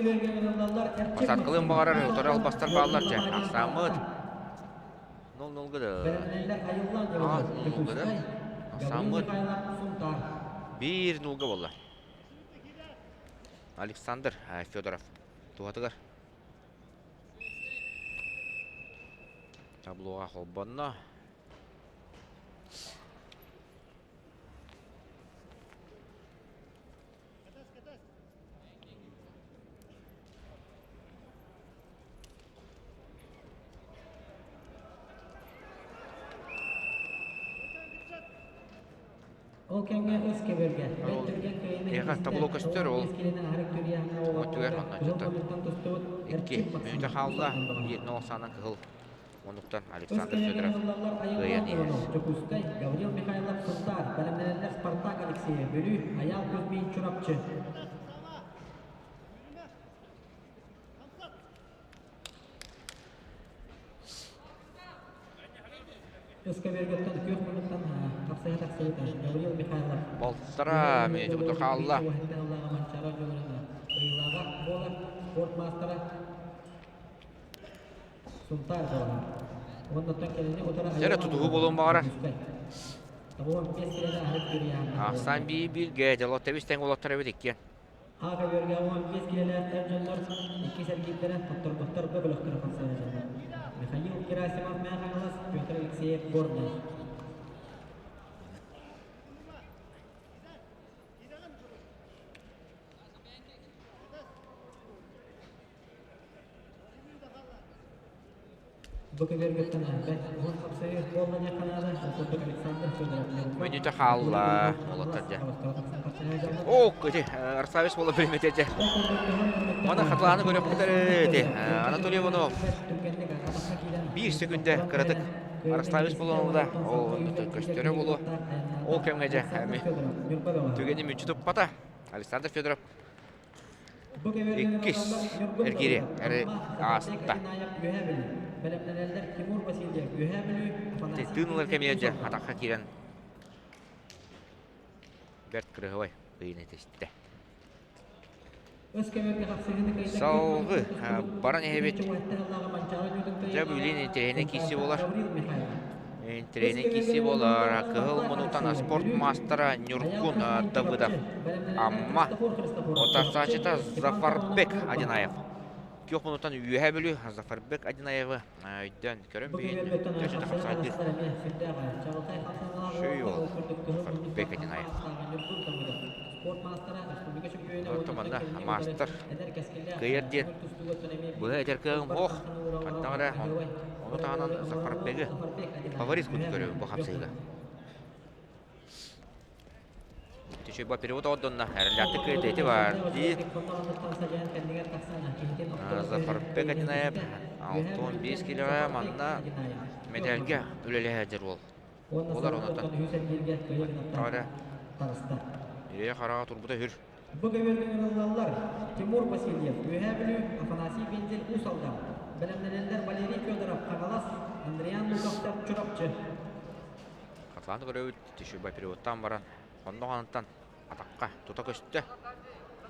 [SPEAKER 1] Посадкалыын баҕарар, утары албастар бааллар дьэ. Ахсааммыт 0-0 гыда. А, 0-0 гыда. Ахсааммыт 1-0 буолла. Александр Федоров туһатыгар. Таблоға холбонно.
[SPEAKER 2] Ол кэмҥэ ыс кэбиргэ, бэрт түргэн кыайыыны
[SPEAKER 1] Эҕэ
[SPEAKER 2] ситистэ,
[SPEAKER 1] табло көстөр ол
[SPEAKER 2] 15 килинэн аһарык түрүйэһиҥҥэ
[SPEAKER 1] өттүгэр
[SPEAKER 2] уолаттарга
[SPEAKER 1] онно
[SPEAKER 2] кыһыл
[SPEAKER 1] дьонтон
[SPEAKER 2] муннуктан тустубут
[SPEAKER 1] икки
[SPEAKER 2] Эрчим
[SPEAKER 1] мүнүүтэ
[SPEAKER 2] Максимов
[SPEAKER 1] хаалла
[SPEAKER 2] Уус Алдан
[SPEAKER 1] 1-0 ахсаанынан кыһыл Онуктан
[SPEAKER 2] Ыс
[SPEAKER 1] Александр
[SPEAKER 2] кэлиҥҥэ
[SPEAKER 1] Федоров
[SPEAKER 2] ыллаллар
[SPEAKER 1] кыайан
[SPEAKER 2] Айыллаан
[SPEAKER 1] иһэр.
[SPEAKER 2] Иванов, Дьокуускай, Гаврил Михайлов, Сунтаар, бэлэмнэнэллэр Спартак Алексеев, Бүлүү, Айаал Кузьмин, Чурапчы. Өскөбөргөттөн күөх муннуктан хапсыһа тахсыбыта Гаврил Михайлов.
[SPEAKER 1] Балтара мүнүүтэ хаалла.
[SPEAKER 2] Манчаара дьонун ыйылааҕа буолар спорт маастара Сунтаар буолар. Уоннаттан кэлини утара
[SPEAKER 1] Дьэрэ тутуһуу буолуон баҕарар. Ахсаан биир-бииргэ дьоло тэбис-тэҥ уолаттар эбит иккиэн.
[SPEAKER 2] Аага үөргэ 15 килэлээх эр дьоннор иккис эргиирдэрэ хотторбуттар бу бөлөхтөрө хапсыһа дьоннор. Михаил Герасимов Мэҥэ Хаҥалас, Петр Алексеев Горнай. Бу көбүөргүттэн элбэх уһун хапсыһыы буолла диэххэ наада. Ол курдук Александр Федоров
[SPEAKER 1] Мүнүүтэ хаалла уолаттар дьэ. О, ити Арсавис буола биримэтэ дьэ. Маны хатылааны көрөхпүт ити Анатолий Иванов биир секунда кыратык Арславис буолан ылла. Ол көстөрө буолуо. Ол кэмҥэ дьэ түгэни мүччү туппата. Александр Федоров Иккис эргиири ааста. Тыын ылар кэмигэр дьэ атахха киирэн бэрт кырыһыбай ыйын этистэ. Салгыы баран иһэбит. Дьэ бүлүүн интэриэһинэй киирсии буолар. Интэриэһинэй киирсии буолар. Кыһыл мунутан спорт маастара Ньургун Давыдов Амма утарсааччыта Зафарбек Адинаев. Күөх мунутан Үөһээ Бүлүү Зафарбек Адинаевы өйдөөн көрөн биһин төсүтэ хапсаҕайдыыр. Шүй ол Зафарбек Адинаев. Оттон манна маастар кыайар диэн быһа этэр кыаҕым ох. Хантан эрэ ону таһынан Зафарбегы фаворит курдук көрөбүн бу хапсыһыыга. Түшөйбө перевод оҕордонно. Эрэллээхтик кыайда бар дии. Зафарбек Адинаев 65 килоҕа манна медальга үлэлэһэ уол. Буолар онотон. Тоҕо Ирэйэ хараҕа турбута үһүр.
[SPEAKER 2] Бу көбүөргүн ылыллаллар Тимур Васильев, Үөһээ Бүлүү, Афанасий Вензель Уус Алдан. Бэлэмнэнэллэр Валерий Федоров. Хаҥалас, Андриан Луковцев, Чурапчы.
[SPEAKER 1] Хатылаан көрөбүт, Тишуба переводтаан баран, хоннох анантан атахха тута көстө.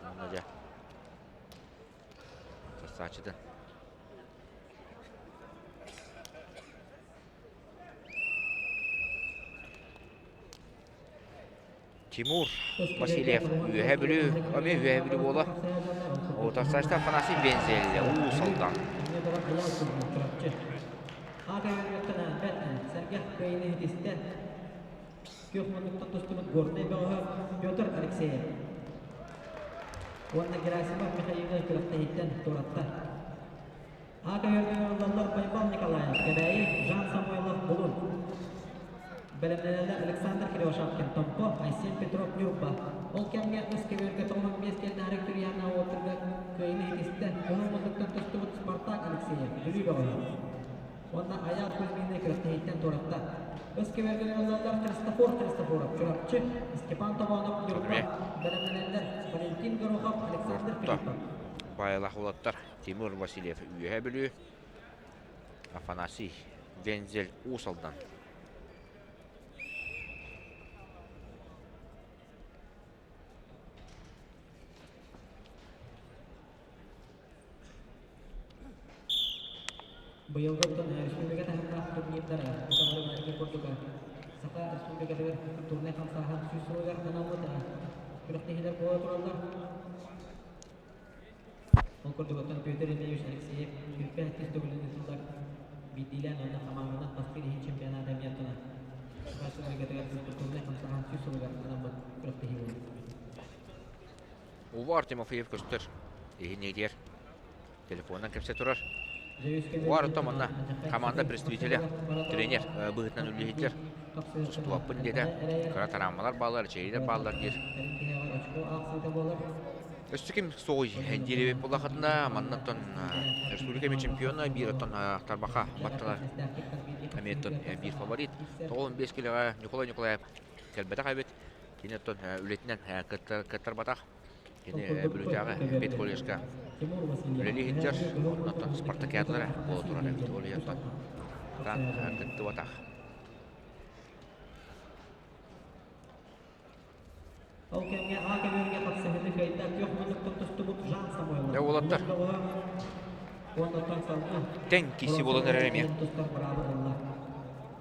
[SPEAKER 1] Онно дьэ сааччытын Тимур Васильев Үөһээ Бүлүү, эмиэ Үөһээ Бүлүү буола. Утарсааччы Афанасий Вензель Уус Алдан.
[SPEAKER 2] Күөх муннуктан тустубут Горнай бөҕөһө Петр Алексеев уонна Герасимов Михаилы күрэхтэһииттэн туоратта. Аата ыллаллар Байбал Николаев, Кэбээйи, Жан Самойлов, Булун. Бэлэмнэнэллэр Александр Кривошапкин, Томпо, Айсен Петров, Ньурба. Ол кэмҥэ үс көбүөргэ 95 кэлнээри Кирьяна уотурга кыайыыны ситистэ. Кыһыл муннуктан тустубут Спартак Алексеев, Бүлүү бөҕөһө. Уонна Айаал Кузьмины күрэхтэһииттэн туоратта. Үс көбүөргэ ыллаллар Христофор Христофоров, Чурапчы, Степан Тобонов, Ньурба. Бэлэмнэнэллэр Валентин Горохов, Александр Филиппов.
[SPEAKER 1] Баайалаах уолаттар Тимур Васильев Үөһээ Бүлүү, Афанасий Вензель Уус Алдан.
[SPEAKER 2] Быйылгыттан республика таһымнаах турнирдара бука курдук Саха Республикатыгар культурнай хамсааһын сүүс сылыгар анаммыт күрэхтэһиилэр буола тураллар. Ол курдук оттон Петр Ильич Алексеев сүүрбэ иккис төгүлүн ыытыллар биирдиилээн уонна хамаанданан бастыыр иһин чемпионата эмиэ оттон Саха Республикатыгар культурнай хамсааһын сүүс сылыгар анаммыт күрэхтэһии буолар.
[SPEAKER 1] Увар Тимофеев көстөр. Иһин телефонунан кэпсэ турар. Увар оттон манна команда представителя, тренер быһыытынан үлэлиһиттэр. Тустубаппын диэтэ. Кыра тараамалар бааллар, эчэйиилэр бааллар диир. Өссө ким суоҕуй диир эбит буоллахытына, манна оттон республика эмиэ чемпиона, биир оттон Тарбаха батталар эмиэ оттон биир фаворит. 95 килоҕа Николай Николаев кэлбэтэх эбит. Кини оттон үлэтинэн кыттарбатах. Кини Бүлүүтээҕи педколледжка үлэлии сылдьар. Оннуттан спартакиадалара буола турар эбит. Ол иһин оттон кыттыбатах.
[SPEAKER 2] Ол кэмҥэ А көбүөргэ хапсыһыыны кыайда күөх муннуктан тустубут Жан Самойлов.
[SPEAKER 1] Дьэ уолаттар.
[SPEAKER 2] Уонна салгыы
[SPEAKER 1] Тэҥ киси буолан эрэр эмиэ.
[SPEAKER 2] тустар быраабы ылла.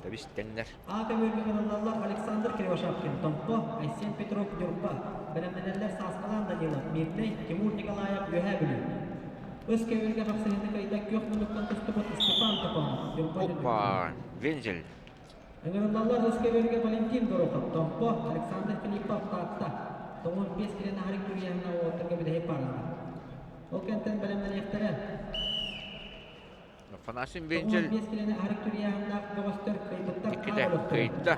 [SPEAKER 1] Тэбис тэҥнэр.
[SPEAKER 2] А көбүөргэ кытыллаллар Александр Кривошапкин, Томпо, Айсен Петров, Ньурба. Бэлэмнэнэллэр Сааскалаан Данилов, Мирнэй, Тимур Николаев, Үөһээ Бүлүү. Өс көбүөргэ хапсыһыыны кыайда күөх муннуктан тустубут Степан Топонов, Ньурба.
[SPEAKER 1] Опа! Вензель.
[SPEAKER 2] Ыҥырыллаллар өскөбүөргэ Валентин Горохов, Томпо, Александр Филиппов, Таатта, 95 килэни аһарык түрүйэһинэ уолаттарга бүтэһик пааралар. Ол кэнтэн бэлэмнэниэхтэрэ.
[SPEAKER 1] Афанасий Вензель
[SPEAKER 2] 95 килэни аһарык түрүйэһиннээх бөҕөстөр кыайбыттар
[SPEAKER 1] иккитэ кыайда.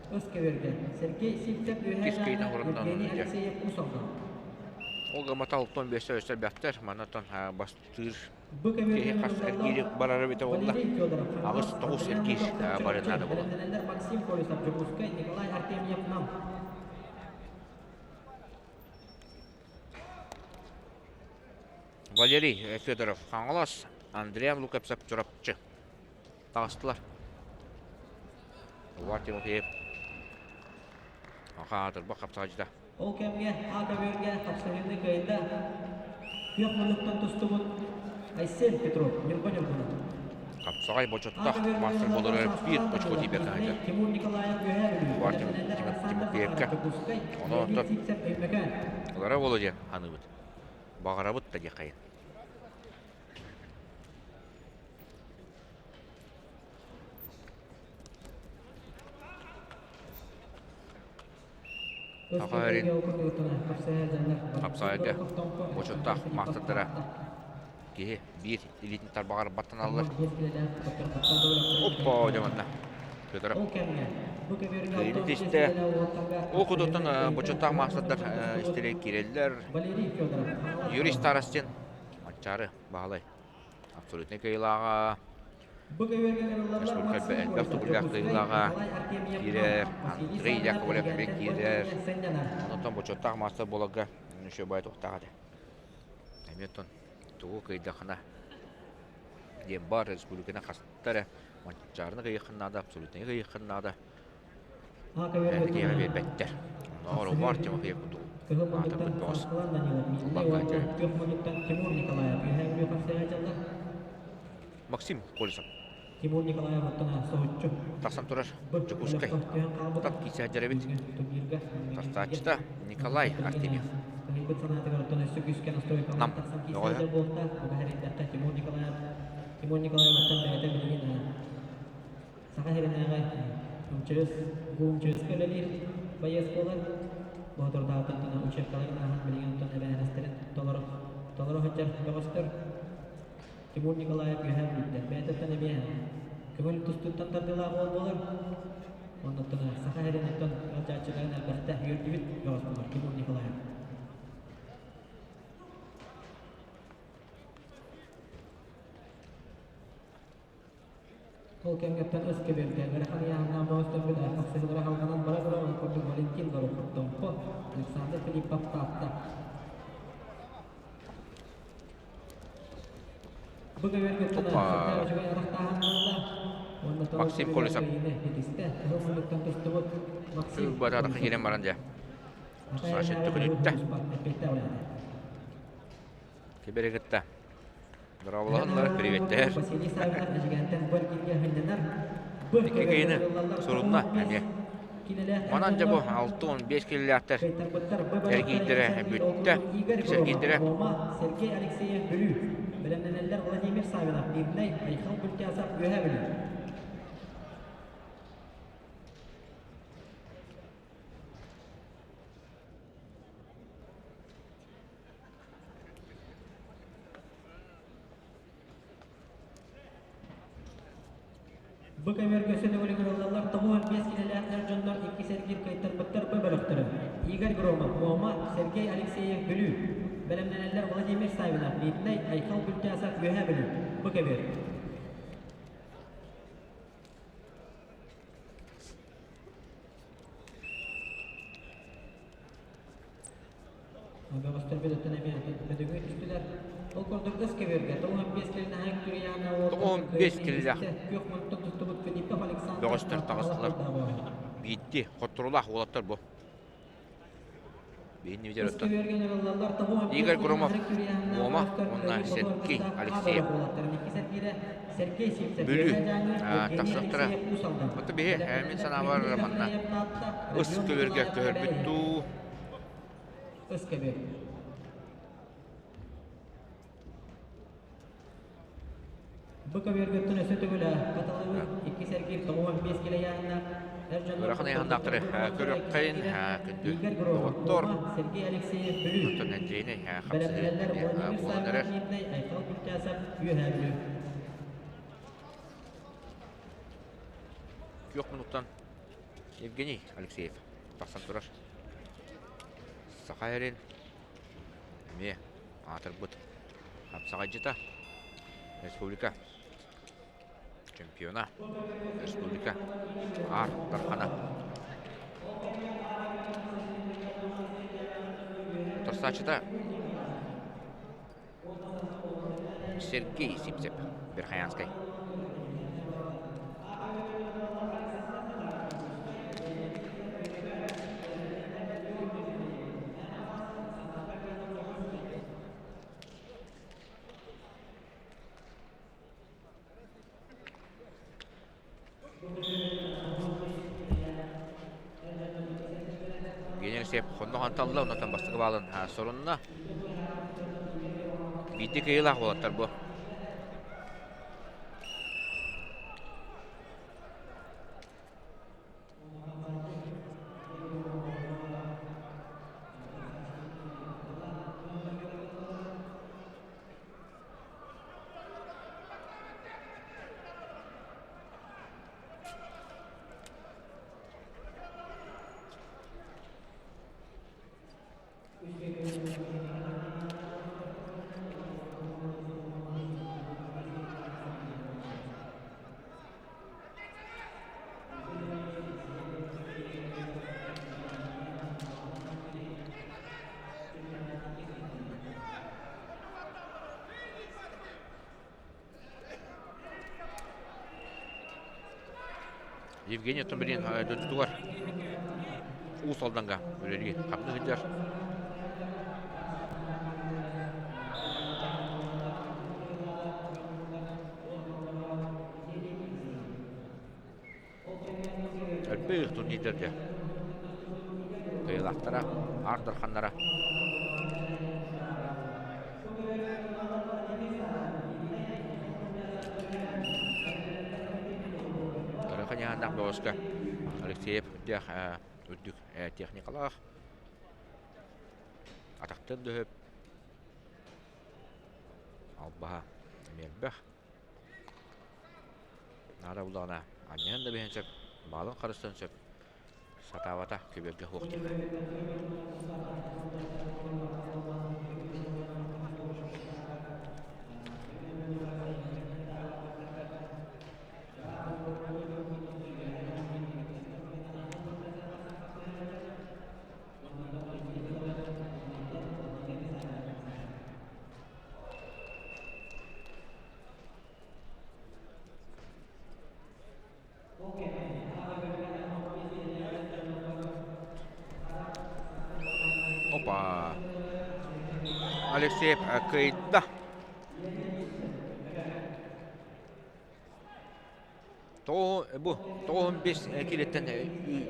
[SPEAKER 2] Өскөбүөргэ Сергей Сивцев
[SPEAKER 1] Иккис
[SPEAKER 2] Үөһээ
[SPEAKER 1] кыйна
[SPEAKER 2] Дьааҥы,
[SPEAKER 1] урутунан
[SPEAKER 2] Евгений
[SPEAKER 1] дьэ.
[SPEAKER 2] Алексеев Уус Алдан.
[SPEAKER 1] Ол гамата 65 өссө элбэхтэр. Манна бастыыр
[SPEAKER 2] Бу
[SPEAKER 1] Киһи
[SPEAKER 2] көбүөргэ
[SPEAKER 1] хас эргиири
[SPEAKER 2] ыҥырыллаллар
[SPEAKER 1] барара эбитэ буолла?
[SPEAKER 2] Валерий Федоров,
[SPEAKER 1] Аҕыс
[SPEAKER 2] Хаҥалас,
[SPEAKER 1] тоҕус
[SPEAKER 2] Андриан
[SPEAKER 1] эргиир
[SPEAKER 2] Луковцев,
[SPEAKER 1] барыан
[SPEAKER 2] Чурапчы,
[SPEAKER 1] наада буолла.
[SPEAKER 2] бэлэмнэнэллэр Максим Колесов, Дьокуускай, Николай Артемьев, Нам.
[SPEAKER 1] Валерий Федоров, Хаҥалас, Андриан Лукапсов, Чурапчы. Таҕыстылар. Увар Тимофеев. Хаатырба хапсаҕайдьыта.
[SPEAKER 2] Ол кэмҥэ А көбүөргэ хапсаһыыны кыайда күөх муннуктан тустубут Айсен Петров, Ньурба Ньургуна.
[SPEAKER 1] Хапсаҕай бочуоттаах мастер буолар биир очко тиийбэт хаһыйдар.
[SPEAKER 2] Тимур Николаев Үөһээ Бүлүү,
[SPEAKER 1] Увар
[SPEAKER 2] бэлэмнэнэллэр Александр
[SPEAKER 1] Тимофеевка.
[SPEAKER 2] Захаров, Дьокуускай,
[SPEAKER 1] Ону
[SPEAKER 2] Леонид
[SPEAKER 1] оттон
[SPEAKER 2] Сивцев, Өймөкөөн.
[SPEAKER 1] Олара буолуо диэн саныыбыт. Баҕарабыт да диэххэйин. Саха сирин хапсаҕайга бочуоттаах маастардара киһи биир илиитин тарбаҕар баттаналлар. Оппоо дьэ манна Федоров кыайыыны тистэ. Ол кутуттан бочуоттаах маастардар истэригэр киирэллэр. Юрий Старостин, Манчаары Баһылай абсолютнай кыайыылааҕа Республика элбэх төгүллээх кыайыылааҕа киирэр, Андрей Яковлев эмиэ киирэр. Онтон бочуоттаах маастар буоларга үчүгэй туохтаах этэ. Эмиэ оттон тугу кыайдаххына. диэн баар республиканы хаста эрэ Манчаарыны кыйыаххын наада, абсолютнайы кыйыаххын наада. Мээнэ биэрбэттэр. Оннооҕор Омар Тимофеев курдук аатырбыт бөҕөс Аллаҥҥа Максим Колесов.
[SPEAKER 2] Тимур Николаев оттон соһуччу.
[SPEAKER 1] Тахсан турар Дьокуускай. Тап киирсэ сылдьар Тастааччыта Николай Артемьев. Нам бөҕөһө.
[SPEAKER 2] Тимур Николаев Тимур Николаев оттон бэйэтэ билигин Саха сиринээҕи МЧС, ГУМЧС-ка үлэлиир байыас буолар. Боотурдаабытын учебкаларын ааһан билигин оттон эбээһинэстэрин толоро толоро сылдьар бөҕөстөр. Тимур Николаев үөһээ Бүлүүттэн бэйэтиттэн эмиэ көҥүл тустууттан тардыылаах уол буолар. Оннуттан Саха сирин оттон ыалдьааччыларын элбэхтэ үөрдүбүт бөҕөс буолар Тимур Николаев. Ол кэмҥэттэн өс кэбиэргэ ыарахан ыйааһыннаах бөҕөстөрбүт хапсыһыылара халҕанан бара-бара ол курдук Валентин Горохов-Томпо, Александр Филиппов Таатта. Бу көбүөргүттэн
[SPEAKER 1] Опа.
[SPEAKER 2] үчүгэй арахтааһын буолла. Уонна тоҕус
[SPEAKER 1] Максим Колесов.
[SPEAKER 2] итистэ. Кыһыл муннуктан тустубут Максим
[SPEAKER 1] Бары киирэн баран дьэ. Саша төкүнүттэ. Кибери кытта. Дорооболоһуннар, приветтэһэр. Икки киһини сурунна эмиэ. Манан дьэ бу 6-15 киилэлээхтэр эргиирдэрэ бүттэ. Сэргиирдэрэ.
[SPEAKER 2] Сергей Алексеев Бүлүү. Бэлэмнэнэллэр Владимир Савинов, Мирнэй, Айхал Бүлтясов, Үөһээ Бүлүү. Бу көмөргө сөтөгүлү кырыллаллар 95 килэлээх эр дьоннор иккис эргиир кыайтарбыттар Б бөлөхтөрө. Игорь Громов, Муома, Сергей Алексеев, Бүлүү. Бэлэмнэнэллэр Владимир Савинов, Мирнэй, Айхал Бүлтясов, Үөһээ Бүлүү. Бу көбүөр. Бөҕөстөрбүт оттон эмиэ бөдөҥүй түстүлэр. Ол курдук ыс көбүөргэ 95 килинэһэк Түрьяна
[SPEAKER 1] 95 килилээх
[SPEAKER 2] күөх мунтук тустубут Филиппов Александр
[SPEAKER 1] бөҕөстөр таҕыстылар. Биирди хотторулаах уолаттар бу. Биһинни бүтэр оттон. Игорь Громов, Муома уонна Сергей Алексеев. Бүлүү тахсыахтара. Оттон биһи мин санаабар манна ыс көбүөргэ көһөрбүт дуу.
[SPEAKER 2] Ыс көбүөр. Бу көбүөргүттэн өссө төгүлэ хатылыбыт иккис эргиир 95 килэйээннээх эр дьоннор
[SPEAKER 1] Ыарахан айаннаахтары көрүөххэйин күндү
[SPEAKER 2] Игорь Громов,
[SPEAKER 1] доҕоттор.
[SPEAKER 2] Сергей Алексеев Бүлүү.
[SPEAKER 1] Оттон Андрейный
[SPEAKER 2] Бэлэмнэнэллэр
[SPEAKER 1] хапсыһыы
[SPEAKER 2] Владимир
[SPEAKER 1] буолан эрэр.
[SPEAKER 2] Саввин Мирнэй, Айхал Бүлтээсэп Үөһээ Бүлүү.
[SPEAKER 1] Күөх мунуктан Евгений Алексеев тахсан турар. Саха эрин эмиэ аатырбыт хапсаҕайдьыта республика чемпиона республика Аар Дархана Утарсааччыта Сергей Сивцев Верхоянскай Евгений Алексеев хонно ханталла, онтон бастакы баалын сорунна. Биирдэ кыайыылаах уолаттар бу. Евгений Томилин дойдутугар Уус Алданга үлэлии хамныы сылдьар. Элбэх турнирдарга кыайыылаахтара, Аар Дарханнара. Ырыханьааннаах бөҕөскө Алексеев үрдээх үрдүк техникалаах атахтан дөһөп албаһа эмиэ элбэх. Наада буллаҕына анньыһан да биһэн сөп, баалын харыстыан сөп. Сатаабата көбүөргэ суох диэххэ. Опа! Алексеев кыайда. Тоҕо бу 95 килеттен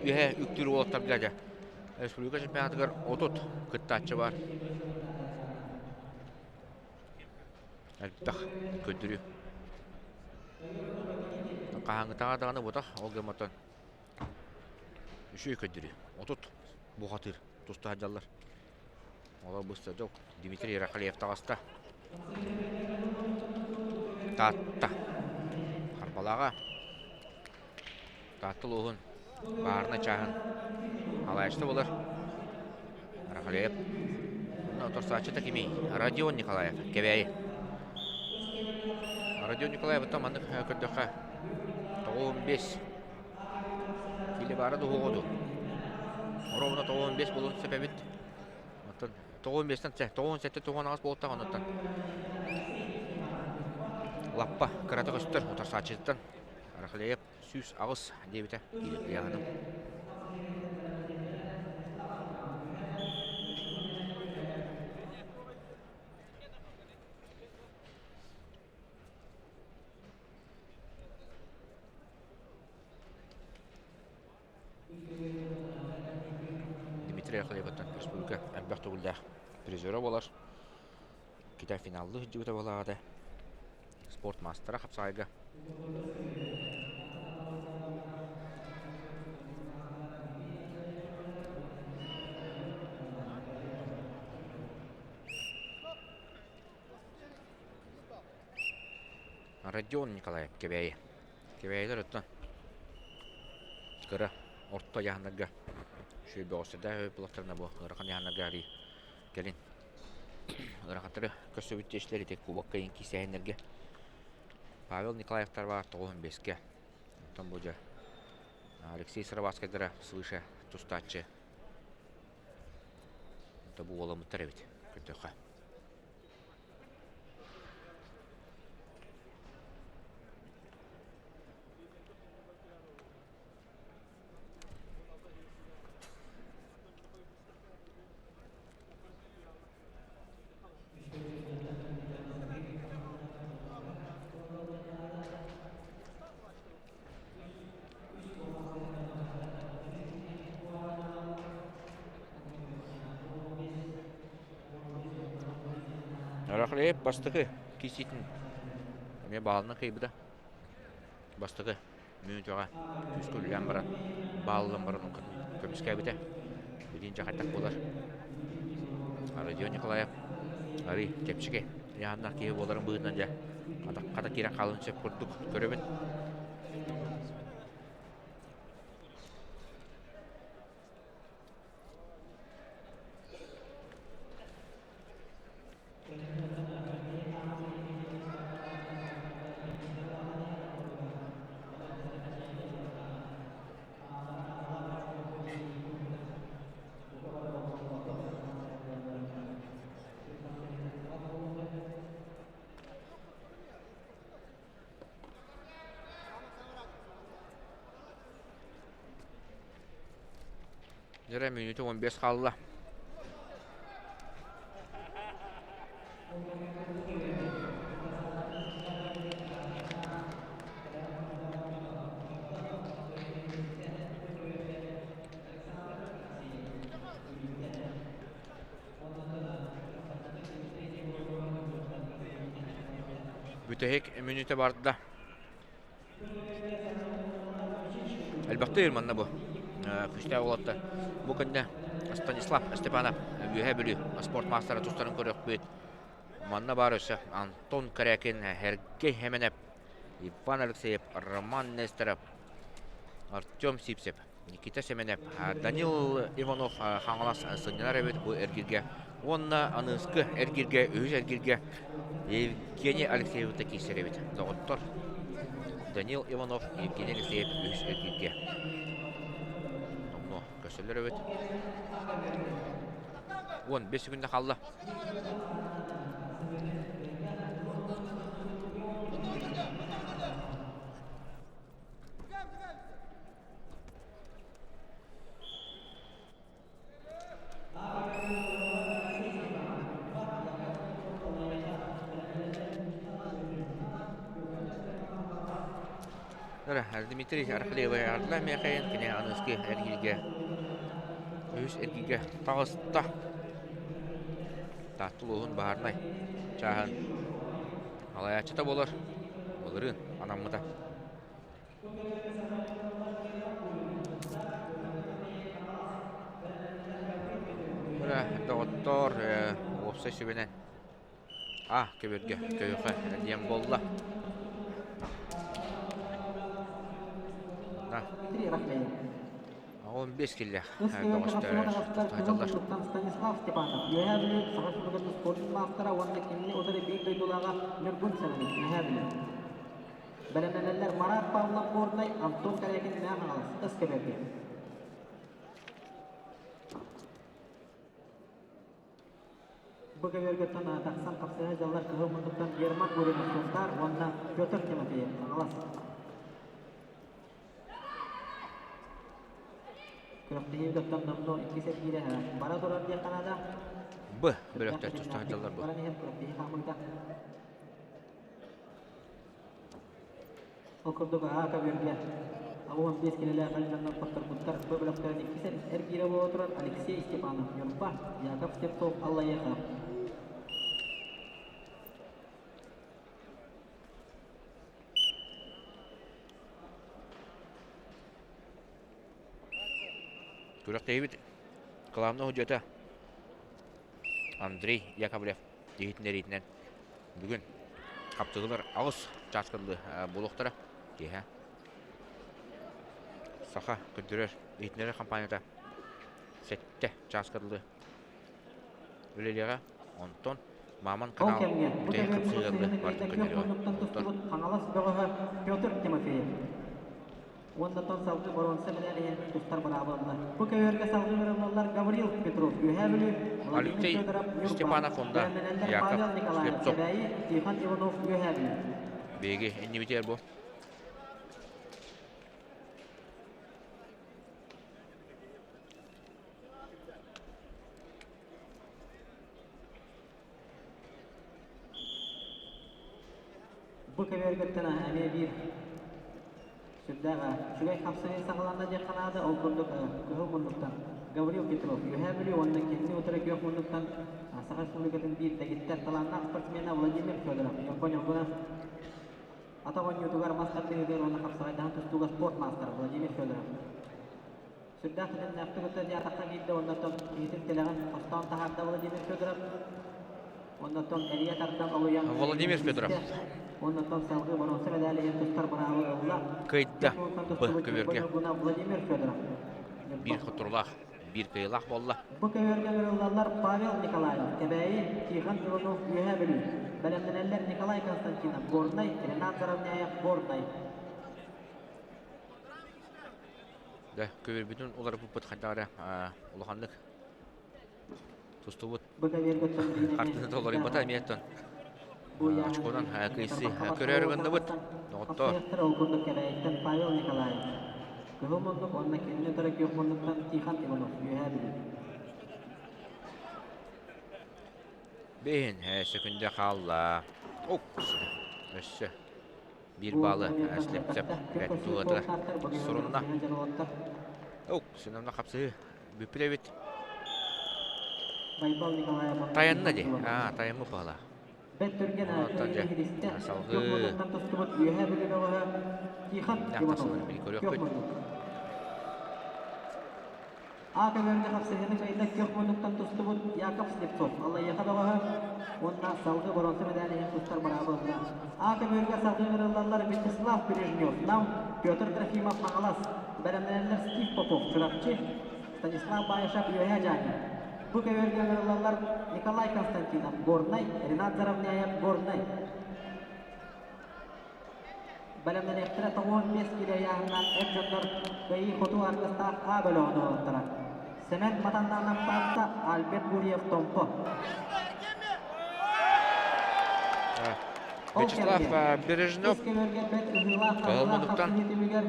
[SPEAKER 1] үөһэ үктүүр уолаттарга дьэ республика чемпионатыгар 30 кыттааччы бар. Элбэх көрдөрүү. Хаһааҥҥытааҕар даҕаны буотах, ол гымматан үчүгэй көрдөрүү. 30 бухатыыр туста сылдьаллар. Олор быста дьол Дмитрий Рахалиев таҕыста. Таатта. Харбалааҕа. Таатта улууһун баарына чааһын халаайчыта буолар. Рахалиев. Торсааччыта кимий? Родион Николаев, Кэбээйи. Родион Николаев оттон маннык көрдөххө 95 киилэ баара дуһуоҕа дуу? Ровно 95 буолуон сөп эбит. Оттон 95-тэн 97 98 буолтах онуттан лаппа кырата көстөр утарсааччытыттан Рахлеев 108 диэбитэ киирэн ыйааһыным. Дмитрий Рахлеевыттан республика элбэх төгүллээх призера буолар. Кита финаллыы сылдьыбыта буолаҕа Спорт маастара хапсаҕайга. Родион Николаев Кэбээйи. Кэбээйилэр оттон кыра орто ыйааһыннарга үчүгэй бөҕөстөрдөөх буоллахтарына бу ыарахан ыйааһыннарга арыы кэлин ыарахаттары көрсүбүт тиэшлэр ити кубокка иһин киисээһиннэргэ Павел Николаевтар баар 95-кэ оттон бу дьэ Алексей Сыроватскайдара свыше тустааччы это бу уоламмыттар эбит көрдөххө. Рахлеев бастакы кииситин эмиэ баалынан кыайбыта. Бастакы мүнүүтэҕэ күүскэ үлэлээн баран, бааллан баран көмүскээбитэ. Билигин дьэ хайдах буолар. Родион Николаев арый чэпчэки ыйааһыннаах киһи буоларын быһыытынан дьэ хата киирэн хаалыан сөп курдук көрөбүн. Дьэрэ мүнүүтэ 15 хаалла. Бүтэһик мүнүүтэ барда. Элбэхтик манна бу күүстээх уолаттар. Бу кэннэ Станислав Степанов Үөһээ Бүлүү спорт маастара тустарын көрүөхпүт. Манна баар өссө Антон Корякин, Сергей Хеменев, Иван Алексеев, Роман Нестеров, Артем Сивцев, Никита Семенев, Данил Иванов Хаҥалас сынньанар эбит бу эргиргэ уонна аныыскы эргиргэ, үһүс эргиргэ Евгений Алексеевта киирсэр эбит. Доҕоттор, Данил Иванов, Евгений Алексеев үһүс эргиргэ номнуо көрсөллөр эбит. 15 секунда хаалла. Дмитрий Архлеевай ардыла миэхэйин кини аныскы эргииргэ үһүс эргииргэ таҕыста. Таатта улууһун баһаарынай чааһын алайааччыта буолар. Былырыын анаммыта. Доҕоттоор, уопсай сүбэнэн А көбүөргэ көйөхө диэн буолла. Он бес киллээх бөҕөстөр тустааччылар.
[SPEAKER 2] Станислав Степанов, Үөһээ Бүлүү Саха Республикатын спордун маастара уонна кинини утары биир дойдулааҕа Ньургун Сэмэнов, Үөһээ Бүлүү. Бэлэмнэнэллэр Марат Павлов Горнай, Антон Корякин Мэҥэ Хаҥалас, СКБ. Бу көбүөргөттөн тахсан хапсыһа дьаллар Кыһыл муннуктан Герман Гуринов Сунтаар уонна Петр Тимофеев Хаҥалас. Күрэхтэһиибититтэн номнуо иккис эргиирэ бара турар диэххэ наада.
[SPEAKER 1] Б бөлөхтөр тустаах дьаллар бу.
[SPEAKER 2] Баран иһэн күрэхтэһии хаамыыта. Ол курдук Аа көбүөргэ 85 килэлээх дьоннор хотторбуттар. Бу бөлөхтөрүн иккис эргиирэ буола турар Алексей Степанов Ньурба, Яков Слепцов Аллайыаха.
[SPEAKER 1] Күрэхтэһиибит кылаабынай судьуйата Андрей Яковлев иһитиннэриитинэн бүгүн хаптыгылар аҕыс чааскылыы буолуохтара киэһэ саха көрдөрөр иһитиннэрэр хампаанньата сэттэ чааскылыы үлэлиэҕэ онтон Маман
[SPEAKER 2] Ол
[SPEAKER 1] канал
[SPEAKER 2] кэмҥэ бу
[SPEAKER 1] бүтэһик
[SPEAKER 2] көбүөр
[SPEAKER 1] хапсыһыылары
[SPEAKER 2] сыһыаны
[SPEAKER 1] барытын
[SPEAKER 2] кыайда күөх
[SPEAKER 1] көннөрүөҕэ
[SPEAKER 2] муннуктан
[SPEAKER 1] оттон
[SPEAKER 2] тустубут Хаҥалас бөҕөһө Петр Тимофеев. Уоннатан салгыы боруонса мэдээлиһин тустар быраабы ылла. Бу көбүөргэ салгыы ырыллаллар Гаврил Петров, Үөһээ Бүлүү, Владимир
[SPEAKER 1] Алексей
[SPEAKER 2] Федоров, Ньурба,
[SPEAKER 1] Степанов онда
[SPEAKER 2] бэлэмнэнэллэр
[SPEAKER 1] Яков
[SPEAKER 2] Павел Николаев,
[SPEAKER 1] Слепцов
[SPEAKER 2] Кэбээйи, Тихон Иванов, Үөһээ Бүлүү.
[SPEAKER 1] Биһиги иннибитигэр бу
[SPEAKER 2] Бу көбүөргүттэн эмиэ биир сүрдээх үчүгэй хапсыһыы саҕаланна диэххэ наада. Ол курдук кыһыл муннуктан Гаврил Петров Үөһээ Бүлүү уонна кинини утары күөх муннуктан Саха Республикатын биир дэгиттэр талааннаах спортсмена Владимир Федоров Ньурба Ньургуна атах оонньуутугар мас тардыһыытыгар уонна хапсаҕайдаһан тустууга спорт маастара Владимир Федоров сүрдээх тэтимнээхтик ытта диэтэххэ биирдэ оннортон киһитин тилэҕин хостоон таһаарда Владимир Федоров. Оннортон эрийэ тардан олуйан
[SPEAKER 1] Владимир Федоров
[SPEAKER 2] Оннортон салгыы боруонса мэдээлиһин тустар быраабы ылла.
[SPEAKER 1] Кыайда Б көбүөргэ
[SPEAKER 2] Владимир Федоров.
[SPEAKER 1] Биир хотторулаах, биир кыайыылаах буолла.
[SPEAKER 2] Бу көбүөргэ ылыллаллар Павел Николаев, Кэбээйи, Тихон Иванов, Үөһээ Бүлүү. Бэлэмнэнэллэр Николай Константинов, Горнай, Ренат Заровняев, Горнай.
[SPEAKER 1] Да, көбүрбүтүн уларыппыппыт хайдах эрэ улаханнык тустубут хартыына толоруйбата эмиэ оттон очконан кыйсы көрөөрү гынныбыт доҕоттоор.
[SPEAKER 2] Ол курдук Кэбээйиттэн Павел Николаев. Кыһыл муннук уонна кинини утары күөх муннуктан Тихон Иванов, Үөһээ Бүлүү.
[SPEAKER 1] Бэһин сөкүндэ хаалла. Өссө биир баалы Слепцев туһатыгар сурунна. Сынамна хапсыһыы бүппүт эбит. Тайанна дии. Аа, тайаммыт баҕалаах.
[SPEAKER 2] Бэт түргэн
[SPEAKER 1] Оттон дьэ,
[SPEAKER 2] иһитистэ.
[SPEAKER 1] салгыы
[SPEAKER 2] Күөх муннуктан тустубут Үөһээ Бүлүү бөҕөһө Тихон Иванов. Күөх
[SPEAKER 1] көрүөхпүт.
[SPEAKER 2] муннук. А көбүөргэ хапсыһыыны кыайда күөх муннуктан тустубут Яков Слепцов Аллайыаха бөҕөһө уонна салгыы боруонса мэдээли иһин тустар быраабы ылла. А көбүөргэ салгыы ыҥырыллаллар Вячеслав Бережнев, Нам, Петр Трофимов, Хаҥалас, бэлэмнэнэллэр Стив Попов, Чурапчы, Станислав Баишев, Үөһээ Дьааҥы. Бу көбүөргэ ыҥырыллаллар Николай Константинов, Горнай, Ренат Заровняев, Горнай. Бэлэмнэниэхтэрэ 95 киилэ ыйааһыннаах эр дьоннор кыайыы-хотуу аргыстаах А бөлөҕүн уолаттара. Сэмэн Матаннанов Таатта, Альберт Гурьев Томпо. Ол
[SPEAKER 1] Вячеслав
[SPEAKER 2] кэмҥэ
[SPEAKER 1] Бережнов
[SPEAKER 2] үс көбүөргэ бэрт ыһыылаах
[SPEAKER 1] Кыһыл
[SPEAKER 2] хаһыылаах
[SPEAKER 1] муннуктан
[SPEAKER 2] хапсыһыы түмүгэр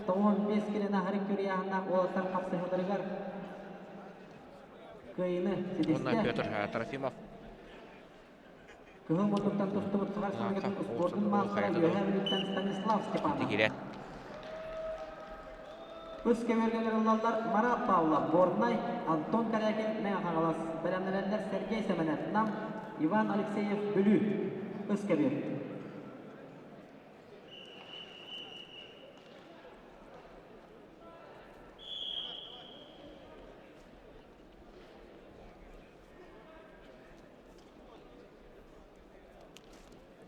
[SPEAKER 2] 95 киилэни аһары күрүйааһыннаах уолаттар хапсыһыыларыгар кыайыыны
[SPEAKER 1] уонна
[SPEAKER 2] ситистэ.
[SPEAKER 1] Петр Трофимов
[SPEAKER 2] Кыһыл муннуктан тустубут Саха Республикатын успуордун маастара Үөһээ Бүлүүттэн Станислав Степанов.
[SPEAKER 1] Тигирэ.
[SPEAKER 2] Үс көбүөргэ ыллаллар Марат Павлов, Горнай, Антон Корякин, Мэҥэ Хаҥалас. Бэлэмнэнэллэр Сергей Сэмэнов, Нам, Иван Алексеев, Бүлүү. Үс көбүөр.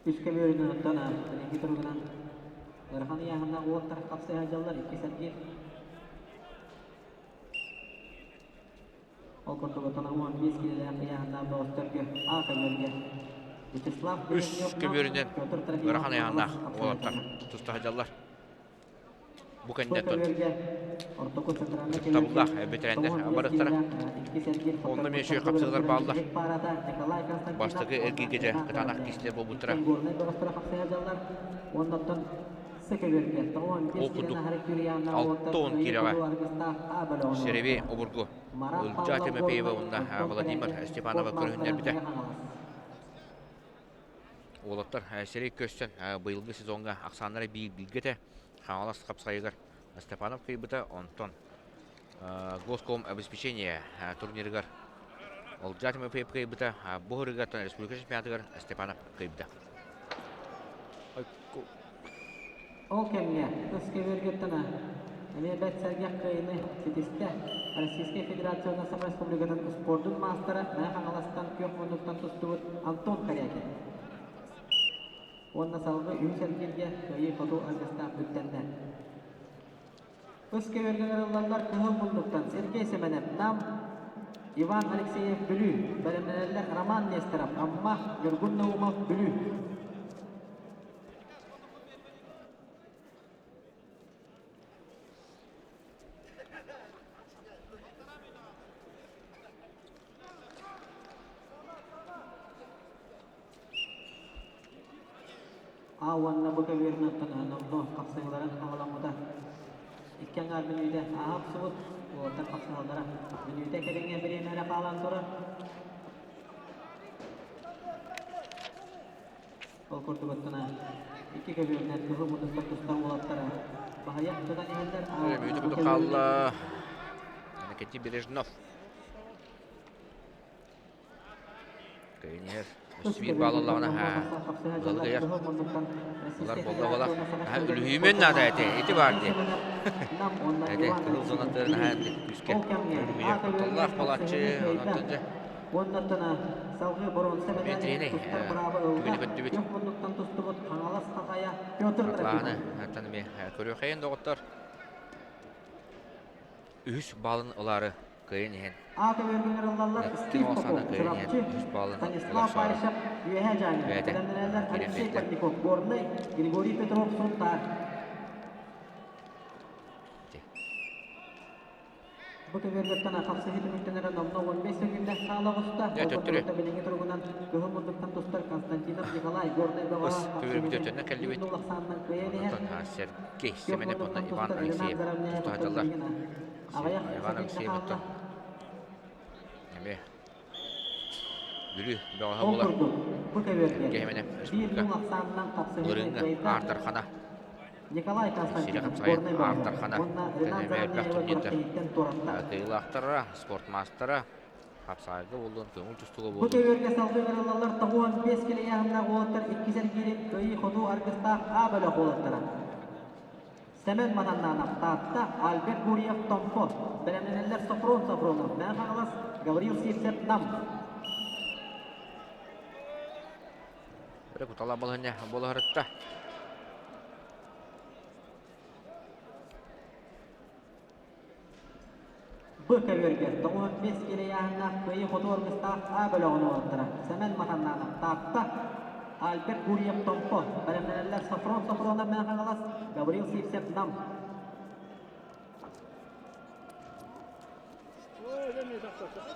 [SPEAKER 2] Үс көбүөрүнэн оттон билиҥҥи туругунан ыарахан ыйааһыннаах уолаттар хапсыһа сылдьаллар икки сэргиир. Ол курдук оттон 15 киилэлээх ыйааһыннаах бөҕөстөргө А көбүөргэ Вячеслав
[SPEAKER 1] Үс
[SPEAKER 2] Бережнев
[SPEAKER 1] көбүөрүнэн
[SPEAKER 2] Петр Трофимов
[SPEAKER 1] ыарахан ыйааһыннаах уолаттар
[SPEAKER 2] хапсыһа
[SPEAKER 1] туста сылдьаллар. Бу
[SPEAKER 2] Бу
[SPEAKER 1] кэнниттэн
[SPEAKER 2] көбүөргэ ортоку центральнай
[SPEAKER 1] ытыктабыллаах
[SPEAKER 2] көбүөргэ
[SPEAKER 1] бэтэрээннэр
[SPEAKER 2] 95
[SPEAKER 1] барыктара.
[SPEAKER 2] киилэлээх икки сэргиир
[SPEAKER 1] Онно эмиэ
[SPEAKER 2] хотторбуттар
[SPEAKER 1] үчүгэй хапсыһыылар бааллар.
[SPEAKER 2] бөлөхтөрүн парата Николай Константинов
[SPEAKER 1] Бастакы
[SPEAKER 2] уонна
[SPEAKER 1] эргииргэ дьэ
[SPEAKER 2] Ренат
[SPEAKER 1] кытаанах
[SPEAKER 2] Заровняев.
[SPEAKER 1] киистэр буолбуттара.
[SPEAKER 2] Иккиэн Горнай бөҕөстөрө хапсыһа сылдьаллар. Уоннаттан С көбүөргэ 95
[SPEAKER 1] Ол курдук
[SPEAKER 2] киилэни аһары күрүйээннээх уолаттар
[SPEAKER 1] 60
[SPEAKER 2] кыайыы
[SPEAKER 1] киилэҕэ
[SPEAKER 2] хотуу аргыстаах А бөлөҕүн
[SPEAKER 1] Сереви
[SPEAKER 2] уолаттара.
[SPEAKER 1] обургу
[SPEAKER 2] Марат
[SPEAKER 1] Ылдьаа
[SPEAKER 2] Павлов
[SPEAKER 1] Тимофеева
[SPEAKER 2] Горнай,
[SPEAKER 1] уонна
[SPEAKER 2] Антон
[SPEAKER 1] Владимир
[SPEAKER 2] Корякин
[SPEAKER 1] Степанова
[SPEAKER 2] спорт маастара
[SPEAKER 1] көрүһүннэрбитэ.
[SPEAKER 2] Мэҥэ Хаҥалас.
[SPEAKER 1] Уолаттар сирэй көстөн быйылгы сезоҥҥа ахсааннара биир бииргэ этэ. Хаҥалас хапсайыгар Степанов кыайбыта, онтон Госком обеспечение турнирыгар Олдьаа Тимофеев кыайбыта, бу ырыгар республика чемпионатыгар Степанов кыайбыта.
[SPEAKER 2] Ол кэмҥэ тыс көбүөргүттэн эмиэ бэрт сэргэх кыайыыны ситистэ. Российскай Федерация уонна Саха Республикатын успуордун маастара Мэҥэ Хаҥаластан күөх муннуктан тустубут Антон Корякин. Уонна салгыы үһүс эргииргэ кыайыы-хотуу аргыстаах бүттэннэ. Ыс көбүөргэ ылыллаллар кыһыл муннуктан Сергей Сэмэнэп, Нам, Иван Алексеев, Бүлүү, бэлэмнэнэллэр Роман Нестеров, Амма, Ньургун Наумов, Бүлүү. А уонна бу көбүөрүн оттон номнуо хапсыһыыларын хаҕаламмыта. Икки аҥаар мүнүүтэ ааһа охсубут, уолаттар хапсыһаллара. Мүнүүтэ кэриҥэ бириэмэ эрэ хаалан турар. Ол курдук оттон икки көбүөрүнэн кыһыл муннуктар тустар уолаттара баһыйа тутан иһэллэр.
[SPEAKER 1] Мүнүүтэ курдук хаалла. Никитин Бережнов. Кыайын иһэр. Үс баалалаҕына ылгыйар. Ылар буолла буола. Үлүһүйүмүөн наада эти. Ити баар дии. Эти кыһыл зонаттарын наһаа күүскэ үлүһүйэр. Кутталлаах буолааччы. Онон дьэ.
[SPEAKER 2] Уоннаттан салгыы боруонса
[SPEAKER 1] Дмитрий
[SPEAKER 2] мэдээлин тустар быраабы ылла.
[SPEAKER 1] түгэни көрдүбүт.
[SPEAKER 2] Күөх муннуктан тустубут Хаҥалас Хахайа Петр
[SPEAKER 1] Атлааны
[SPEAKER 2] Трофимов.
[SPEAKER 1] аттан эмиэ көрүөххэйин доҕоттор. Үһүс баалын ылаары кыайан иһэн
[SPEAKER 2] Аата үөргүнэр ыллаллар
[SPEAKER 1] Нэттин
[SPEAKER 2] Стив
[SPEAKER 1] оҕо
[SPEAKER 2] Попов,
[SPEAKER 1] кыайан иһэн
[SPEAKER 2] Чурапчы,
[SPEAKER 1] үһүс баалын
[SPEAKER 2] Станислав
[SPEAKER 1] ылахсаары
[SPEAKER 2] Баишев, Үөһээ Дьааҥы,
[SPEAKER 1] бэйэтэ
[SPEAKER 2] бэлэмнэнэллэр
[SPEAKER 1] киирэн
[SPEAKER 2] Алексей
[SPEAKER 1] биэрдэ.
[SPEAKER 2] Парников, Горнай, Григорий Петров, Сунтаар. Бу көбүөргөттөн хапсыһыы түмүктэнэрэ номнуо 15 секүндэ хаала оҕуста.
[SPEAKER 1] Дьэ,
[SPEAKER 2] Ол
[SPEAKER 1] төттөрү.
[SPEAKER 2] курдук билиҥҥи туругунан кыһыл муннуктан тустар Константинов Николай Горнай
[SPEAKER 1] Ыс
[SPEAKER 2] бөҕөһө
[SPEAKER 1] көбүөрбүт
[SPEAKER 2] хапсыһыыны
[SPEAKER 1] өтөннө
[SPEAKER 2] биир
[SPEAKER 1] кэллибит.
[SPEAKER 2] нул ахсаанынан кыайан иһэр.
[SPEAKER 1] Онтон Сергей
[SPEAKER 2] Күөх
[SPEAKER 1] Семенов уонна
[SPEAKER 2] муннуктан
[SPEAKER 1] Иван
[SPEAKER 2] тустар Ренат
[SPEAKER 1] Алексеев
[SPEAKER 2] Заровняев
[SPEAKER 1] туста
[SPEAKER 2] оттон
[SPEAKER 1] сылдьаллар.
[SPEAKER 2] билигин аҕыйах
[SPEAKER 1] Иван
[SPEAKER 2] секүндэ
[SPEAKER 1] Алексеев
[SPEAKER 2] хаалла.
[SPEAKER 1] оттон эмиэ Бүлүү бөҕөһө
[SPEAKER 2] Ол
[SPEAKER 1] буолар.
[SPEAKER 2] курдук, бу көбүөргэ
[SPEAKER 1] Сергей Семенов
[SPEAKER 2] биир
[SPEAKER 1] республика
[SPEAKER 2] нул ахсаанынан хапсыһыыны
[SPEAKER 1] Былырыыҥҥы
[SPEAKER 2] кыайда
[SPEAKER 1] Аар-Дархана
[SPEAKER 2] Николай
[SPEAKER 1] Сири
[SPEAKER 2] Константинов,
[SPEAKER 1] хапсаҕайын
[SPEAKER 2] Горнай бөҕөһө
[SPEAKER 1] Аар-Дархана
[SPEAKER 2] уонна Ренат
[SPEAKER 1] эмиэ элбэх
[SPEAKER 2] Заровняева
[SPEAKER 1] турнирдар
[SPEAKER 2] күрэхтэһииттэн туоратта.
[SPEAKER 1] кыайыылаахтара, спортмаастара, хапсаҕайга буоллун, көҥүл тустууга
[SPEAKER 2] Бу
[SPEAKER 1] буоллун.
[SPEAKER 2] көбүөргэ салгыы ыҥырыллаллар 95 килэйээһиннээх уолаттар иккис эргиирин кыайыы-хотуу аргыстаах А бөлөх уолаттара. Сэмэн Матаннанов, Таатта, Альберт Гурьев, Томпо, бэлэмнэнэллэр Софрон Софронов, Мэҥэ Хаҥалас, Гаврил Сивцев, Нам.
[SPEAKER 1] Өрө кутала балаһыня буолаһарытта.
[SPEAKER 2] Б көбүөргэ 95 килэйээһиннээх кыайыы-хотуу аргыстаах А бөлөҕүн уолаттара Сэмэн Матаннанов, Таатта, Альберт Гурьев, Томпо, бэлэмнэнэллэр Софрон Софронов, Мэҥэ Хаҥалас, Гаврил Сивцев, Нам.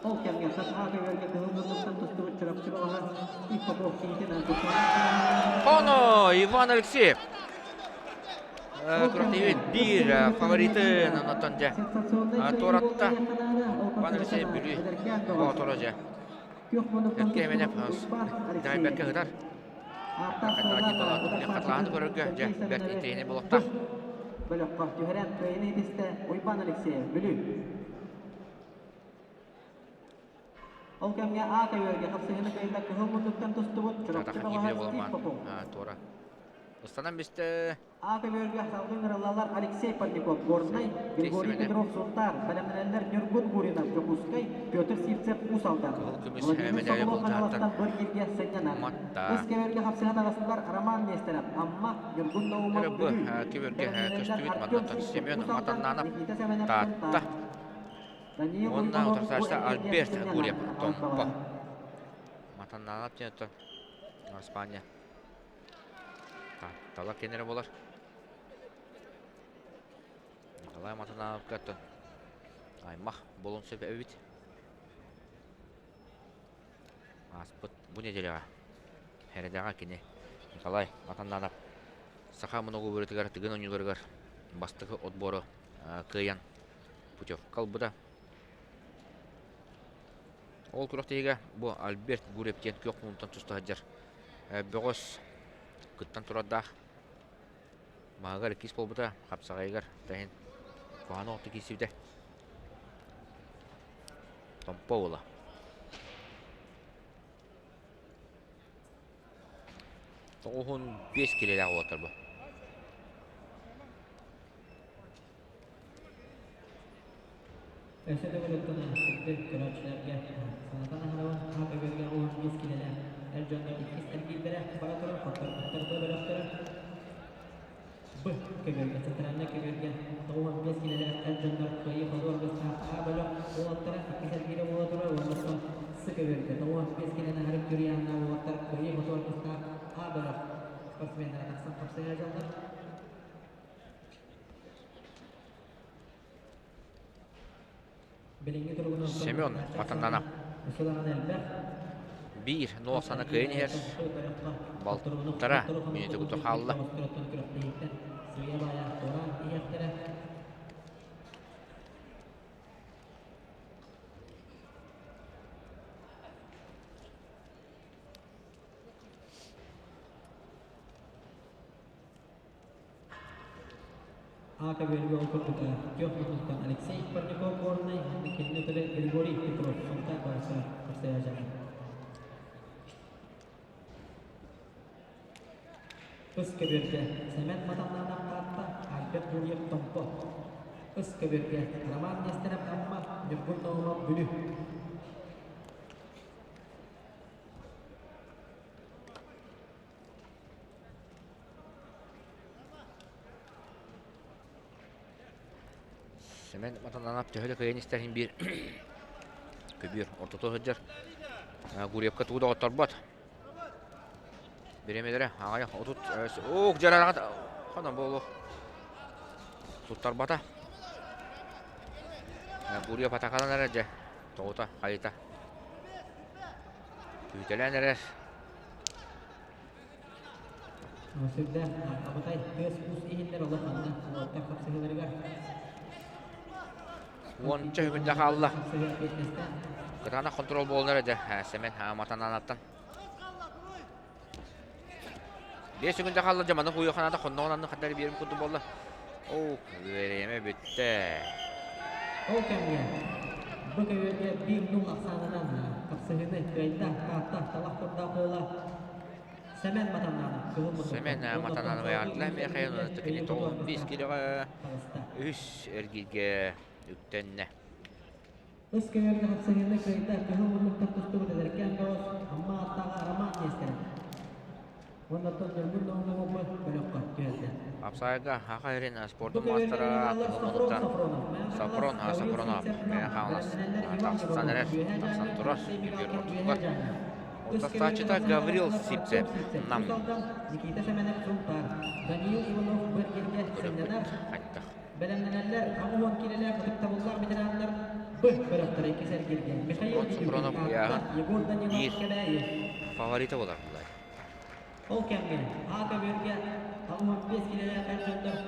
[SPEAKER 2] Ол кэмҥэ Саха көбүөргэ кыһыл муннуктан тустубут Чурапчы бөҕөһө Стив Попов киһитин
[SPEAKER 1] Оно Иван Алексеев Күрэхтэһиибит биир фаворитын онтон дьэ туоратта. Иван Алексеев Бүлүү Боотура дьэ. Эргэ Эмэнэп Дайбекке ыһытар. Хатылаһан көрөргө дьэ бэрт интэриэһинэй буолуохтаах.
[SPEAKER 2] Бөлөххө түһэрэн кыайыны итистэ Уйбаан Алексеев, Бүлүү. Ол кэмҥэ А көбүөргэ хапсыһыыны кыайда кыһыл муннуктан тустубут Чурапчы бөҕөһө Стив Попов.
[SPEAKER 1] Туора. Ыстанан бистэ.
[SPEAKER 2] А көбүөргэ салгыы ыҥырыллаллар Алексей Парников, Горнай, Григорий Петров, Сунтаар, бэлэмнэнэллэр Ньургун Гуринов, Дьокуускай, Петр Сивцев, Уус Алдан.
[SPEAKER 1] Кыһыл көмүс
[SPEAKER 2] Владимир
[SPEAKER 1] медали
[SPEAKER 2] Соколов
[SPEAKER 1] былдьаһыттан
[SPEAKER 2] Хаҥаластан быр сынньанар.
[SPEAKER 1] Матта.
[SPEAKER 2] Үс көбүөргэ хапсыһа таҕыстылар Роман Нестеров, Амма, Ньургун Наумов,
[SPEAKER 1] Бу
[SPEAKER 2] Бүлүү.
[SPEAKER 1] көбүөргэ
[SPEAKER 2] Бэлэмнэнэллэр
[SPEAKER 1] көстүбүт
[SPEAKER 2] Артем
[SPEAKER 1] манна
[SPEAKER 2] Сивцев,
[SPEAKER 1] Семен
[SPEAKER 2] Уус Алдан,
[SPEAKER 1] Матаннанов,
[SPEAKER 2] Никита Семенов,
[SPEAKER 1] Таатта.
[SPEAKER 2] Сунтаар. Даниил
[SPEAKER 1] Уонна
[SPEAKER 2] Уйбанов бу
[SPEAKER 1] утарсааччы
[SPEAKER 2] эргииргэ
[SPEAKER 1] Альберт
[SPEAKER 2] сынньанар.
[SPEAKER 1] Гурьев,
[SPEAKER 2] Аҕыс
[SPEAKER 1] Томпо.
[SPEAKER 2] баҕа.
[SPEAKER 1] Матаннанов диэн Испания. Тала кенере болар. Николай Матанановка аймах болон сөп эбит. Ааспыт бу неделяҕа Хэрэдэҕэ кини Николай Матаннанов саха многоборьетыгар Тыгын оонньууларыгар бастакы отбору кыайан путевка ылбыта. Ол күрэхтэһиигэ бу Альберт Гурьев диэн күөх муунтан туста сылдьар бөҕөс кыттан турардаах. Маһыгар иккис буолбута, хапсаҕайыгар таһын куһаҕан оҕото киирсибитэ. Томпо уола. 95 килэлээх уолаттар бу.
[SPEAKER 2] Өссө төгүл сирдир көрөөччүлэргэ санатан аһарабын хаһа көбүөргэ 15 килэлээх эр дьоннор иккис эргиирдэрэ бара турар хотторбуттар Б бөлөхтөрө Б көбүөргэ центральнай көбүөргэ 95 килэлээх эр дьоннор кыайыы хоту аргыстаах А бөлөх уолаттара иккис эргиирэ буола турар уонна С көбүөргэ 95 килэни аһарып Юрианна уолаттар кыайыы хоту аргыстаах А бөлөх спортсменнара тахсан хапсыһа дьаллар.
[SPEAKER 1] Семен Матаннана биир нуосаны кыайан иһэр балтара мүнүүтэ куту хаалла.
[SPEAKER 2] А көбүөргэ ол курдук күөх муннуктан Алексей Парников Горнай, кинини өтөрө Григорий Петров Сунтаар барса көрсөйө Ыс көбүөргэ Сэмэн Матаннанов Таатта, Альберт Гурьев Томпо. Ыс көбүөргэ Роман Нестеров Амма, Ньургун Наумов Бүлүү.
[SPEAKER 1] Сэмэн Матананов төһө да кыайан истэрин биир көбүөр ортото сылдьар. Гурьевка тугу да отторбот. Бириэмэлэрэ аҕыйах 30 ох дьарараҕат ханан буолуох туттарбата. Гурьев атакалан эрэр дьэ. Тоҕута, хайыта. Күүтэлээн эрэр.
[SPEAKER 2] Сүрдээх абытай тыас-уус иһиллэр олох анна уолаттар хапсыһыыларыгар.
[SPEAKER 1] Уонча үгүндэ хаалла. Кытаанах контрол буолан эрэ дьэ Сэмэн Матанаанаттан. 5 секунда хаалла дьэ маны куйуоханаата хонноҕун анны ханна эрэ биэрим курдук буолла. Оо, үөрэйэмэ бүттэ.
[SPEAKER 2] Ол кэмҥэ бу көбүөргэ биир нул ахсаанынан хапсыһыыны кыайда Таатта талах курдаах уола Сэмэн Матананов кыһыл мутукка
[SPEAKER 1] Сэмэн Матананов аартыла Михаил кини 95 килоҕа үс эргииргэ үктэннэ.
[SPEAKER 2] Ыс көбүөргэ хапсыһыыны кыайда кыһыл муннуктан тустубут эдэркээн бөҕөс Амма ааттааҕа Роман Нестеров. Уоннаттан Ньургун Наумовы бөлөххө түһэрдэ.
[SPEAKER 1] Апсайга Хаха Ирин спордун маастара кыһыл Сафрон Сафронов Мэҥэ Хаҥалас тахсан эрэр, тахсан турар көбүөр ортотугар. Ортостааччыта Гаврил Сипцев Нам.
[SPEAKER 2] Никита Семенов Сунтаар, Даниил Иванов Бэргиргэ сынньанар.
[SPEAKER 1] Хайдах?
[SPEAKER 2] Бэлэмнэнэллэр 80 киилэлээх ытыктабыллаах ветераннар Б бөлөхтөрө иккис эргиргэ Михаил
[SPEAKER 1] Сафронов
[SPEAKER 2] Егор Данилов
[SPEAKER 1] биир
[SPEAKER 2] Кэбээйи.
[SPEAKER 1] фаворита болар булар.
[SPEAKER 2] Ол кэмҥэ А көбүөргэ 85 киилэлээх эр дьоннор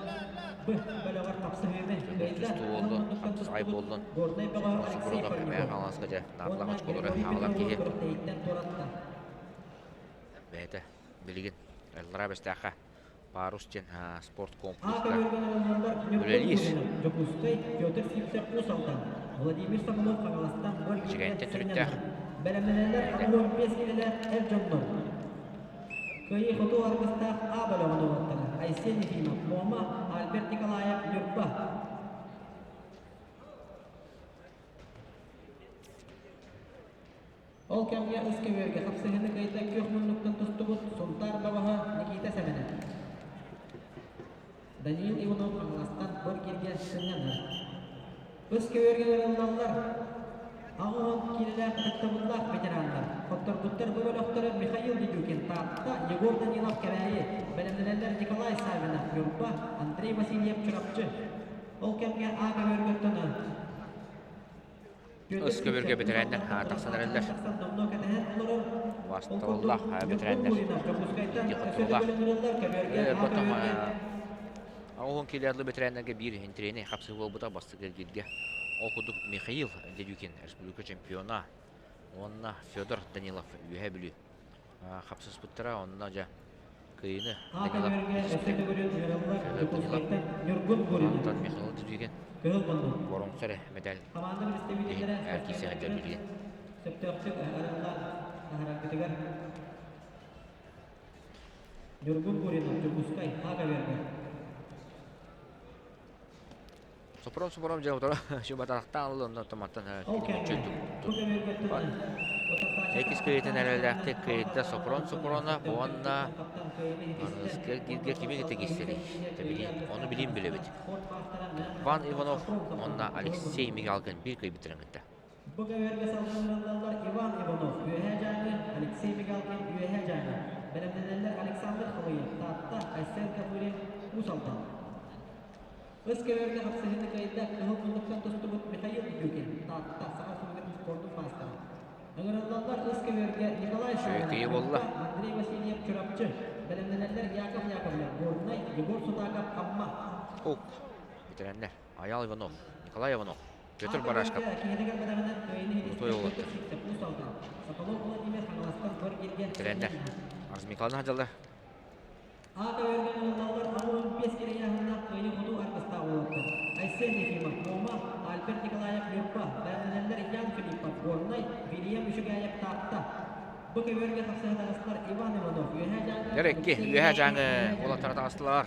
[SPEAKER 2] Б бөлөҕөр хапсыһыыны кыайда.
[SPEAKER 1] Тустуу буоллун, хапсаҕай буоллун,
[SPEAKER 2] Горнай бөҕө Алексей
[SPEAKER 1] Сафронов эмээ
[SPEAKER 2] Парников
[SPEAKER 1] Хаҥаласка дьэ наадалаах
[SPEAKER 2] уонна
[SPEAKER 1] очколору
[SPEAKER 2] Григорий
[SPEAKER 1] хаалар
[SPEAKER 2] Петровы
[SPEAKER 1] киһи
[SPEAKER 2] күрэхтэһииттэн туоратта.
[SPEAKER 1] бэйэтэ билигин Эллара Бэстээххэ Парус диэн спорт
[SPEAKER 2] А
[SPEAKER 1] комплекска
[SPEAKER 2] көбүөргэ олороллор Ньургун
[SPEAKER 1] үлэлиир.
[SPEAKER 2] Гуринов, Дьокуускай, Петр Сивцев Уус Алдан, Владимир Соколов Хаҥаластан бор
[SPEAKER 1] Эчэгэйинтэн
[SPEAKER 2] кииргэ
[SPEAKER 1] төрүттээх.
[SPEAKER 2] сынньанар. Бэлэмнэнэллэр 85 киилэлээх эр дьоннор. Кыайыы-хотуу аргыстаах А бөлөҕүн уолаттара Айсен Ефимов, Муома, Альберт Николаев, Ньурба. Ол кэмҥэ ыс көбүөргэ хапсыһыыны кыайда күөх муннуктан тустубут Сунтаар бабаһа Никита Сэмэнэ. Даниил Иванов Хаҥаластан бор киргэ сынньанар. Ыс көбүөргэ ылаллар 80 киилэлээх ытыктабыллаах ветераннар. Хотторбуттар бу бөлөхтөрө Михаил Дедюкин, Таатта, Егор Данилов, Кэбээйи, бэлэмнэнэллэр Николай Саввинов, Ньурба, Андрей Васильев, Чурапчы. Ол кэмҥэ А көбүөргөттөн
[SPEAKER 1] Ыс көбүргэ бэтэрээннэр тахсан эрэллэр. Убаастабыллаах бэтэрээннэр икки хотуулаах. Потом уһун килиарлы бэтэрээннэргэ биир интириэһинэй хапсыһыы буолбута бастакы эргииргэ. Ол курдук Михаил Дедюкин республика чемпиона уонна Федор Данилов Үөһээ Бүлүү хапсыспыттара. Онно дьэ кыайыыны Данилов Федор Данилов онтон Михаил Дедюкин боруҥса эрэ мэтээл
[SPEAKER 2] Хамаанда представителлэрэ
[SPEAKER 1] киирсэ сылдьар билигин.
[SPEAKER 2] Сөптөөхтүк арыллан таһаараргытыгар Ньургун Гуринов, Дьокуускай, Хаагаверга.
[SPEAKER 1] Сопром сопром дьэ утара шубатахтаан ылла онно томаттан Экис кыйытын эрэлээхтик кыйда Сопрон Сопронов уонна аныгыскы гиргэ кими кистерий ону билин билэбит. Иван Иванов уонна Алексей Мигалкин биир кыйбыттарын кытта.
[SPEAKER 2] Бу көбүөргэ салгыннарыллаллар Иван Иванов, Үөһээ Дьааҥы, Алексей Мигалкин, Үөһээ Дьааҥы. Бэлэмнэнэллэр Александр Халыев, Таатта, Айсен Копырин, Уус Алдан. Ыс көбүөргэ хапсыһыыны кыайда кыһыл муннуктан тустубут Михаил Дюкин, Таатта, Саха Республикатын спордун маастара. Ыҥырыллаллар ыс көбүөргэ Николай
[SPEAKER 1] Үчүгэй буолла.
[SPEAKER 2] Андрей Васильев, Чурапчы. Бэлэмнэнэллэр Яков Яковлев, Горнай, Егор Сутаков, Амма.
[SPEAKER 1] Ук. Бүтэрэннэр. Аял Иванов, Николай Иванов, Петр Барашков. Крутой уолаттар. Бүтэрэннэр. Арз Михайловна дьалла.
[SPEAKER 2] Аата өргөн ыллаллар 65 кириэһиннээх кыайыы-хотуу аргыстаах уолаттар. Айсен Ефимов, Муома, Альберт Николаев, Ньурба, бэлэмнэнэллэр Ян Филиппов, Горнай, Вильям Үчүгээйэп, Таатта. Бу көбүөргэ тахсыһа таҕыстылар Иван Иванов, Үөһээ Дьааҥы,
[SPEAKER 1] Дэрекки Үөһээ Дьааҥы уолаттара таҕыстылар.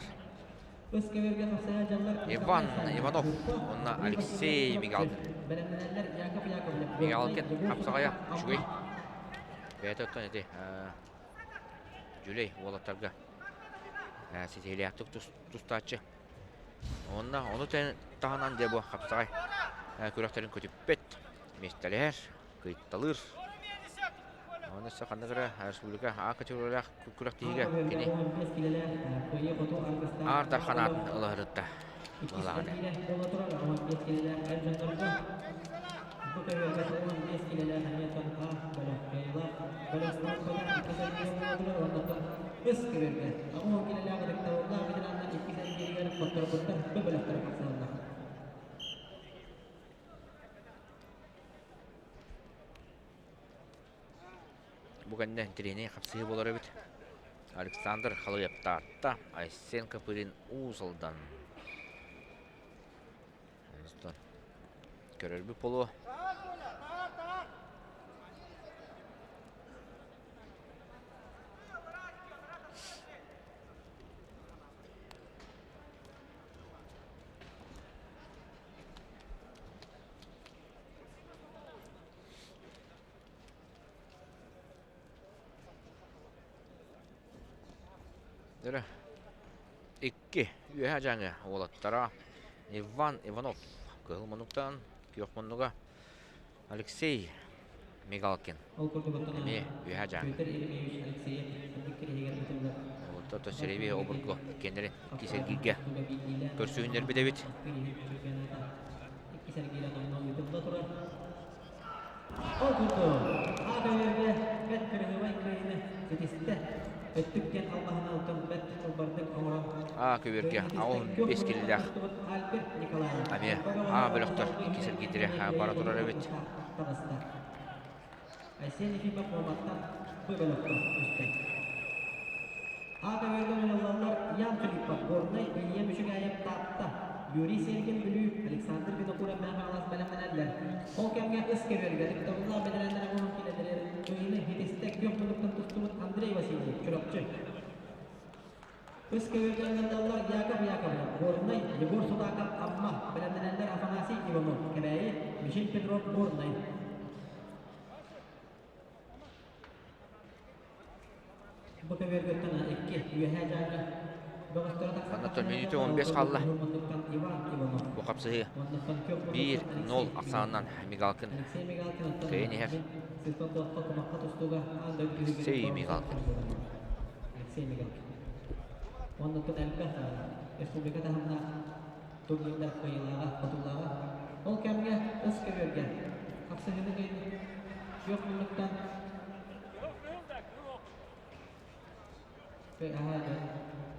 [SPEAKER 2] Ыс көбүөргэ тахсыһа дьаллар
[SPEAKER 1] Иван Иванов уонна Алексей Мигалкин.
[SPEAKER 2] Бэлэмнэнэллэр Яков Яковлев,
[SPEAKER 1] Мигалкин хапсаҕайа үчүгэй. Бэйэтэ оттон ити Дьүлэй уолаттарга ситиһиилээхтик тустааччы. Уонна ону таһынан дьэ бу хапсаҕай күрэхтэрин көтүппэт, миэстэлэһэр, кыйталыыр. Оны өссө ханнык эрэ республика А категориялаах күрэхтэһиигэ кини Аар Дархан аатын ылаһырытта.
[SPEAKER 2] Иккис
[SPEAKER 1] Быһалаах этэ.
[SPEAKER 2] эргиирэ буола турар 15 киилэлээх эр дьоннорго бу көбүөргэ 15 киилэлээх эмиэ А бөлөх кыайыылаах бөлөх бөлөх иккис эргиирэ буола турар уонна үс көбүөргэ 80 киилэлээх ытыктабыллаах ветераннар иккис эргииригэр хотторбуттар бу бөлөхтөрө хапсаллар.
[SPEAKER 1] Бу кэннэ интэриэһинэй хапсыһыы буолар эбит. Александр Халыев Таатта, Айсен Копырин Уус Алдан. Онтон көрөрбүт буолуо. Дөрө икки үөһэ дьаҥы уолаттара Иван Иванов кыһыл муннуктан күөх муннуга Алексей Мигалкин
[SPEAKER 2] Ол курдук
[SPEAKER 1] эмиэ үөһэ дьаҥы.
[SPEAKER 2] Петр Еремеевич Алексеев сырдык кириһигэр ытыллар.
[SPEAKER 1] Уолаттар Серебе обургу иккиэннэрин иккис эргииргэ көрсүһүннэрбит эбит.
[SPEAKER 2] Иккис эргиирэ номнуо ыытылла турар. Ол курдук, А-көбүөргэ бэрт кырыһыбай кыайыыны ситистэ. Өттүк диэн албаһын алтан бэрт кылбардык оҥорон
[SPEAKER 1] А көбүөргэ 85 киллээх
[SPEAKER 2] Альберт Николаев
[SPEAKER 1] эмиэ А бөлөхтөр иккис эргиирдэрэ бара турар эбит.
[SPEAKER 2] таҕыста. Айсен Ефимов Муоматтан Б бөлөххө түстэ. А көбүөргэ мунньуллаллар Ян Филиппов, Горнай, Илья Мүчүгээйэп, Таатта, Юрий Сергин, Бүлүү, Александр Винокуров Мэҥэ-Хаҥалас бэлэмнэнэллэр. Ол кэмҥэ ыс көбүөргэ ытыктабыллаах бэтэрээннэрэ оҥорон киирэллэригэр кыайыыны хитистэ күөх муннуктан тустубут Андрей Васильев, Чурапчы. Ыс көбүөргэ ыҥырыллаллар Яков Яковлев, Горнай, Егор Судаков, Амма, бэлэмнэнэллэр Афанасий Иванов, Кэбээйи, Мишель Петров, Горнай. Бу көбүөргөттөн икки үөһээ дьааҥы бөҕөстөрө тахсан
[SPEAKER 1] Онтон мүнүүтэ 15 хаалла. Бу хапсыһыы 1-0 ахсаанынан Мигалкин кыайан иһэр. Алексей Мигалкин.
[SPEAKER 2] Алексей Мигалкин. Оннуттан элбэх республика таһымнаах турнирдар кыайыылааҕа, хотуулааҕа. Ол кэмҥэ ыс көбүөргэ хапсыһыыны кыайбыт күөх муннуктан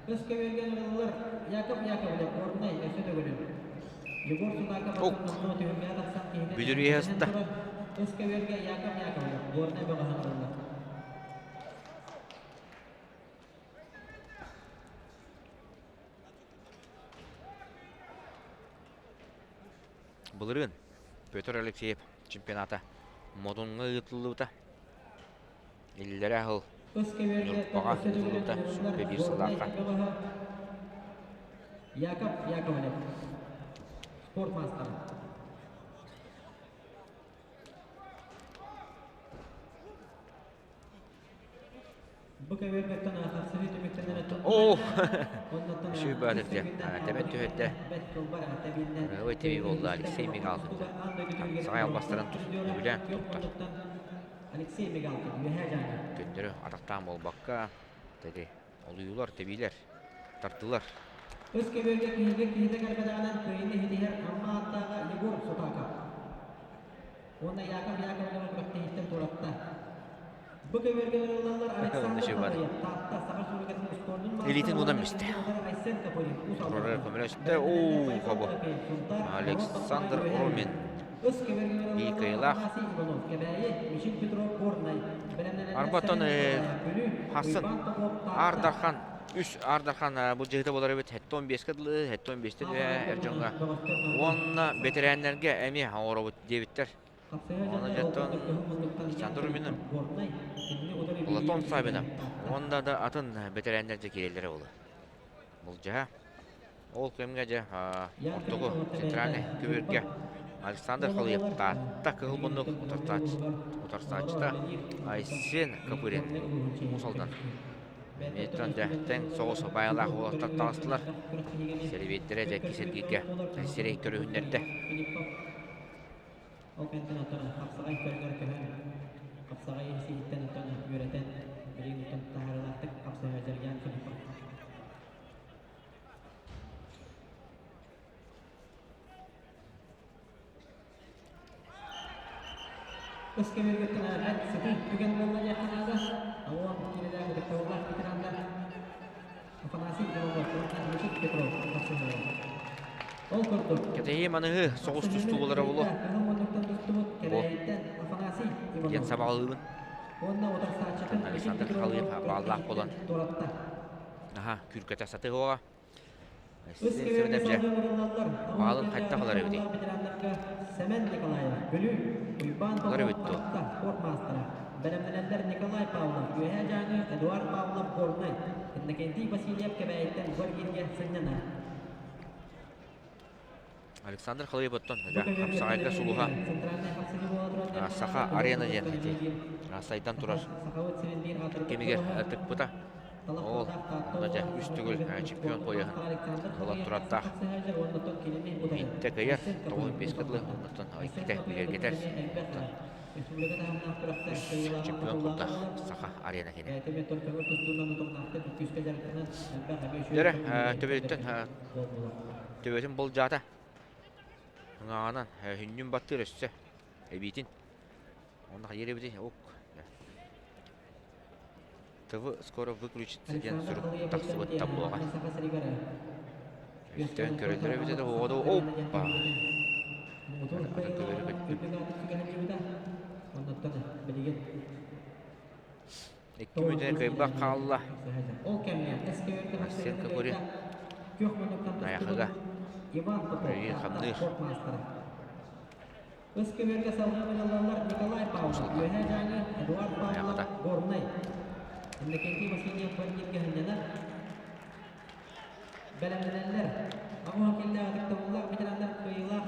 [SPEAKER 2] Ыс көбүөргэ ыҥырыллар Яков Яковлев, Горнай, өссө төгүлүн. Егор Судаков
[SPEAKER 1] Ок.
[SPEAKER 2] номнуо түһүлгэҕэ тахсан киһини
[SPEAKER 1] Бүдүрүйэ сытта.
[SPEAKER 2] турар. Ыс көбүөргэ Яков Яковлев, Горнай бөҕөһө ыҥырыллар.
[SPEAKER 1] Былырыын Петр Алексеев чемпионата Модуҥҥа ыытыллыбыта. Иллэрээ сыл Ньурбаҕа ыытыллыбыта сүүрбэ биир сыллаахха.
[SPEAKER 2] Яков Яковлев, спорт маастара.
[SPEAKER 1] Оо, Сүүрбэ тэбэн түһэрдэ. Ой, тэбии буолла Алексей Мигалкин. Саҕай албастарын үбүлээн туттар.
[SPEAKER 2] Алексей Мигалкин, Үөһээ Дьааҥы.
[SPEAKER 1] Көннөрү атахтаан буолбакка, тэди олуйуулар, тэбиилэр, тартылар.
[SPEAKER 2] Өс көбүөргэ киһигэ киһитэ кэлбэтэҕинэн кыайыыны иһитиһэр Амма ааттааҕа Егор Сутаков. Уонна Яков Яковлевы күрэхтэһииттэн туоратта. Бу көбүөргэ ылыллаллар Александр Халыев, Таатта, Саха Республикатын успуордун
[SPEAKER 1] Илиитин уунан мистэ.
[SPEAKER 2] Айсен Копырин, Уус
[SPEAKER 1] Турар көмөлөстө. Оо, хобо. Александр Ромин. Биир кыайыылаах. Арбаттан Хассын Аар Дархан үс Аар Дархан бу дьыһыта болар эбит 75-ке дылы 75-тен эр дьоҥҥо уонна бэтэрээннэргэ эмиэ оҥоробут диэбиттэр. Оны дьоттон Александр Руминов, Платон Савинов уонна да атын бэтэрээннэр дьэ киирэллэрэ буолуо. Былдьаһа. Ол кэмҥэ дьэ ортоку центральный көбүөргэ Александр Халыев Таатта кыһыл муннук утарсааччыта Айсен Копырин Уус Алдан. Миэттэн дьэ тэҥ соҕус баайалаах уолаттар таҕыстылар. Сэрэбиэттэрэ дьэ кисэргииргэ сирэй көрүһүннэрдэ.
[SPEAKER 2] Ол кэнтэн оттон хапсаҕай көрүҥэр көһөн, хапсаҕай сиһиттэн оттон үөрэтэн, билигин оттон таһаарыылаахтык хапсаҕай дьарыйаан Филиппов. Өскөмөргөттөн ааҕар сытыы түгэн буолла диэххэ наада. Ауан киинэлээх ытыктабыллаах ветераннар Афанасий Иванов уонна Мичик Петров тахсыһыылар. Ол курдук,
[SPEAKER 1] Кэтэһии маныһы соҕус
[SPEAKER 2] хапсыһыыны
[SPEAKER 1] тустуу буолара
[SPEAKER 2] кыайда
[SPEAKER 1] буолуо.
[SPEAKER 2] кыһыл муннуктан тустубут
[SPEAKER 1] Бу
[SPEAKER 2] Кэбээйиттэн Афанасий
[SPEAKER 1] диэн
[SPEAKER 2] Иванов
[SPEAKER 1] сабаҕалыыбын.
[SPEAKER 2] уонна утарсааччытын Мичик
[SPEAKER 1] Александр
[SPEAKER 2] Петрову
[SPEAKER 1] Халыев бааллаах
[SPEAKER 2] күрэхтэһииттэн
[SPEAKER 1] буолан
[SPEAKER 2] туоратта.
[SPEAKER 1] наһаа күүркэтэ сатыһыаҕа.
[SPEAKER 2] Үс кэбиэргэ
[SPEAKER 1] Сэмэнэп дьэ
[SPEAKER 2] салгыы ыҥырыллаллар. Амма
[SPEAKER 1] баалын
[SPEAKER 2] кэллээх
[SPEAKER 1] хайдах ылар эбитий?
[SPEAKER 2] ытыктабыллаах ветераннарга Сэмэн Николаев, Бүлүү, Уйбаан
[SPEAKER 1] Ылар
[SPEAKER 2] Попов,
[SPEAKER 1] эбит дуо?
[SPEAKER 2] Таатта, спорт маастара. Бэлэмнэнэллэр Николай Павлов, Үөһээ Дьааҥы, Эдуард Павлов, Горнай, Иннокентий Васильев Кэбээйиттэн бу эргииргэ сынньанар.
[SPEAKER 1] Александр Халыев оттон
[SPEAKER 2] Бу
[SPEAKER 1] дьэ
[SPEAKER 2] көбүөргэ
[SPEAKER 1] хапсаҕайга сулуһа
[SPEAKER 2] Эбигэ центральнай хапсыһыы буола турар диэххэ
[SPEAKER 1] Саха
[SPEAKER 2] наада.
[SPEAKER 1] арена
[SPEAKER 2] Бүгүн
[SPEAKER 1] диэн
[SPEAKER 2] муннуктан
[SPEAKER 1] ити
[SPEAKER 2] биир
[SPEAKER 1] сайдан
[SPEAKER 2] Саха,
[SPEAKER 1] турар
[SPEAKER 2] Сахабыт сирин биир аатырбыт
[SPEAKER 1] кэмигэр
[SPEAKER 2] бөҕөһө
[SPEAKER 1] тыкпыта.
[SPEAKER 2] Талах
[SPEAKER 1] Ол
[SPEAKER 2] Куотаах Таатта
[SPEAKER 1] онно дьэ
[SPEAKER 2] уола
[SPEAKER 1] үс
[SPEAKER 2] Саха
[SPEAKER 1] төгүл
[SPEAKER 2] Республикатын
[SPEAKER 1] чемпион
[SPEAKER 2] спордун
[SPEAKER 1] пояһын
[SPEAKER 2] маастара Александр
[SPEAKER 1] ылан
[SPEAKER 2] Халыев тахсан
[SPEAKER 1] турардаах.
[SPEAKER 2] хапсыһа уонна оттон кинини утары
[SPEAKER 1] Биирдэ кыайар,
[SPEAKER 2] Айсен
[SPEAKER 1] тоҕуһун
[SPEAKER 2] Капырин
[SPEAKER 1] биэскэ
[SPEAKER 2] Уус
[SPEAKER 1] дылы,
[SPEAKER 2] Алдантан.
[SPEAKER 1] онтон
[SPEAKER 2] Айсен
[SPEAKER 1] иккитэ
[SPEAKER 2] Капырин
[SPEAKER 1] бигэргэтэр.
[SPEAKER 2] оттон эмиэ элбэх
[SPEAKER 1] Оттон
[SPEAKER 2] республика таһымнаах күрэхтэр
[SPEAKER 1] үс
[SPEAKER 2] кыайыылааҕа
[SPEAKER 1] чемпион
[SPEAKER 2] хотуулааҕа
[SPEAKER 1] курдах
[SPEAKER 2] буолар.
[SPEAKER 1] Саха арена кини.
[SPEAKER 2] Бэйэтэ эмиэ оттон көҥүл тустуунан утумнаахтык күүскэ дьарыктанан элбэх эмиэ үчүгэй
[SPEAKER 1] Дөрө
[SPEAKER 2] көрдөрүүнү
[SPEAKER 1] төбөтүттэн
[SPEAKER 2] көрдөрбүт буоллулар.
[SPEAKER 1] төбөтүн болдьаата. Ыҥааҕынан хүннүн баттыыр өссө эбиитин. Онно хайыыр эбитий? Ок. ТВ скоро выключится диэн
[SPEAKER 2] Александр
[SPEAKER 1] сурук
[SPEAKER 2] Халыев
[SPEAKER 1] тахсыбыт
[SPEAKER 2] диэн
[SPEAKER 1] таблоҕа.
[SPEAKER 2] Аана Саха сиригэр
[SPEAKER 1] Өйдөөн
[SPEAKER 2] үөскээн
[SPEAKER 1] көрөллөр
[SPEAKER 2] Хоту
[SPEAKER 1] эбитэ да
[SPEAKER 2] Хаҥалас
[SPEAKER 1] оҕото
[SPEAKER 2] Саха Арена диэн
[SPEAKER 1] оппа!
[SPEAKER 2] түһүлгэтин муҥутуур
[SPEAKER 1] Атын көбөрү
[SPEAKER 2] кыайыылааҕынан
[SPEAKER 1] көттүм.
[SPEAKER 2] үрдүк аатын сүгэһэлдьибитэ. Оннуттан билигин
[SPEAKER 1] Икки мүнүүтэ
[SPEAKER 2] 9
[SPEAKER 1] кыайбах хаалла.
[SPEAKER 2] Ол кэмҥэ СК-га
[SPEAKER 1] Арсен
[SPEAKER 2] хапсыһыыны
[SPEAKER 1] Кокорин
[SPEAKER 2] кыайда күөх муннуктан тустубут
[SPEAKER 1] Найахыга
[SPEAKER 2] Иван Попов
[SPEAKER 1] үлэлиир
[SPEAKER 2] Таатта
[SPEAKER 1] хамныыр.
[SPEAKER 2] спорт маастара. Өскөбүөргэ салгыы ыҥырыллаллар Николай Павлов,
[SPEAKER 1] Умсулҕан
[SPEAKER 2] Үөһээ Дьааҥы, Эдуард Павлов,
[SPEAKER 1] Найахыта.
[SPEAKER 2] Горнай. Иннокентий Васильев Бандитка сынньанар. Бэлэмнэнэллэр. Аҕыс киллээх ытыктабыллаах ветераннар кыайыылаах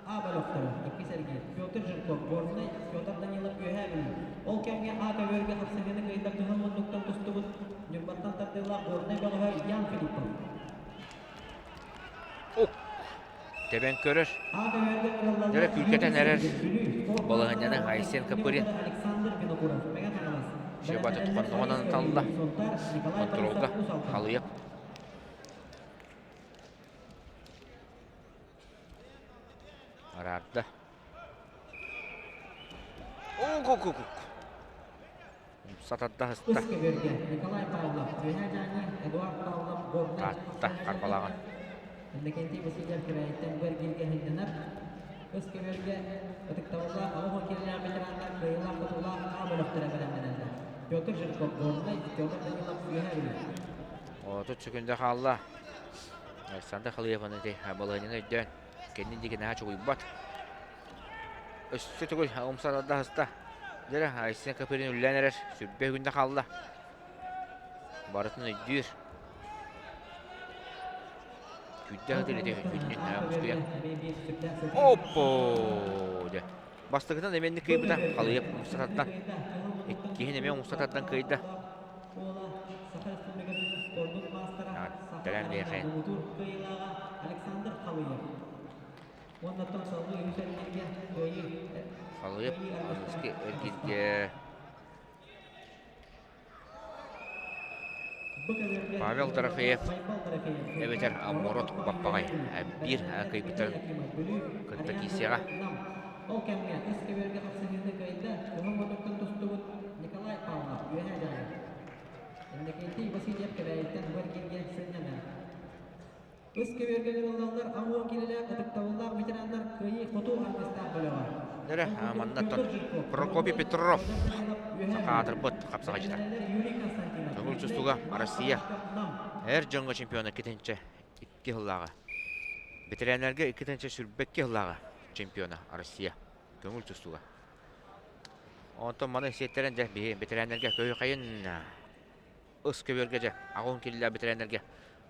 [SPEAKER 2] А бөлөхтөрө иккис эргиир Петр Жирков, Горнай, Петр Данилов Үөһээ Бүлүү. Ол кэмҥэ А көбүөргэ хапсыһыыны кыайда кыһыл муннуктан тустубут Ньурбаттан тардыылаах Горнай бөҕөһө Ян Филиппов.
[SPEAKER 1] Ук! Тэбэн көрөр. Дьэрэ күүркэтэн эрэр балаһыанньаны Айсен Копырин Шебаты хонноҕунан талла. Хонтуруолга халыйап. Араарда. Ок-ок-ок. Сатарда сыста.
[SPEAKER 2] Николай Павлов, Үөһээ Дьааҥы, Эдуард Павлов, Горнай
[SPEAKER 1] Таатта Харбалааҕын.
[SPEAKER 2] Иннокентий Васильев Кэбээйиттэн бу эргииргэ сынньанар. Өс көбүөргэ ытыктабыллаах олох киһилээх ветераннар кыайыылаах-хотуулаах А бөлөхтөрө бэлэмнэнэллэр. Петр Жирков, Горнай, Петр Данилов, Үөһээ Бүлүү.
[SPEAKER 1] 30 секунда хаалла. Александр Халыев аны балаһыанньаны өйдөөн, кэннин диэки наһаа чугуйбат. Өссө төгүл умсарарда аһыста. Дьэ, Айсен Копырин үллээн эрэр, сүрбэ күндэ хаалла. Барытын өйдүүр. Күүрдээх ытыр ити күннүн мускуйан. Оппо! Дьэ. Бастакытын эмиэ кыайбыта. Халыйып умса тардан. Иккиһин эмиэ умса тардан кыайда.
[SPEAKER 2] Саха Республикатын спордун маастара
[SPEAKER 1] Тэлэн биэхэ.
[SPEAKER 2] Александр Халыев. Уоннаттан салгыы үһүс эргииргэ кыайыы
[SPEAKER 1] Халыйып
[SPEAKER 2] кыайыы
[SPEAKER 1] аныгыскы
[SPEAKER 2] аргыстаах таҕыста.
[SPEAKER 1] эргииргэ
[SPEAKER 2] Бу көбүөргэ
[SPEAKER 1] Павел
[SPEAKER 2] ыҥырыллаллар
[SPEAKER 1] Дорофеев
[SPEAKER 2] Байбал Дорофеев,
[SPEAKER 1] эбэтэр
[SPEAKER 2] Сунтаар, Морок
[SPEAKER 1] Морот
[SPEAKER 2] Попов,
[SPEAKER 1] Баппаҕай
[SPEAKER 2] Үөһээ Бүлүү,
[SPEAKER 1] биир
[SPEAKER 2] бэлэмнэнэллэр
[SPEAKER 1] кыайбыттарын
[SPEAKER 2] Юрий Акимов, Бүлүү,
[SPEAKER 1] кытта
[SPEAKER 2] Ариан
[SPEAKER 1] киирсиэҕэ.
[SPEAKER 2] Данилов, Нам. Ол кэмҥэ ис көбүөргэ хапсыһыыны кыайда көҥүл мутуктан тустубут Николай Павлов, Үөһээ Дьааҥы. Иннокентий Васильев Кэбээйиттэн бу эргииргэ сынньанар. Ыс көбүөргэ ылыллаллар аҕыс киилэлээх ытыктабыллаах ветераннар кыайыы-хотуу аргыстаах бөлөҕө.
[SPEAKER 1] Дөрө
[SPEAKER 2] Ол курдук
[SPEAKER 1] маннаттан
[SPEAKER 2] Петр Жирков,
[SPEAKER 1] Прокопий
[SPEAKER 2] Горнай,
[SPEAKER 1] Петров
[SPEAKER 2] Федор Данилов, Үөһээ
[SPEAKER 1] саха
[SPEAKER 2] Бүлүү.
[SPEAKER 1] аатырбыт хапсаҕайдьыта.
[SPEAKER 2] Бэлэмнэнэллэр Юрий Константинов,
[SPEAKER 1] Көҥүл
[SPEAKER 2] Мирнэй,
[SPEAKER 1] тустууга
[SPEAKER 2] Иван
[SPEAKER 1] Россия
[SPEAKER 2] Барашков, Нам.
[SPEAKER 1] эр дьоҥҥо чемпиона иккитинчэ икки сыллааҕы. Бэтэрээннэргэ иккитинчэ сүрбэкки сыллааҕы чемпиона Россия көҥүл тустууга. Онтон маны сиэттэрэн дьэ биһи бэтэрээннэргэ көһүхэйин ыс көбүөргэ дьэ аҕыс киллээх бэтэрээннэргэ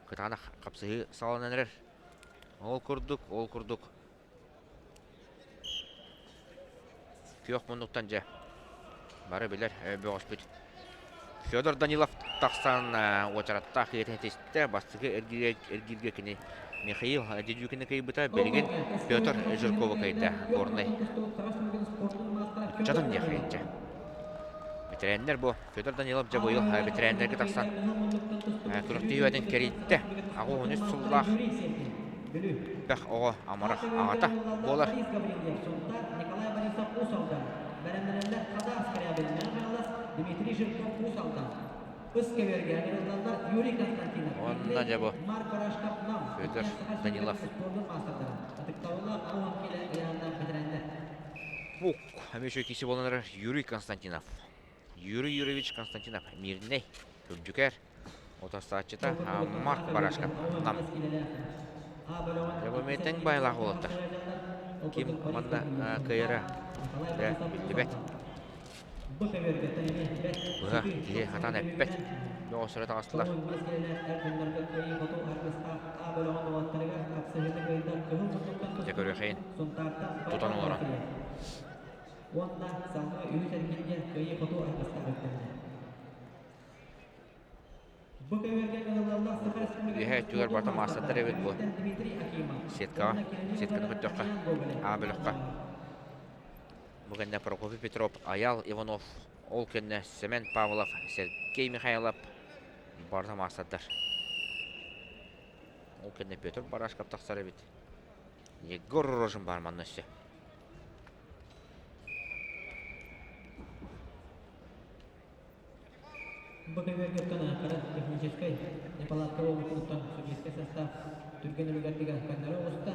[SPEAKER 1] кытаанах хапсыһыы саҕаланан эрэр. Ол курдук, ол курдук күөх муннуктан дьэ бары билэр бөҕөспүт Федор Данилов тахсан уочараттаах ийэтин этистэ. Бастакы эргииргэ кини Михаил Дедюкины кыйбыта, билигин Петр Жиркову кыйда Горнай ыччатын диэххэ Бэтэрээннэр бу Федор Данилов дьэ быйыл бэтэрээннэргэ тахсан күрэхтэһии кэрийдэ. 83 сыллаах бэх оҕо амарах аҕата буолар.
[SPEAKER 2] Бэлэмнэнэллэр Хадаар Скрябин, Мэҥэ Хаҥалас, Дмитрий Жирков, Уус Алдан. Ыс көбүөргэ ыҥырыллаллар Юрий Константинов,
[SPEAKER 1] Онно дьэ бу
[SPEAKER 2] Марк Барашков, Нам,
[SPEAKER 1] Федор
[SPEAKER 2] Саха
[SPEAKER 1] Данилов.
[SPEAKER 2] спордун маастардара. Ытыктабыллаах 60 киилэ ыйааннаах бэтэрээннэр.
[SPEAKER 1] Ук, эмиэ үчүгэй киһи буолан эрэр Юрий Константинов. Юрий Юрьевич Константинов, Мирнэй, Үрдүкэр, отастааччыта Марк Барашков, Нам. Дьэ бу эмиэ тэҥ баайалаах уолаттар. Ким манна кыайара дьэ биллибэт. Быһа киһи хатан эппэт. Бөҕөстөрө таҕыстылар. Дьэ көрүөхэйин. Тутан олорон.
[SPEAKER 2] Уонна салгыы үһүс эргииргэ кыайыы-хотуу аргыстаах үктэннэ. Бу көбүөргэ кыһыллаллар Саха Республикатын
[SPEAKER 1] Үөһээ өттүгэр барыта маастардар эбит бу.
[SPEAKER 2] Дмитрий Акимов
[SPEAKER 1] Сеткаҕа, сетканы көрдөххө,
[SPEAKER 2] А
[SPEAKER 1] А бөлөххө. Бу кэннэ Прокопий Петров, Аял Иванов, ол кэннэ Семен Павлов, Сергей Михайлов барыта маастардар. Ол кэннэ Петр Барашков тахсар эбит. Егор Рожин баар манна өссө.
[SPEAKER 2] Бу көбүөргөттөн хара техническэй неполадка буолбутуттан судейскай состав түргэн үлүгэрдик көннөрө оҕуста.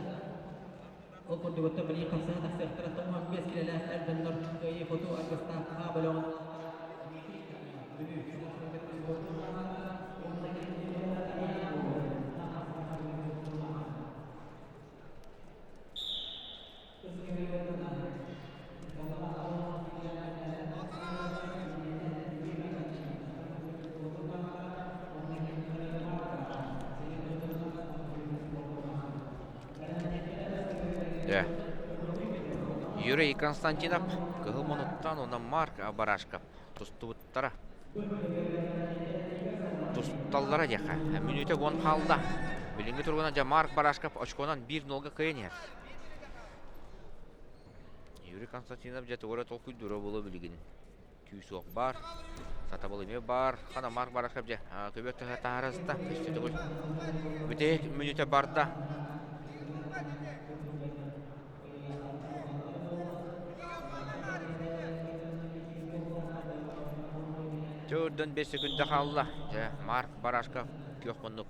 [SPEAKER 2] Ол курдугуттан билии хапсыһа тахсыахтара 95 килэлээх эр дьоннор кыайыы-хотуу аргыстаах А бөлөҕүн
[SPEAKER 1] Дьэ, Юрий Константинов Кыһыл Мунуттан уонна Марк Барашков тустубуттара. Тусталлара диэххэ. Мүнүүтэ уон хаалла. Билиҥҥи туругунан дьэ Марк Барашков очконан 1-0-га кыайан иһэр. Юрий Константинов дьэ тугу эрэ толкуйдуура буолуо билигин. Күүс-уох баар, сатабыл эмиэ баар. Хана Марк Барашков дьэ көбүөр таһа таһара сыста. Өссө төгүл. Бүтэһик мүнүүтэ барда. Төрдөн 5 секунда хаалла. Дьэ, Марк Барашков күөх муннук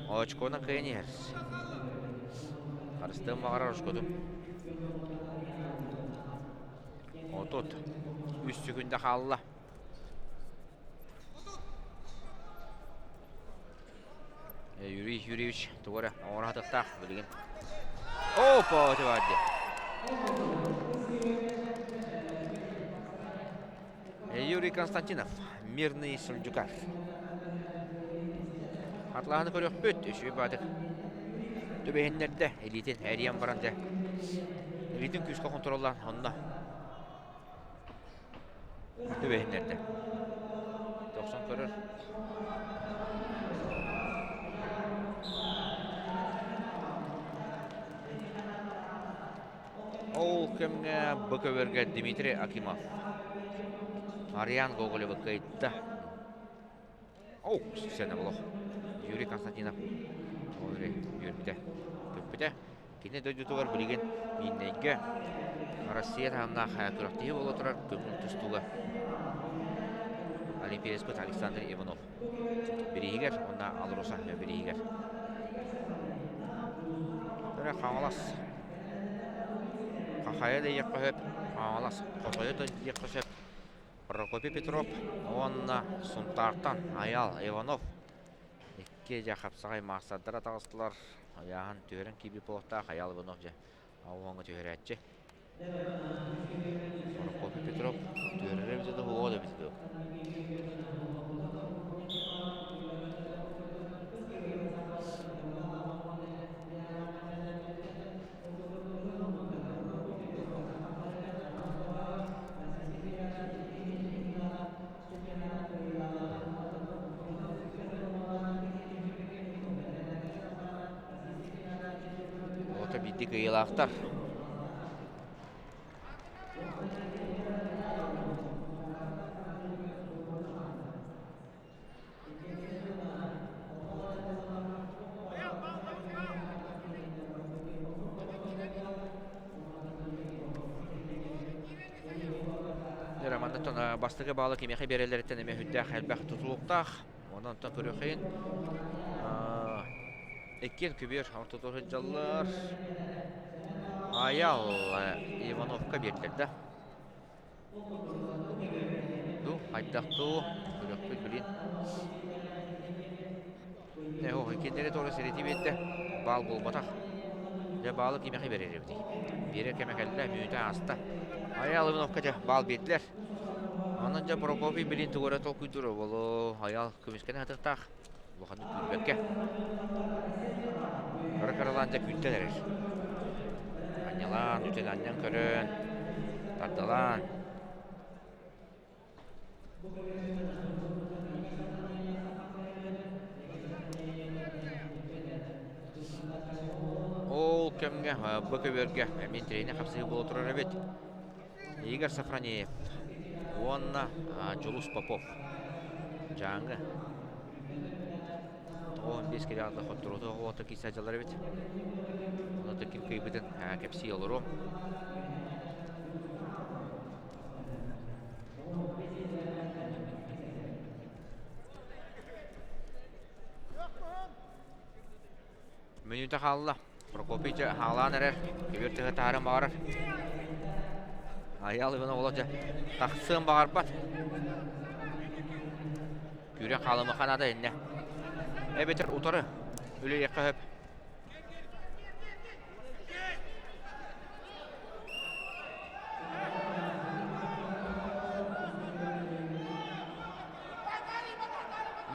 [SPEAKER 1] очконан кыайан иһэр. Харыстыан баҕарар очкотун. 33 секунда хаалла. Юрий Юрьевич тугу эрэ оҥоро сатыахтаах билигин. Опа, барды. Юрий Константинов, мирный Сульдюкар. Атлаһаны көрүөхпүт, үчүгэй баатык. Түбэһиннэрдэ, илиитин эрийэн баран дьэ. Илиитин күүскэ хонтуруоллаан онно Түбэһиннэрдэ. Тохсон көрөр. Ол кэмҥэ бу көбөргө Дмитрий Акимов Ариан Гоголевы кыайда. Оу, сцена болох. Юрий Константинов ол үөрбүтэ, көппүтэ. Кини дойдутугар билигин Мииннэйгэ Россия таһымнаах күрэхтэһии буола турар көҥүл тустууга олимпиецпыт Александр Иванов бирииһигэр уонна АЛРОСА бирииһигэр. Көрө Хаҥалас Хахайа да диэххэ сөп, Хаҥалас Хотойо да диэххэ сөп. Прокопий Петров уонна Сунтаартан Айаал Иванов Икки дьэ хапсаҕай маастардара таҕыстылар. Ыйааһын түһэрэн киирбит буолуохтаах Айаал Иванов дьэ уоҥҥа түһэрээччи. Прокопий Петров түһэрэрэ эбитэ дуу, уоҕа да эбитэ дуу. Ото биирдии кыайыылаахтар. Манна бастакы баалы кимиэхэ биэрэллэриттэн эмиэ сүрдээх элбэх тутулуктаах. Онон онтон көрүөххэйин. Иккиэн күбүөр ортотугар сылдьаллар. Аял Ивановка биэрдилэр да. Ду, хайдах дуу, көрүөхпүт билин. Э, ох, иккиэннэри туора сирити биэрдэ. Баал буолбатах. Дьэ, баалы кимиэхэ биэрэр эбитий? Биэрэр кэмэ кэллэ, мүнүүтэ ааста. Айаал Ивановка дьэ баал биэрдилэр. Онон дьэ Прокопий билин тугу эрэ толкуйдуур буолуо. Айаал көмүскэнэ сатыахтаах. Улаханнык күүрбэккэ. Кыра-кыралаан дьэ күүттэн эрэр. Анньалаан, үтэн анньан көрөн, тардалаан. Ол кэмҥэ бу көбүөргэ эмиэ тренер хапсыһыы буола турар эбит. Игорь Сафронеев уонна Дьулус Попов Дьааҥы 15 километр хотторууту оҕото киирсэ дьаллар эбит. Онно ким кыайбытын кэпсии олоруом. Мүнүүтэ хаалла. Прокопий дьэ хаалаан эрэр. Көбүөр тыһа таһарын баҕарар. Айаал Иванов олох дьэ тахсыан баҕарбат. Күүрэн хаалымаха наада иннэ. Эбэтэр утары үлэлиэххэ сөп.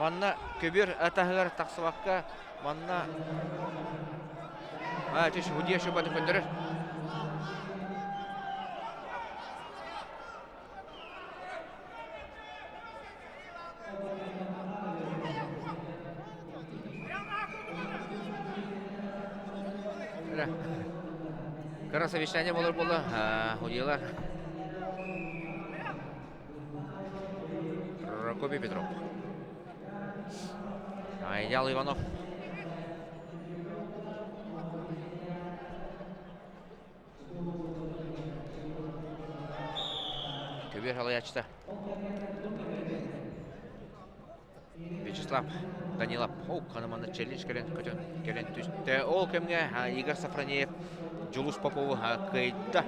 [SPEAKER 1] Манна көбүөр таһыгар тахсыбакка манна Судья шыбаты көндөрөр. Кыра совещание болар буолла, судьялар. Прокопий Петров. Айдал Иванов. Көбүөр салайааччыта Вячеслав Данилов ол ханыманна челлендж кэлэн көтөн кэлэн түстэ. Ол кэмҥэ Игорь Сафронеев Дьулус Попову кыайда.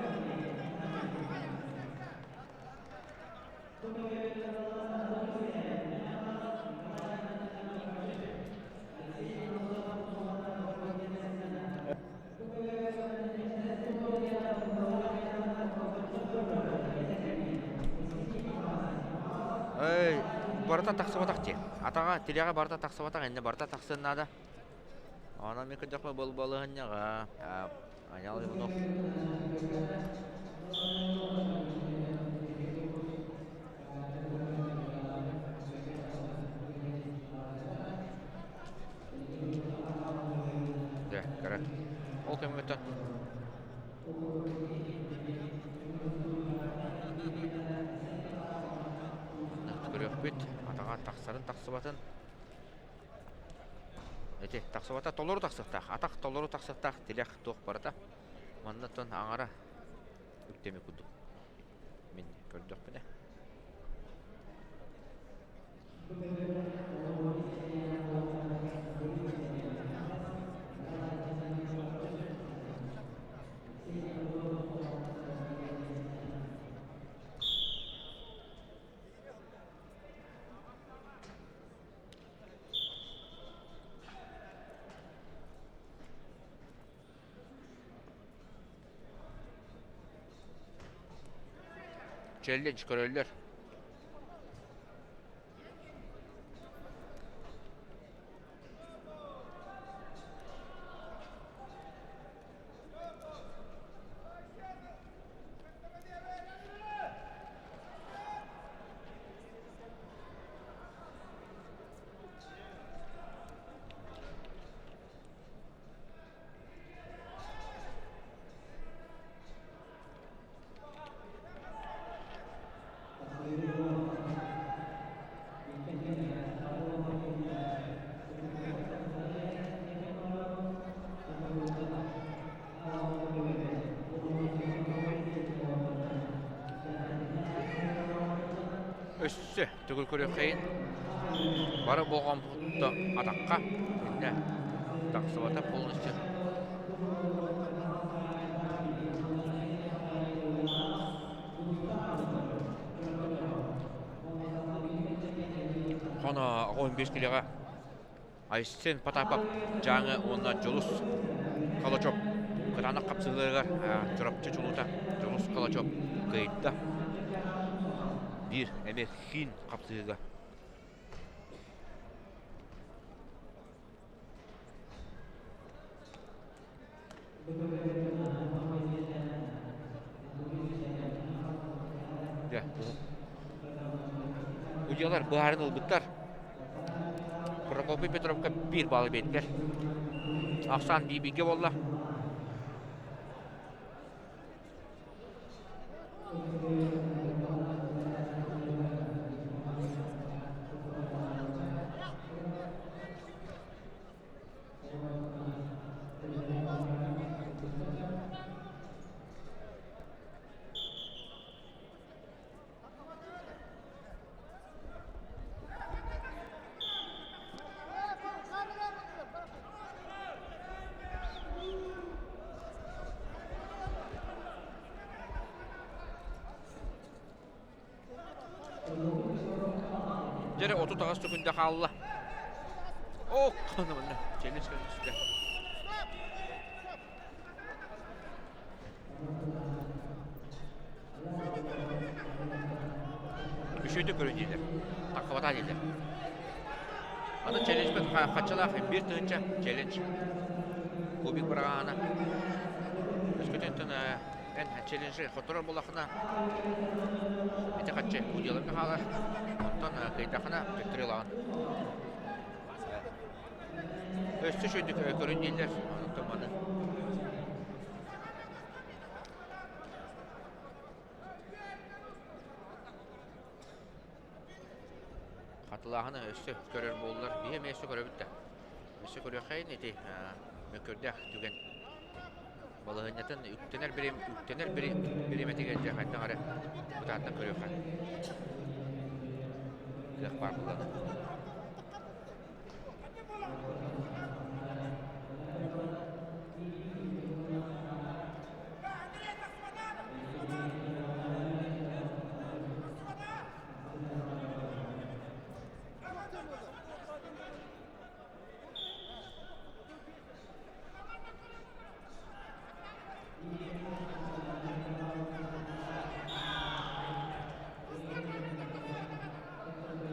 [SPEAKER 1] Эй, барыта тахсыбатах дии. Атаҕа, тилэҕэ барыта тахсыбатах, иннэ барыта тахсыан наада. Онон мен көрдөхпө был балыһынньаҕа. Айаал Иванов. Дьэ, кыра. Ол кэмҥэ Көрүөхпүт, атаҕа тахсарын тахсыбатын. Ити тахсыбата толору тахсыахтаах. Атах толору тахсыахтаах, тилэх туох барыта. Манна тон аҥара үктэми курдук. Мин көрдөхпүнэ. Челлендж көрөллөр. Өссө төгүл көрүөххэйин. Бары болҕомто атахха иннэ тахсыбата полностью. Хоно 15 килоҕа Айсен Потапов Дьааҥы уонна Дьулус Калачев кытаанах хапсыһыыларыгар Чурапчы чулуута Дьулус Калачев кыайда. Биир эмиэ хиин хапсыһыыга. Дьэ, Удьуолар быһааран ылбыттар. Прокопий Петровка биир баллы биэрдилэр. Ахсаан биир-бииргэ буолла. Дьэрэ 38 секунда хаалла. Ох, манна челлендж түстэ. Үчүгэйдик көрүн дииллэр. Таххабата дииллэр. Аны челленджпит хаччалаах 1000 челлендж. Кубик быраҕаана. Өскөтүнтэн эн челленджи хотторор буоллаххына ити хаччы удьуоларга хаалар. Онтон кыайдаххына төттөрү ылаҕын. Өссө үчүгэйдик көрүн дииллэр. Онтон маны Хатылааһыны өссө көрөр буоллар, биһи эмиэ өссө көрөбүт да. Өссө көрүөххэйин ити мөккүөрдээх түгэн балаһыанньатын үктэнэр бирим үктэнэр бириэмэтигэр дьэ хайдах эрэ бытааттан көрүөххэ кыах баар буоллаҕына.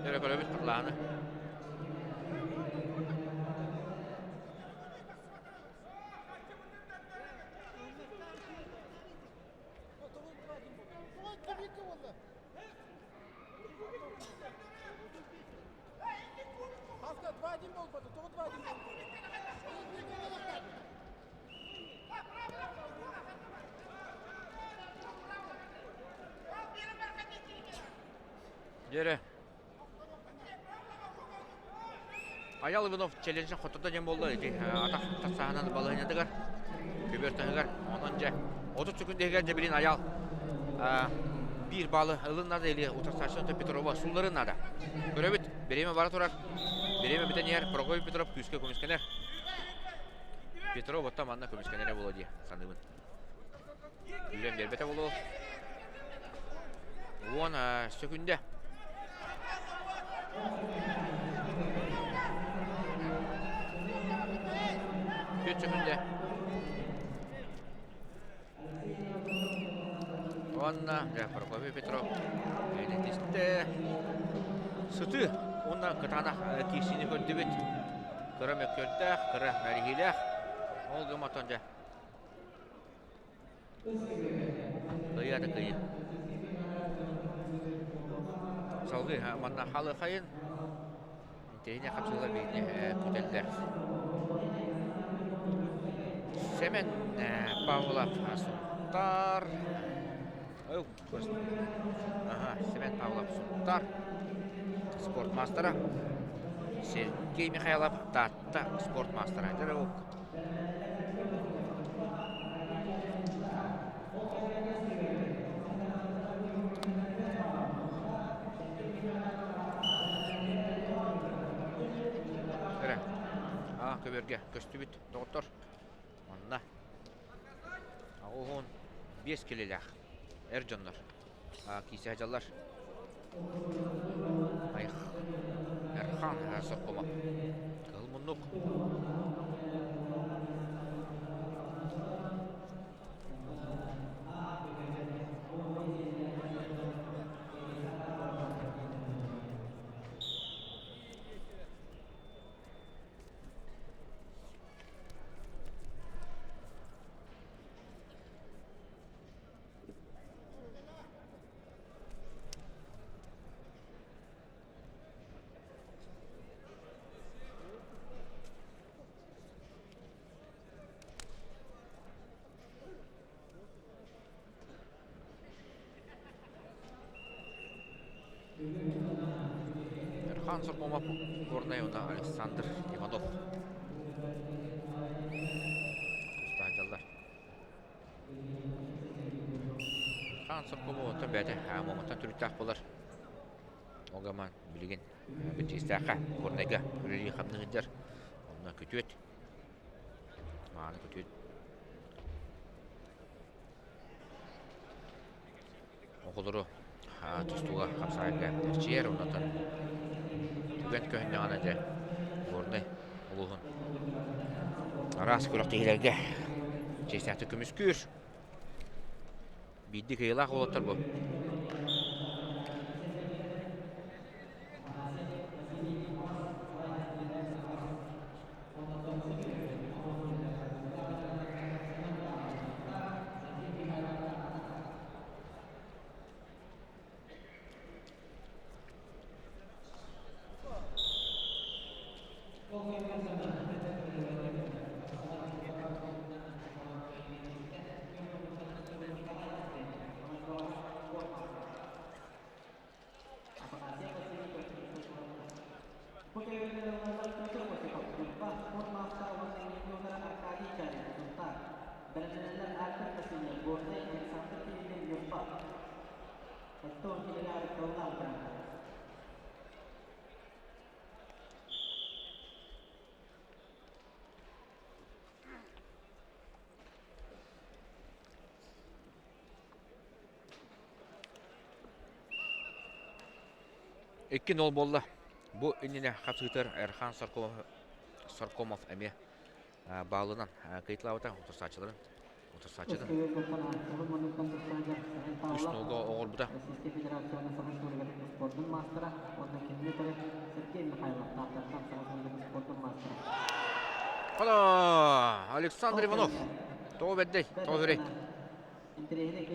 [SPEAKER 1] Өрө көрөбүт хатылааны. Дьэрэ. Айал Иванов челленджин хоттордо диэн буолла ити атах тахсаһынан балаһыанньатыгар көбүөр таһыгар онон дьэ 30 секунд иһигэр дьэ билин Айал биир баалы ылын наада или утарсааччы Петрова сулларын наада. Көрөбүт, бириэмэ бара турар. Бириэмэ бүтэн иһэр Прокопий Петров күүскэ көмүскэнэр. Петров оттон манна көмүскэнэрэ буолуо дии саныыбын. Күүрэн биэрбэтэ буолуо. 10 сөкүндэ. Түөрт сөкүндэ. Уонна дьэ Прокопий Петров бэйэтистэ сытыы уонна кытаанах киирсиини көрдүбүт. Кыра мөккүөрдээх, кыра мэриһиилээх. Ол гымматон дьэ Кыайа да кыайыы. Салгыы манна халыхайын интэриэһинэй хапсыһыылар биһигини күүтэллэр. Сэмэн Павлов Сунтаар Ага, Семен Павлов Сунтаар спорт маастара. Сергей Михайлов Таатта спорт маастара. Көстүбүт доҕоттор. Манна 85 килилээх эр дьоннор киисэ сылдьаллар. Эрхан Соркомов. Кыһыл муннук. Эрхан Соркомов Горнай уонна Александр Иванов тустааччылар. Эрхан Соркомов оттон бэйэтэ Муоматтан төрүттээх буолар. Ол билигин Бэтиэстээххэ Горнайга үлэлии хамныы сылдьар. Онно күтүөт. Мааны күтүөт. Оҕолору тустууга хапсаҕайга эрчийэр, онтон түгэн көһүннэҕинэ дьэ Горнай улууһун араас күрэхтэһиилэргэ чиэстээхтик көмүскүүр. Биирдии кыайыылаах уолаттар бу.
[SPEAKER 2] Аркадий Чарин, Сунтаар, Бэлэмнэнэллэр Альберт Васильев, Горнай, Александр Кириллин, Ньурба. Оттон кинилэр тыллаах
[SPEAKER 1] 2-0 буолла. Бу иннинэ хапсыытыр Эрхан Соркомов эмиэ баалынан кыйтылаабыта утарсааччыларын утарсааччытын үс нолга оҥорбута.
[SPEAKER 2] Российскай Федерацияны Саха Республикатын спордун маастара уонна кинини кытары Сергей Михайлов Тааттаттан Саха Республикатын спордун маастара.
[SPEAKER 1] Хоно Александр Иванов тоҕо бэрдэй, тоҕо хүрэй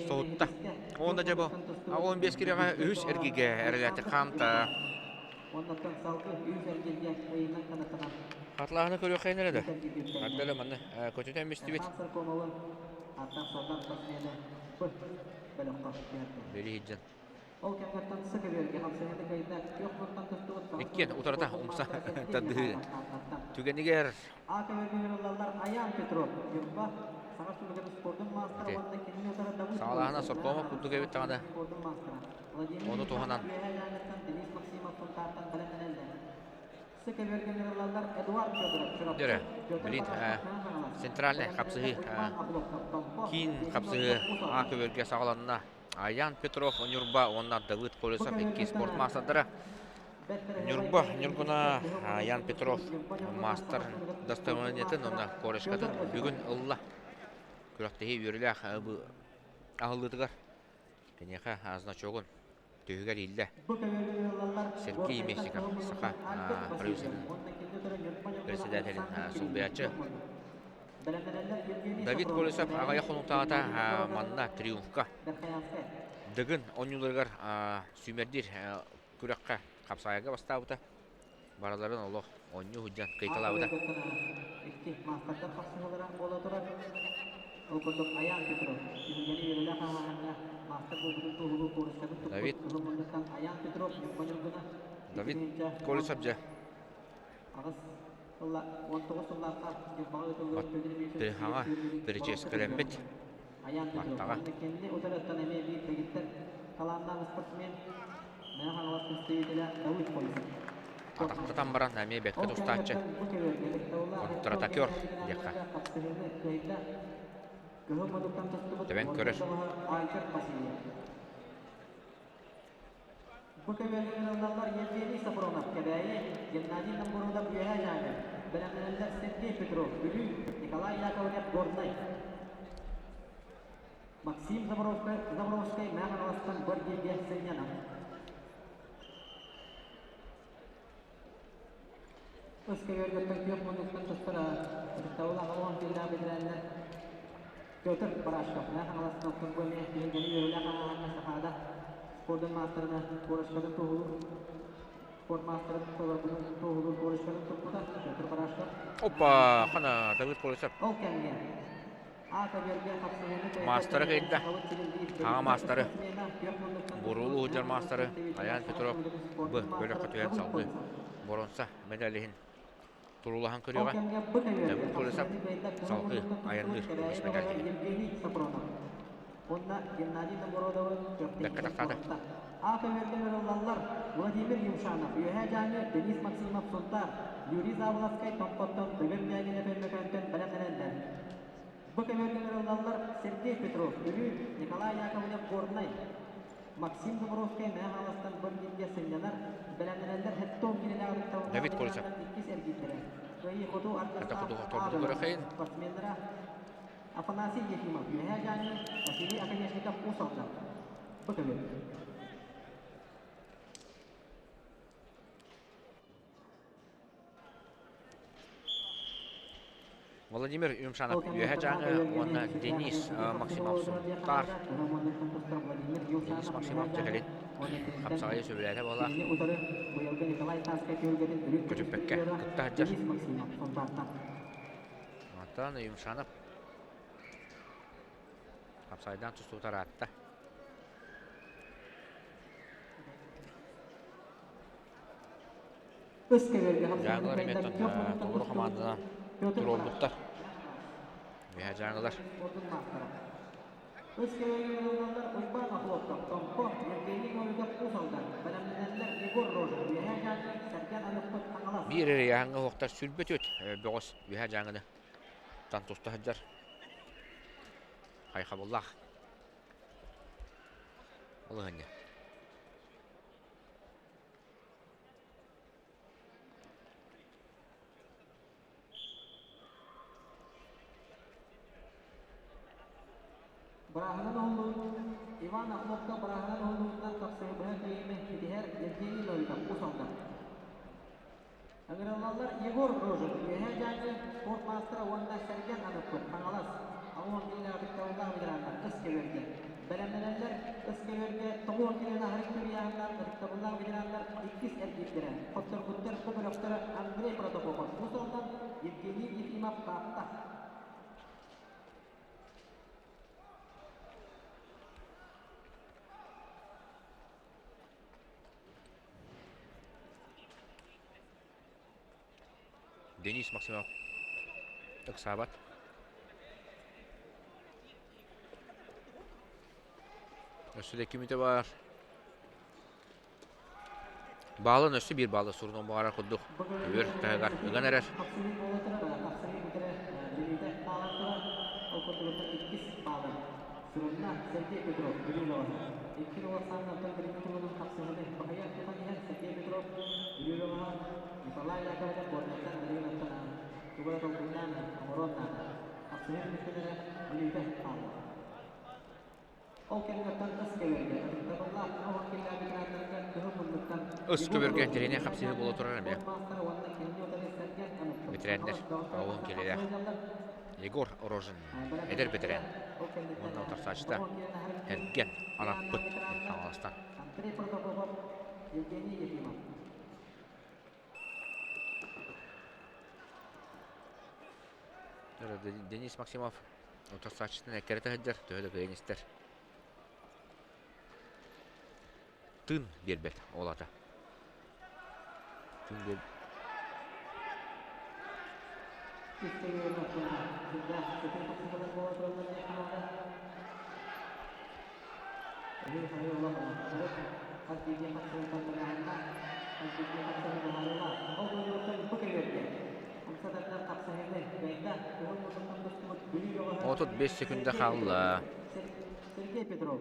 [SPEAKER 1] соһутта. Уонна дьэ бу 15 кириҕэ үһүс эргигэ эрэлээти хаамта.
[SPEAKER 2] Оннуттан салгыы үс эргилгэ ыйынан канатынан
[SPEAKER 1] Хатлааһыны көрүөххэйин эрэ да. Ардала манна көтүтэн мистибит.
[SPEAKER 2] Аттан сордан спортсмены Б бөлөххө түһэрдэ.
[SPEAKER 1] Били иһдьэн.
[SPEAKER 2] Ол кэмҥэттэн сыкырыырга хамсаһыыны кыайда күөх мунтан тустубут
[SPEAKER 1] Иккиэн утарыта умса тардыһыы түгэнигэр
[SPEAKER 2] А көбөргө ыллаллар Аян Петров, Ньурба, Саҥа Республикатын спордун маастара уонна кинини утары Давыд
[SPEAKER 1] Саҕалааһына Соркомов курдук эбит даҕаны
[SPEAKER 2] спордун маастара. Владимир
[SPEAKER 1] ону туһанан
[SPEAKER 2] Үөһээ Дьааҥыттан Денис Максимов Сунтаартан бэлэмнэнэллэр. Сыкырыырга ыллаллар Эдуард Федоров, Чурапчы,
[SPEAKER 1] Дөрө,
[SPEAKER 2] Петр
[SPEAKER 1] билин
[SPEAKER 2] Потапов, Мэҥэ Хаҥалас.
[SPEAKER 1] центральный хапсыһыы
[SPEAKER 2] Уйбаан Облоков, Томпо,
[SPEAKER 1] киин
[SPEAKER 2] Евгений
[SPEAKER 1] хапсыһыы
[SPEAKER 2] Носков,
[SPEAKER 1] А көбүөргэ саҕаланна. Аян Петров Ньурба уонна Давыд Колесов икки спорт маастардара. Ньурба Ньургуна Ян Петров маастар дастабырыанньатын уонна корешкатын бүгүн ылла. Күрэхтэһии үөрүүлээх аһыллыытыгар киниэхэ значогун түһүгэр ииллэ. Сергей Местников Саха продюсерын председателин солбуйааччы. Давид Колесов аҕыйах хонуктааҕыта манна Триумфка Дыгын оонньууларыгар сүүмэрдиир күрэххэ хапсаайга бастаабыта. Барыларын олох оонньуу сылдьан кыйталаабыта.
[SPEAKER 2] Икки маастардар хапсыһыылара буола турар. Ол курдук Аян Петров түһүлгэни үөрэлээх ааһаҥҥа маастар буолбутун туоһулуу куурускабыт туппут
[SPEAKER 1] Давид
[SPEAKER 2] кыһыл муннуктан Аян Петров Ньурба Ньургуна
[SPEAKER 1] Давид Колесов дьэ
[SPEAKER 2] 8 сылла 19 сыллаахха Ньурбаҕа ыытыллыбыт Петр Ильич
[SPEAKER 1] Тыһаҕа переческэлэммит
[SPEAKER 2] Аян Петров
[SPEAKER 1] Мартаҕа
[SPEAKER 2] уонна кэнни утарыттан эмиэ биир дэгиттэр талааннаах спортсмен Мэҥэ Хаҥалас представителэ Давыд Колесов.
[SPEAKER 1] Атахтатан баран эмиэ бэккэ тустааччы. Контратакер диэххэ. Тэбэн көрөр.
[SPEAKER 2] Бу көмөлөрүнэн Евгений Сафронов, Кэбээйи, Геннадий Новгородов, Үөһээ Дьааҥы, бэлэмнэнэллэр Сергей Петров, Бүлүү, Николай Яковлев, Горнай. Максим Заборовскай, Заборовскай Мэҥэ Хаҥаластан Гвардейга сынньанар. Үс көбүөргөттөн күөх муннуктан тустар ытыктабыл аҕалан киилээх бэтэрээннэр Петр Барашков, Мэҥэ Хаҥаластан оттон эмиэ түһүлгэни үөрүүлээх ааһаҥҥа Сахаада спордун маастарына корочкатын туоһулуур спорт маастарын толорбутун туоһулуур корочкатын туппута Петр Барашков.
[SPEAKER 1] Опа, хана Давид Колесов.
[SPEAKER 2] Ол кэмҥэ
[SPEAKER 1] Маастары кыйда. Аҕа маастары, буруулуу сылдьар маастары Айаан Петров Б бөлөххө түһэн салгыы боруонса мэдээлиһин туруулаһан көрүөҕэ. Давид Колесов салгыы айанныыр көмүс мэдээлиһин. Бэккэ тахсаата.
[SPEAKER 2] Владимир Юмшанов, Үөһээ Дьааҥы, Денис Максимов, Сунтаар, Юрий Заболоцкай, Томпоттон, Дыгын Нягинов Өймөкөөнтөн бэлэмнэнэллэр. Бу көмөлгө ылаллар Сергей Петров, Бүлүү, Николай Яковлев, Горнай, Максим Заборовскай Мэҥэ Хаҥаластан Быргингэ сынньанар, бэлэмнэнэллэр Хеттон кинилээх
[SPEAKER 1] Давид Колесов.
[SPEAKER 2] иккис эргиирдэрэ. Кыайыы хоту
[SPEAKER 1] Это
[SPEAKER 2] аргыстаах
[SPEAKER 1] хоту торбуту көрөхейин.
[SPEAKER 2] спортсменнара Афанасий Ефимов, Үөһээ Дьааҥы, Василий Оконешников, Уус Алдан. Бу көмөл.
[SPEAKER 1] Владимир Юмшанов Үөһэ Дьааҥы уонна Денис Максимов Сунтаар. Денис Максимов дьэ хапсаҕайы сөбүлээтэ буоллаах. Көтүппэккэ кытта сылдьар. Мантан Юмшанов хапсаҕайдаан тустубута ыраатта. Дьааҥылар эмиэ толору хамаанданан туруорбуттар. Үөһэ дьааҥылар. Биир эрэ ыйааһыҥҥа уһуктар сүрбэт үт бөҕөс үөһэ дьааҥыны тан туста сылдьар. Хайхабыллаах. Алыһынньа.
[SPEAKER 2] Бырааһынан оһоллун Иван Охлопко бырааһынан оһоллуутунан тахсыһыбыһа кыайыыны ситиһэр Евгений Новиков Уус Алдан. Ыҥырыллаллар Егор Рожин, Үөһээ Дьааҥы спорт маастара уонна Сэргэн Анаппыт, Хаҥалас, Алуон киилэҕэ кытталлаах ветераннар ыс көбүөргэ. Бэлэмнэнэллэр ыс көбүөргэ тоҕуон килиэн аһарык түрүйээһиннээх ытыктабыллаах ветераннар иккис эргиирдэрэ. Хотторбуттар бу бөлөхтөрө Андрей Протопопов, Уус Алдан, Евгений Ефимов, Таатта.
[SPEAKER 1] Денис Максимов ыксаабат. Өссө да кимитэ бар. Баалын өссө биир баалы сурунан баҕарар курдук көбүөр таһыгар ыган эрэр.
[SPEAKER 2] Сурунна Сергей Петров, Бүлүү бөҕөһө. Икки уолсааннартан билиҥҥи туругунан хапсыһыыны баһыйа тутан иһэр Сергей Петров, Бүлүү бөҕөһө Николай Яковлев Горнайтан Маринаттан тугу эрэ толкуйдаан оҥоруон наада. Хапсыһыы түмүктэнэрэ Бүлүүгэ хаалла. Ол кэмҥэ ыс көбүөргэ ытыктабыллаах оһох киллээбит кыһыл муннуктан
[SPEAKER 1] Ыс көбүөргэ интэриэһинэй хапсыһыы буола турар эмиэ. Бэтэрээннэр оҕуһун кэлэлээх Егор Рожин эдэр бэтэрээн уонна утарсааччыта Эрген Араппыт Хаҥаластан.
[SPEAKER 2] Андрей Протопопов, Евгений Ефимов.
[SPEAKER 1] Денис Максимов утарсааччытын эккирэтэ сылдьар, төһө да кыайан истэр. Тыын биэрбэт ол ата. Тыын биэр 35 секунда хаалла.
[SPEAKER 2] Сергей Петров.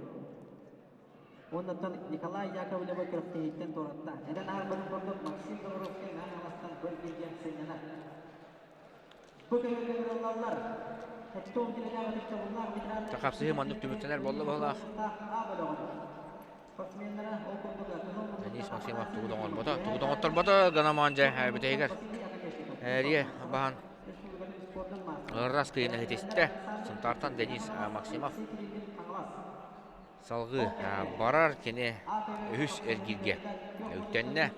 [SPEAKER 2] Оннуттан Николай Яковлевы күрэхтэһииттэн туоратта. Эдэн аарбарын курдук Максим Добровский Хаҥаластан быр диэн сынньанар. Бу көмөтө ылаллар.
[SPEAKER 1] Хапсыһыы маннык түмүктэнэр буолла быһыылаах. Денис Максимов тугу да оҥорбото, тугу да оҥотторбото Ганаман дьэ бүтэһигэр эрийэ баһан ырас кыйын эһитистэ. Сунтаартан Денис Максимов салгыы барар кини үһүс эргииргэ үктэннэ.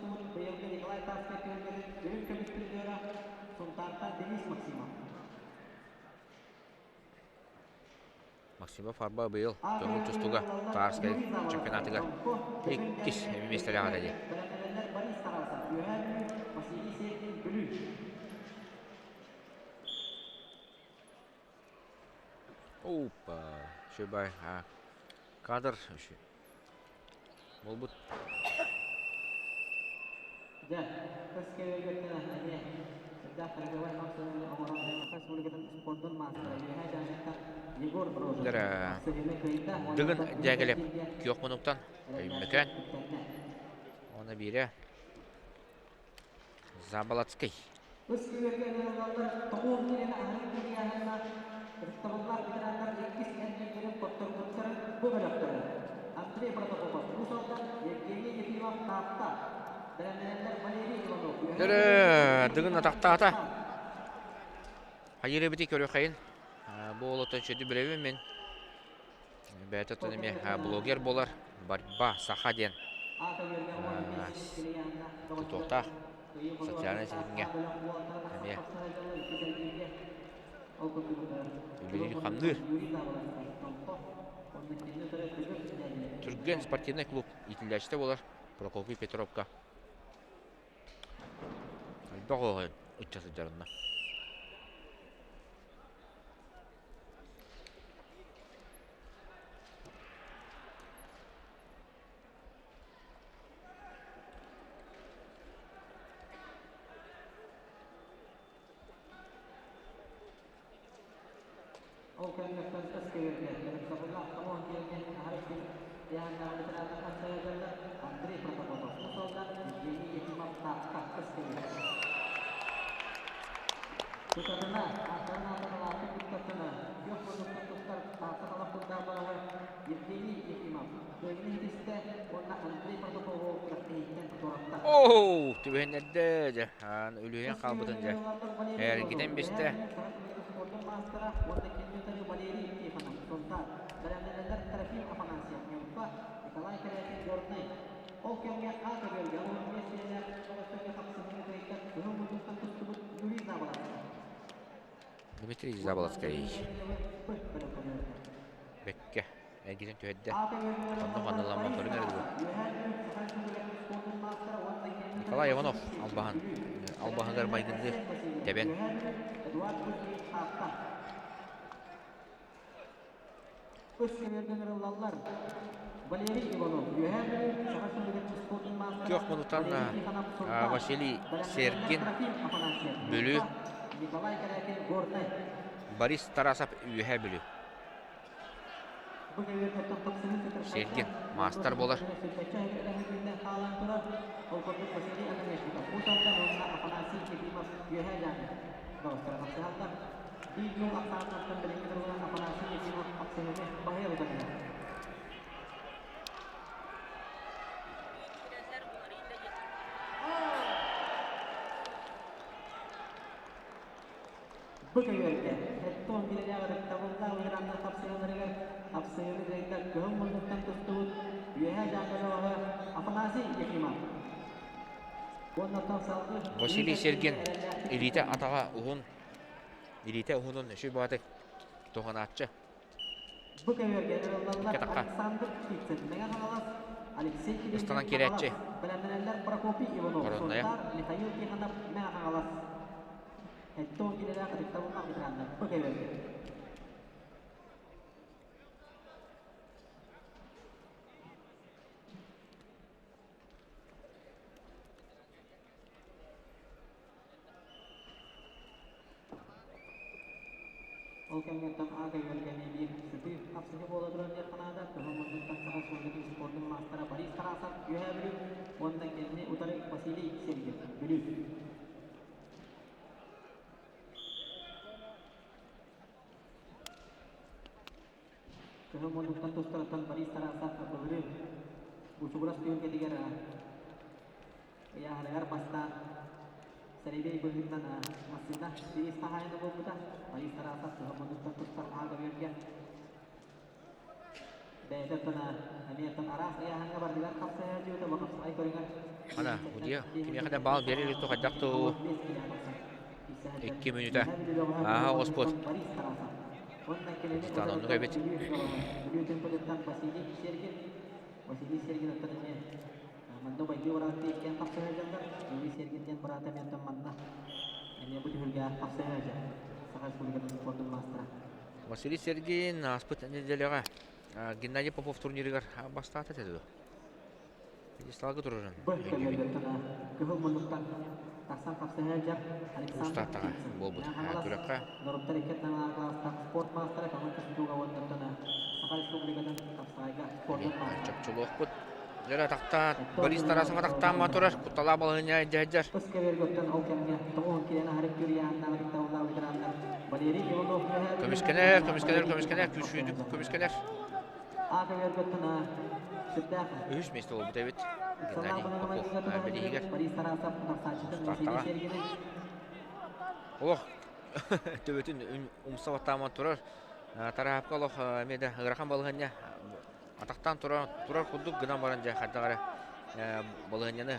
[SPEAKER 1] Максимов Арба быйыл көҥүл тустууга Таарскай чемпионатыгар иккис миэстэлээх этэ дии. Опа, үчүгэй кадр буолбут.
[SPEAKER 2] Дьэ, көс кэбиһэргэ эмиэ сүрдээх кыргыбай хамсаныыны оҥорон Саха Республикатын спордун маастара Үөһээ Дьааҥыттан Егор Рожин хапсыһыыны кыайда уонна
[SPEAKER 1] Дыгын
[SPEAKER 2] оттон
[SPEAKER 1] Дьээгэлэп
[SPEAKER 2] Күндэ
[SPEAKER 1] күөх мунуктан Өймөкөөн уонна биирэ Заболоцкай.
[SPEAKER 2] Үс күөлгэ ыҥырыллаллар тоҕуон киһини аһарын кириэһэннэ ытыктабыллаах ветераннар иккис эргиирдэрин хотторбуттарын бу бөлөхтөрө Андрей Протопопов Уус Алдан, Евгений Ефимов Таатта, бэлэмнэнэллэр Валерий Иванов
[SPEAKER 1] Дөрө, Дыгын атахтаата. Хайыр эбити көрүөххэйин. Бу олотон сүдү билэбин мин. Бэйэтэ оттон эмиэ блогер буолар. Борьба саха диэн тутуохтаах социальнай ситимҥэ эмиэ үлэлиир-хамныыр. Түргэн спортивнай клуб иитиллээччитэ буолар Прокопий Петровка. Элбэх оҕо ыччат сылдьарынна.
[SPEAKER 2] Ол кэнниттэн тас кэбиргэ ытыктабыллаах Томоон диэҥҥэ аһара күн Дианнаҕа ветераннар хапсайаллар Андрей Протопопов Усалдан, Евгений Ефимов Таатта тас кэбиргэ. Тутатына ааттарын аатыралаахтык туттахтына, күөх муннуктан тустар Таатта талах курдаах Евгений Ефимов кыайыыны ситистэ уонна Андрей Протопову күрэхтэһииттэн туоратта.
[SPEAKER 1] Оу, түбэһиннэрдэ дьэ, аан үлүһүйэн хаалбытын дьэ, эргитэн бистэ.
[SPEAKER 2] Ол кэмҥэ А көбүөргэ 15 сиэлээх бөҕөстөргө хапсыһыыны кыайдар кыһыл муннуктан тустубут Юрий Заболоцкай.
[SPEAKER 1] Дмитрий Заболоцкай бэккэ эргитэн түһэрдэ. Онно ханныламмат көрүҥэр дуо? Николай Иванов албаһын албаһыгар майгынныыр тэбэн. Күөх мунутан Василий Сергин, Бүлүү, Борис Тарасов Үөһээ Бүлүү. Сергин маастар буолар.
[SPEAKER 2] Бу көбүөргэ Эттон кинилээх ытыктабыллаах ыараннар хапсыһалларыгар хапсыһыыны кыайдар кыһыл муннуктан тустубут Үөһээ Дьааҥы Афанасий Ефимов. Уонна салгыы
[SPEAKER 1] Василий Сергин илиитэ атаҕа уһун, илиитэ уһунун үчүгэй баҕатык туһанааччы.
[SPEAKER 2] Бу көбүөргэ ырыллаллар
[SPEAKER 1] Икки
[SPEAKER 2] Александр Птицын, Мэҥэ Хаҥалас, Алексей
[SPEAKER 1] ыстанан
[SPEAKER 2] Кириллин
[SPEAKER 1] киирээччи
[SPEAKER 2] Хаҥалас, бэлэмнэнэллэр Прокопий Иванов,
[SPEAKER 1] Коронная.
[SPEAKER 2] Сунтаар, Михаил Тихонов, Мэҥэ Хаҥалас. Эттон кинилээх ытыктабыллаах ветераннар бу көбүөргэ. Ол кэмҥэттэн аата үөргэни биир сытыы хапсыһыы буола турар диэххэ наада. Кыһыл муннуктан Саха Республикатын спордун маастара Борис Тарасов Үөһээ Бүлүү уонна кинини утары Василий Сергин Бүлүү. Кыһыл муннуктан тустарыттан Борис Тарасов былырыын Бучугурас түһүлгэтигэр Ыйааһыныгар бастаан сэрэбиэй быһыытынан массыына бириис хаһаайына буолбута. Борис Тарасов кыһыл муннуктан тустар аага үөргэ. Бэйэтэ оттон эмиэ оттон араас ыйааһыҥҥа барытыгар хапсыһа дьүөтэ бу хапсаҕай көрүҥэр
[SPEAKER 1] Ана, удьуо, кимиэхэ да баал биэрэ илик хайдах туу 2 мүнүүтэ ааһа оҕуспут. Титан оннук эбит.
[SPEAKER 2] Василий Сергин Василий Сергин оттон эмиэ Манна убайдыы бырааттыы иккиэн хапсыһа сылдьаллар. Юрий Сергин диэн быраата эмиэ оттон манна эмиэ бу түһүлгэҕэ хапсыһа сылдьар. Саха Республикатын спордун маастара.
[SPEAKER 1] Василий Сергин ааспыт нэдиэлэҕэ Геннадий Попов турнирыгар бастаата этэ дуо? Пьедесталга турарын
[SPEAKER 2] Б көмөлөттөн кыһыл муннуктан тахсан хапсыһа сылдьар Александр
[SPEAKER 1] Устааттаҕа
[SPEAKER 2] Птицын.
[SPEAKER 1] буолбут
[SPEAKER 2] Хаҥалас
[SPEAKER 1] күрэххэ
[SPEAKER 2] норуоттар икки ардыларыгар спорт маастара көҥүл тустууга уонна Саха Республикатын хапсаҕайга спордун маастара.
[SPEAKER 1] Чопчулуохпут. Дьэ атахтаан, Борис Тарасов атахтаан турар, кутталаах балаһыанньа дьэһдьэр.
[SPEAKER 2] Тус кэбиэргөттөн ол кэмҥэ 90 киилэни аһарык күрүйээннээх ытыктабыллаах ветераннар Валерий Иванов
[SPEAKER 1] Көмүскэнэр, көмүскэнэр, көмүскэнэр, күүсүйдүк көмүскэнэр.
[SPEAKER 2] А кэбиэргөттөн сүрдээх
[SPEAKER 1] Үһүс миэстэ буолбут эбит. Геннадий Попов билиһигэр.
[SPEAKER 2] Борис Тарасов утарсааччытын Василий Сергиный.
[SPEAKER 1] Олох төбөтүн умса баттааман турар. Тараапка олох эмиэ да ыарахан балаһыанньа атахтаан турар, турар курдук гынан баран дьэ хайдах эрэ балаһыанньаны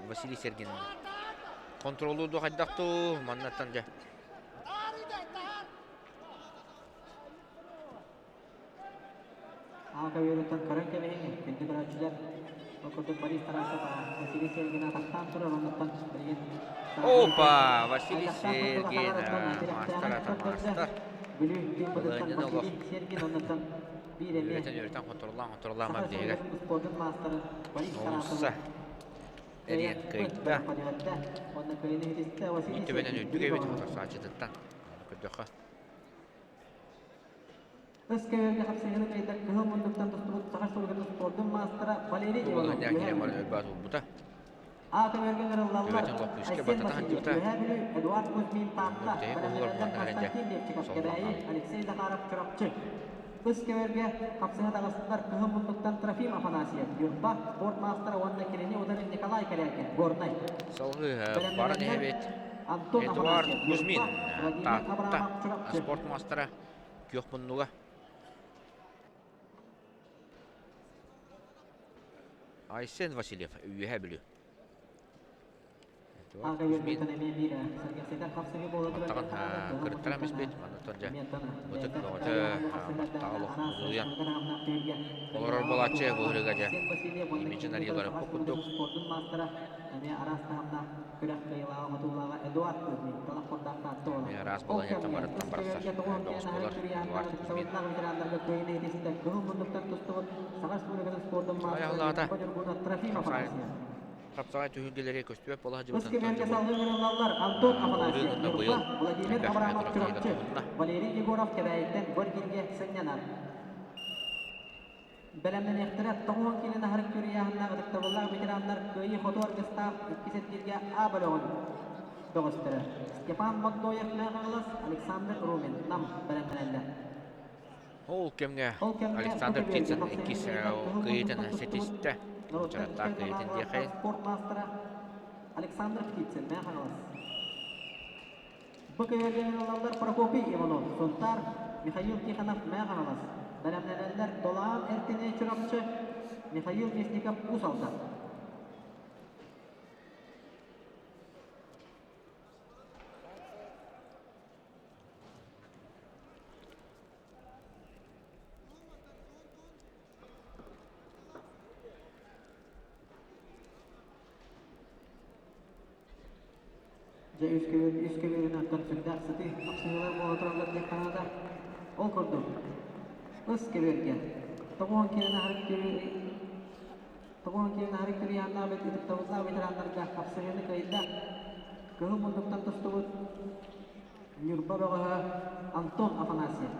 [SPEAKER 1] Василий Сергин контроллуур дуу хайдах дуу маннаттан дьэ
[SPEAKER 2] Аҕа үөрүттэн көрөн кэбиһиҥ, күндү көрөөччүлэр. Ол курдук Борис Тарасов Василий Сергин атахтаан турар, оннуттан билигин
[SPEAKER 1] Опа! Василий Сергин, маастар ата маастар.
[SPEAKER 2] Бүлүү тыымпытыттан
[SPEAKER 1] Балаһыанньаны олох
[SPEAKER 2] Василий Сергин оннуттан биир эмиэ
[SPEAKER 1] үөрэтэн үөрэтэн контроллаан контроллаан
[SPEAKER 2] Саха
[SPEAKER 1] биһигэ
[SPEAKER 2] Республикатын спордун маастарын Борис
[SPEAKER 1] Олусса
[SPEAKER 2] Тарасовы
[SPEAKER 1] эриэн кыайда.
[SPEAKER 2] түһэрдэ. Уонна кыайыыны ситистэ Василий
[SPEAKER 1] Биир төбөнөн
[SPEAKER 2] Сергин
[SPEAKER 1] үрдүк эбит
[SPEAKER 2] Бүлүү
[SPEAKER 1] утарсааччытыттан. Көрдөххө.
[SPEAKER 2] Өскөйөргө хапсыһыыны кыайдар кыһыл муннуктан тустубут Саха Республикатын спордун маастара Валерий
[SPEAKER 1] Бу
[SPEAKER 2] Иванов
[SPEAKER 1] балаһыанньа
[SPEAKER 2] Үөһээ
[SPEAKER 1] киирэн баран
[SPEAKER 2] Бүлүү.
[SPEAKER 1] өлбөт буолбута.
[SPEAKER 2] А көмөргө ыҥырыллаллар
[SPEAKER 1] Төбөтүн лоп күүскэ
[SPEAKER 2] Айсен
[SPEAKER 1] баттата
[SPEAKER 2] Васильев
[SPEAKER 1] сылдьыбыта.
[SPEAKER 2] Үөһээ Бүлүү, Эдуард Кузьмин
[SPEAKER 1] Онно
[SPEAKER 2] Таатта,
[SPEAKER 1] бүтэһик уһугар
[SPEAKER 2] бэлэмнэнэллэр
[SPEAKER 1] манна кэлэн дьэ
[SPEAKER 2] Константин Лепчиков
[SPEAKER 1] сололон
[SPEAKER 2] Кэбээйи,
[SPEAKER 1] хаалла.
[SPEAKER 2] Алексей Захаров Чурапчы. Ыс көмөргө хапсыһа таҕыстылар кыһыл муннуктан Трофим Афанасьев, Ньурба, спорт маастара уонна кинини утары Николай Корякин, Горнай.
[SPEAKER 1] Салгыы баран
[SPEAKER 2] Бэлэмнэнэллэр
[SPEAKER 1] иһэбит
[SPEAKER 2] Антон
[SPEAKER 1] Эдуард
[SPEAKER 2] Афанасьев,
[SPEAKER 1] Кузьмин,
[SPEAKER 2] Ньурба, Владимир
[SPEAKER 1] Таатта,
[SPEAKER 2] Абрамов, Чурапчы.
[SPEAKER 1] спорт маастара күөх муннуга. Айсен Васильев, Үөһээ Бүлүү. Эдуард Кузьмин Маттаҕын кырыттаран испит, маннаттан дьэ ытык бөҕөтө баттаҕа олох улуйан олорор буолааччы бу ырыга дьэ имиджин арыйалара курдук. Эмиэ араас балаһыаттан барыттан барсар бөҕөс буолар Эдуард Кузьмин. Айаллаата хапсаҕай түһүлгэлэри көстүбэт буола
[SPEAKER 2] Бу
[SPEAKER 1] сылдьыбытын
[SPEAKER 2] кэмҥэ
[SPEAKER 1] бу
[SPEAKER 2] салгыы ыҥырыллаллар Антон
[SPEAKER 1] былырыын
[SPEAKER 2] Афанасьев,
[SPEAKER 1] уонна
[SPEAKER 2] Ньурба,
[SPEAKER 1] быйыл
[SPEAKER 2] Владимир
[SPEAKER 1] элбэх
[SPEAKER 2] Абрамов,
[SPEAKER 1] күрэхтэһиилэр
[SPEAKER 2] Чурапчы,
[SPEAKER 1] туһунна.
[SPEAKER 2] Валерий Егоров Кэбээйиттэн Горгингэ сынньанар. Бэлэмнэниэхтэрэ 90 киилэни аһарык күрүйээһиннээх ытыктабыллаах ветераннар кыайыы-хотуу аргыстаах иккис эргииргэ А бөлөҕүн бөҕөстөрө Степан Могдоев Мэҥэ-Хаҥалас, Александр Румин Нам бэлэмнэнэллэр.
[SPEAKER 1] Ол кэмҥэ
[SPEAKER 2] Ол кэмҥэ бу
[SPEAKER 1] Александр
[SPEAKER 2] көбүөргэ
[SPEAKER 1] Птицын иккис
[SPEAKER 2] хапсыһыыны ыытар кыһыл
[SPEAKER 1] кыайыытын
[SPEAKER 2] муннуктан тустубут
[SPEAKER 1] ситистэ.
[SPEAKER 2] норуоттар
[SPEAKER 1] Уочараттаах
[SPEAKER 2] икки
[SPEAKER 1] кыайыытын
[SPEAKER 2] ардыларынааҕы
[SPEAKER 1] диэхэй.
[SPEAKER 2] спорт маастара Александр Птицын Мэҥэ-Хаҥалас. Бу көбүөргэ ыҥырыллаллар Прокопий Иванов, Сунтаар, Михаил Тихонов, Мэҥэ-Хаҥалас. Бэлэмнэнэллэр Долаан Эркини Чурапчы, Михаил Мясников, Уус Алдан. Дьэ үс көбүөр үс көбүөрүн оттон сүрдээх сытыы хапсыһыылар буола тураллар диэх ханаата. Ол курдук, ыс көбүөргэ 90 киилэни аһарык 90 киилэни аһарык түрүйээннээх ытыктабыллаах ветераннарга хапсыһыыны кыайда. Кыһыл муннуктан тустубут. Ньурба бөҕөһө Антон Афанасьев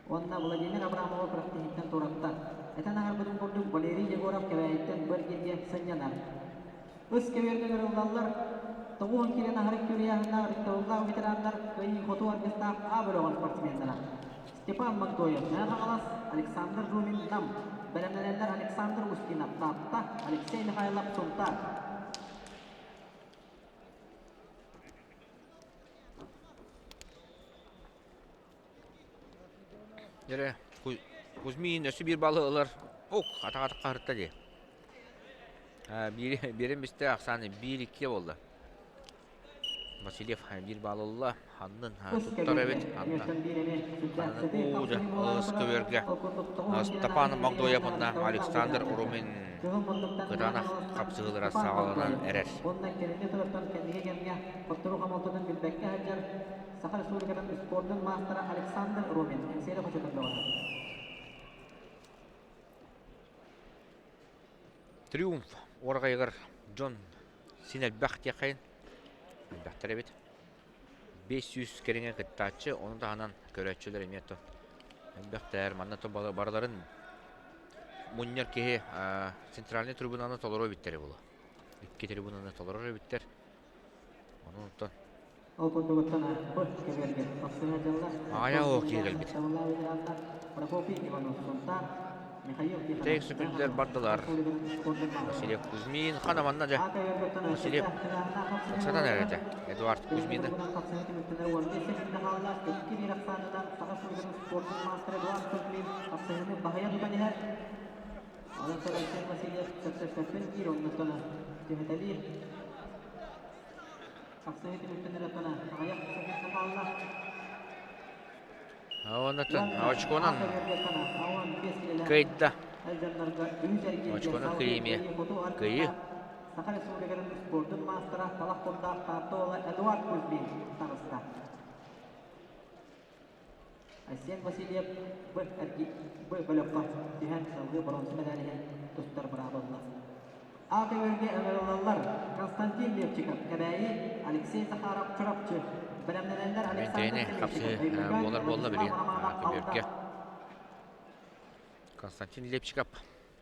[SPEAKER 2] уонна Владимир Абрамовы күрэхтэһииттэн туоратта. Этэн аһарбытым курдук, Валерий Егоров Кэбээйиттэн бу эргииргэ сынньанар. Ыс көбүөргэ ыҥырыллаллар, 90 киилэн аһары күрүйээһиннээх ытыктабыллаах ветераннар кыайыы-хотуу аргыстаах А бөлөҕүн спортсменнара. Степан Магдоев, Мэҥэ Хаҥалас, Александр Жумин, Нам, бэлэмнэнэллэр Александр Устинов, Таатта, Алексей Михайлов, Сунтаар.
[SPEAKER 1] Дьэрэ, Кузьмин өссө биир баллы ылар. Ок, атаҕа хаһырта дии. Биирин бистэ ахсааны 1-2 буолла. Васильев биир балл ылла. Ханнын туттар эбит. Анна. Уу, көбөргө. Степан Магдоев уонна Александр Румин кытаанах хапсыһыылара саҕаланан эрэр.
[SPEAKER 2] Уонна кэлиҥҥи турартан кэнники кэмҥэ хотторуу хомолтотун билбэккэ сылдьар Саха Республикатын спордун маастара Александр Румин Эҥсиэли хочотун бөҕөтө.
[SPEAKER 1] Триумф уораҕайыгар дьон син элбэх диэххэйин. Элбэхтэр эбит. 500 кэриҥэ кыттааччы, ону таһынан көрөөччүлэр эмиэ то элбэхтэр. Манна то барыларын мунньар киһи центральный трибунаны толору эбиттэр буолуо. Икки трибунаны толорор эбиттэр. Ону оттон
[SPEAKER 2] Ол курдугуттан бу кэмэргэ тахсыһа дьалла
[SPEAKER 1] Аҕайа ол киһи кэлбит.
[SPEAKER 2] Прокопий Иванов Сунтаар, Михаил Тихонов
[SPEAKER 1] Тек сөкүндүлэр бардылар. Василий Кузьмин хана манна дьэ. Василий ыксатан эрэр этэ. Эдуард Кузьмины. Оннуттан очконан кыайда. Очконан кыайыы кыайыы.
[SPEAKER 2] Саха Республикатын спордун маастара талах курдаах Таатта уола Эдуард Кузьмин таҕыста. Айсен Васильев Б бөлөххө түһэн салгыы боруонса мэдээлиһин тустар быраабы ылла. А көбүөргэ ыҥырыллаллар Константин Левчиков, Кэбээйи, Алексей Захаров, Чурапчы. Бэлэмнэнэллэр Александр
[SPEAKER 1] Мэнтэйини хапсыһыы буолар буолла билигин көбүөргэ. Константин Лепчиков,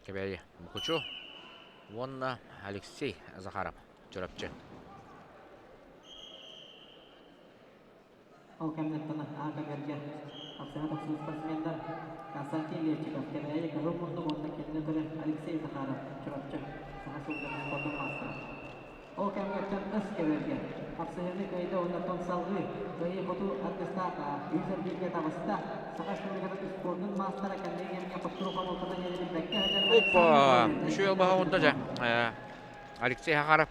[SPEAKER 1] Кэбээйи Мукучу уонна Алексей Захаров, Чурапчы.
[SPEAKER 2] Ол кэмнэртэн аата-бэргэ хапсыһа тахсыбыт спортсменнар Константин Левчиков, Кэбээйи Кыһыл муннук уонна кинини көрө Алексей Захаров, Чурапчы, Саха сылгытын спордун маастара. Ол кэмҥэттэн ыс кэбэргэ хапсыһыыны кыайда уонна оттон салҕыы кыайыы-хотуу аргыстаах үһүс эргииргэ таҕыста. Саха Республикатын спордун маастара кэнники кэмҥэ хотторуу хомолтотун иһин билбэккэ сылдьар
[SPEAKER 1] Опа!
[SPEAKER 2] Александр
[SPEAKER 1] Үчүгэй албаһа оҥордо дьэ. Алексей Захаров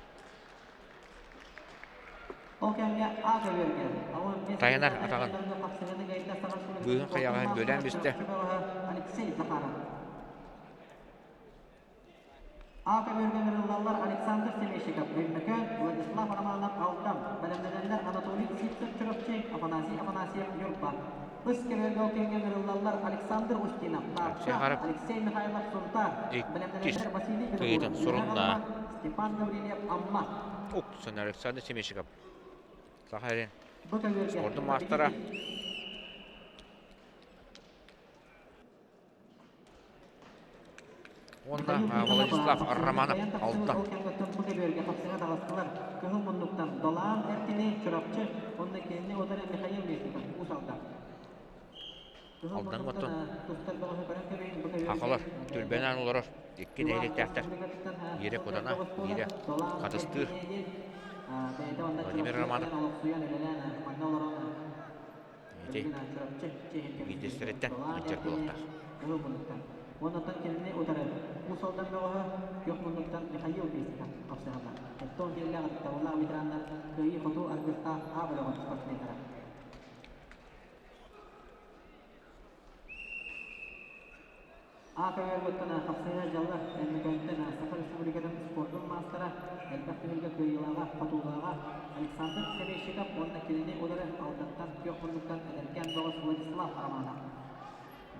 [SPEAKER 1] Тайанар атаҕын быыһын хайаҕаһын бүөлээн бүстэ.
[SPEAKER 2] Аата бөргөнөрүллаллар Александр Семещиков, Өймөкөөн, Владислав Романов, Алдан, бэлэмнэнэллэр Анатолий Сивцев, Чурапчы, Афанасий Афанасьев, Ньурба. Ыс кэбэргэ ол кэмҥэ ыҥырыллаллар Александр Устинов, Таатта, Алексей Михайлов, Сунтаар, бэлэмнэнэллэр Василий
[SPEAKER 1] Кыйытын
[SPEAKER 2] Винокуров,
[SPEAKER 1] сурунна.
[SPEAKER 2] Степан Гаврильев, Амма.
[SPEAKER 1] Уксун Александр Семещиков. Саха сирин спордун маастара. Уонна Владислав Романов Алтан.
[SPEAKER 2] Кыһыл муннуктан Долаан Эркини Чурапчы уонна кинини утары Михаил Местников Уус Алдан.
[SPEAKER 1] Алдан оттон Хахалар түрбэнэн олорор икки нэһилиэктээхтэр. Биирэ Кутана, биирэ Хатыстыыр. Владимир Романов ити биирдэстэриттэн ыдьар буолуохтаах.
[SPEAKER 2] Оннуттан кинини утары Уус Алдан бөҕөһө күөх муннуктан Михаил Местников хапсыһаллар. Оттон киэллээх ытыктабыллаах ветераннар кыайыы-хотуу аргыстаах А бөлөҕүн спортсменнара. А-көбүөргөттөн хапсыһа дьалла Өймөкөөнтөн Саха Республикатын спордун маастара, элбэх түһүлгэ кыайыылааҕа, хотуулааҕа Александр Савельщиков уонна кинини утары Алдантан күөх муннуктан эдэркээн бөҕөс Владислав Романов.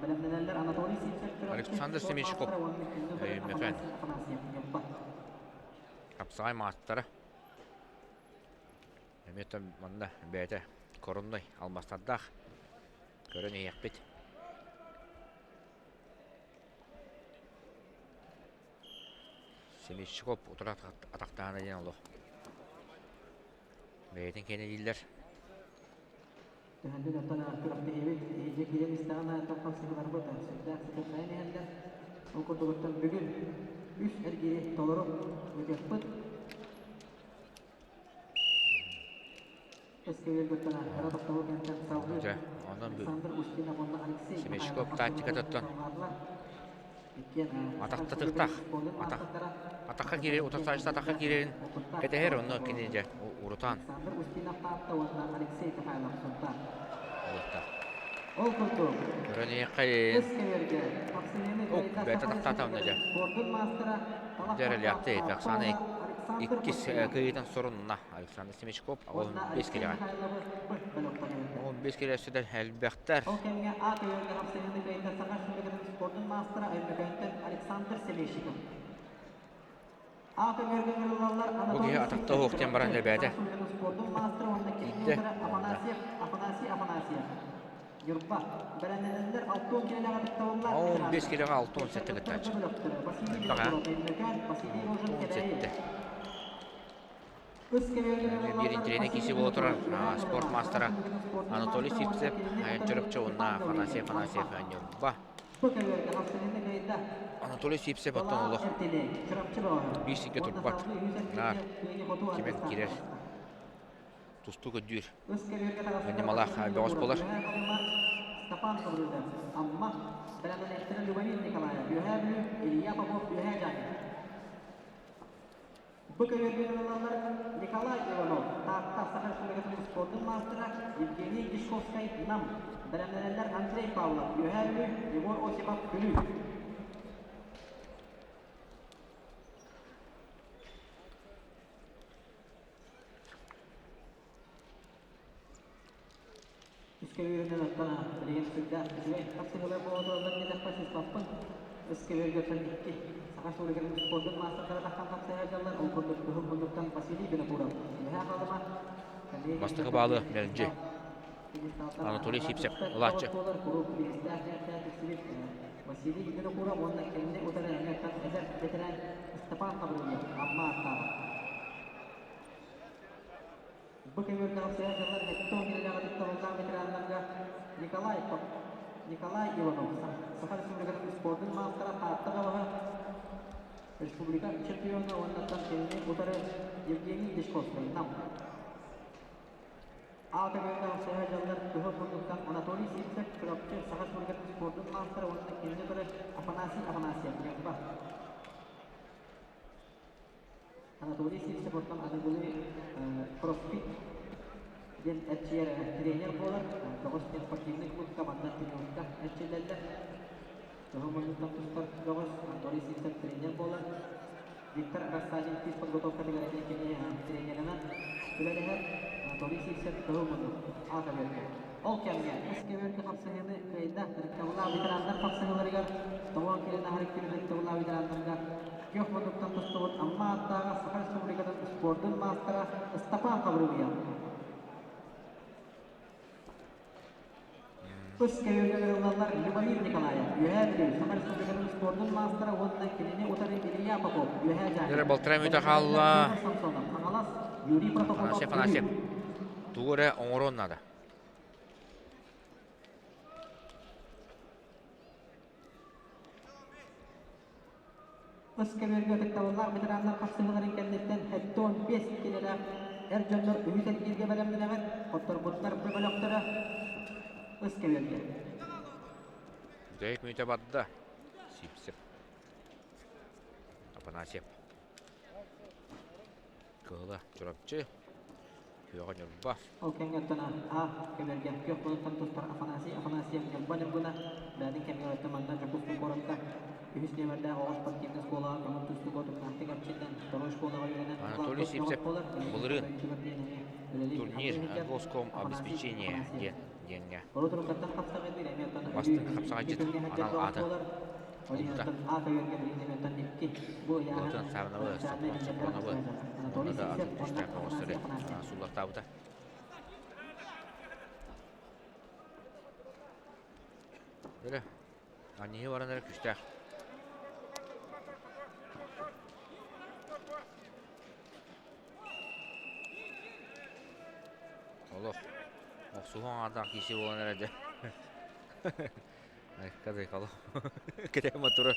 [SPEAKER 2] Бэлэмнэнэллэр Анатолий Сивцев Чурапчы
[SPEAKER 1] Александр
[SPEAKER 2] спорт
[SPEAKER 1] Семенщиков
[SPEAKER 2] маастара уонна кинини утары
[SPEAKER 1] Өймөкөөн
[SPEAKER 2] Афанасий Афанасьев Ньурба.
[SPEAKER 1] хапсаҕай маастара. Эмиэ манна бэйэтэ. коронной алмастардаах көрөн иһиэхпит. Семищиков утары атахтаана диэн олох. Бэйэтин кэнэ дииллэр.
[SPEAKER 2] Төһөндөн оттон күрэхтэһиибит иһирдьэ киирэн истэҕин аайыттан хапсыһыыларбыт сүрдээх сытырҕайан иһэллэр. Ол курдугуттан бүгүн үс эргиири толору ыытыахпыт.
[SPEAKER 1] Дьэ, онон Семечков тактикатыттан атахтатыктаах атах атахха киирэр утарсааччы атахха киирэрин кэтэһэр онно кини дьэ урутаан
[SPEAKER 2] Ол курдук,
[SPEAKER 1] көрөн иһиэххэ
[SPEAKER 2] Ох,
[SPEAKER 1] бэйэтэ тахтаата онно дьэ дьэ эрэлээхтик Оксана иккис кыайыытын сорунна Александр Семечков 15 килэҕэ. 15 килэ өссө элбэхтэр.
[SPEAKER 2] Ол кэмҥэ А көйөргө хапсыһыыны кыайда Саха Республикатын спордун маастара Өймөкөөнтөн Александр Селещиков. А көйөргө ыҥырыллаллар
[SPEAKER 1] Бу киһи
[SPEAKER 2] Анатолий
[SPEAKER 1] атахта
[SPEAKER 2] Сивцев,
[SPEAKER 1] уһук диэн баран
[SPEAKER 2] Чурапчы,
[SPEAKER 1] элбээтэ.
[SPEAKER 2] Саха Республикатын спордун маастара уонна
[SPEAKER 1] Тиийдэ.
[SPEAKER 2] тренерэ Афанасьев Афанасий Афанасьев. Ньурба. Бэлэмнэнэллэр 60 килэлээх ытыктабыллаах
[SPEAKER 1] 15
[SPEAKER 2] ветераннар.
[SPEAKER 1] килэҕэ 67
[SPEAKER 2] Ыччаттар
[SPEAKER 1] кыттааччы.
[SPEAKER 2] бөлөхтөрө Василий
[SPEAKER 1] Элбэх аа?
[SPEAKER 2] Винокуров, Өймөкөөн, Василий Рожин, Кэбээйи.
[SPEAKER 1] 67. Биир интириэнэ киси буола турар спорт маастара Анатолий Сивцев, Чөрөпчө уонна Афанасий Афанасьев Ньурба. Анатолий Сивцев оттон олох биир сиргэ турбат. Наар кимэн киирэр тустуу көрдүүр. Ньымалаах бөҕөс буолар.
[SPEAKER 2] Степан Гаврилов, Амма, бэлэмнэнээччилэр Любомир Николаев, Үөһээ Бүлүү, Илья Попов, Үөһээ Дьааҥы. Бу көбүөргэ ылаллар Николай Иванов, Таатта Саха Республикатын спордун маастара Евгений Дьячковскай, Нам, бэлэмнэнэллэр Андрей Павлов, Үөһээ Бүлүү, Егор Осипов, Бүлүү. Үскэбиэринэн оттон билигин сүрдээх үчүгэй хапсыһыылар буола тураллар диэтэхпэ сыыспаппын. Үскэбиэргэ икки Саха Республикатын спордун маастардара тахсан хапсыһа сылдьаллар. Ол курдук Кыһыл муннуктан Василий Винокуров, Үөһээ Халыма,
[SPEAKER 1] Бастакы баалы мэлдьи Анатолий Сивцев ылааччы.
[SPEAKER 2] Василий Винокуров уонна кэнни утары эмиэ эдэр ветеран Степан Гаврильев Амма ааттааҕа. Бу көбүөргэ хапсыһар дьыллар Эттон кинилэҕэ ытыктабыллаах ветераннарга Николай Николай Иванов, Саха Республикатын спордун маастара Таатта баҕаһа, республика чемпиона уонна кинини утары Евгений Дьячковскай, Нам. А көбүөргэ хапсыһар дьыллар Кыһыл муннуктан Анатолий Сивцев, Чурапчы, Саха Республикатын спордун маастара уонна кинини утары Афанасий Афанасьев, Ньурба. Анатолий Сивцев оттон аныгылыы кроссфит диэн эрчийэр тренер буолар. Бөҕөс диэн спортивнай клубка манна тренировка эрчиллэллэр. Кыһыл муннуктан тустар бөҕөс Анатолий Сивцев тренер буолар. Виктор Рассадин физподготовкатыгар эмиэ кини тренеринэн үлэлэһэр. Анатолий Сивцев кыһыл муннук А көбүөргэ. Ол кэмҥэ үс көбүөргэ хапсыһыыны кыайда ытыктабыллаах ветераннар хапсыһыыларыгар тоҕо кэлин аһары күнүн ытыктабыллаах ветераннарга Күөх мутуктан тустубут Амма ааттааҕа Саха Республикатын спордун маастара Ыстапаан Хабырыйа. Тус көйөргө ылыллаллар Любомир Николаев, Үөһээ Бүлүү, Саха Республикатын спордун маастара уонна кинини утары Илья Попов, Үөһээ Дьааҥы.
[SPEAKER 1] Дьэ, балтараа мүнүүтэ хаалла.
[SPEAKER 2] Самсонов, Хаҥалас, Юрий Протопопов,
[SPEAKER 1] Афанасьев, Афанасьев. Тугу эрэ оҥоруон наада.
[SPEAKER 2] Ыс көбүөргэ ытыктабыллаах ветераннар хапсыһыыларын кэнниттэн 75 килэлээх эр дьоннор үһүс эргииргэ бэлэмнэнэҕит, хотторбуттар бөлөхтөрө ыс көбүөргэ.
[SPEAKER 1] Бүтэһик мүнүүтэ барда. Сипсеп. Афанасьев. Кыһыла Чурапчы. Күөҕэ Ньурба.
[SPEAKER 2] Ол кэмҥэ оттон А көбүөргэ күөх мунуттан тустар Афанасий Афанасьев Ньурба Ньургуна бэйэтин кэмигэр өттө манна Дьокуускай куоракка үһүс нүөмэрдээх оҕо спортивнай школаҕа көҥүл тустууга утумнаахтык эрчиллэн второй школаҕа үөрэнэн
[SPEAKER 1] Анатолий Сивцев былырыын турнир Госком обеспечение диэн диэҥҥэ бастыҥ хапсаҕайдьыт анал ааты ылбыта. Былырыын Савиновы, Сапроновы уонна да атын күүстээх бөҕөстөрү сууллартаабыта. Бөрө. Анньыһыы баран эрэ күүстээх. Олох охсуһуу аҥаардаах киирсии буолан эрэ дьэ. Айка-дайкало. Кэтэһэн тура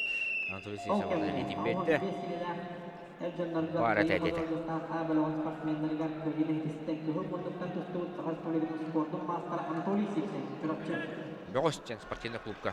[SPEAKER 1] Анатолий
[SPEAKER 2] Ол
[SPEAKER 1] Сисов
[SPEAKER 2] кэмҥэ
[SPEAKER 1] илиитин
[SPEAKER 2] 85
[SPEAKER 1] биэрдэ.
[SPEAKER 2] киилэлээх эр дьоннорго
[SPEAKER 1] Баар этэ
[SPEAKER 2] кыайыы
[SPEAKER 1] диэтэ.
[SPEAKER 2] хотолдьуттаах А бөлөҕүн спортсменнарыгар кыайыыны ситистэ кыһыл муннуктан тустубут Саха Республикатын спордун маастара Анатолий Сивцев, Чурапчы.
[SPEAKER 1] Бөҕөс диэн спортивнай клубка.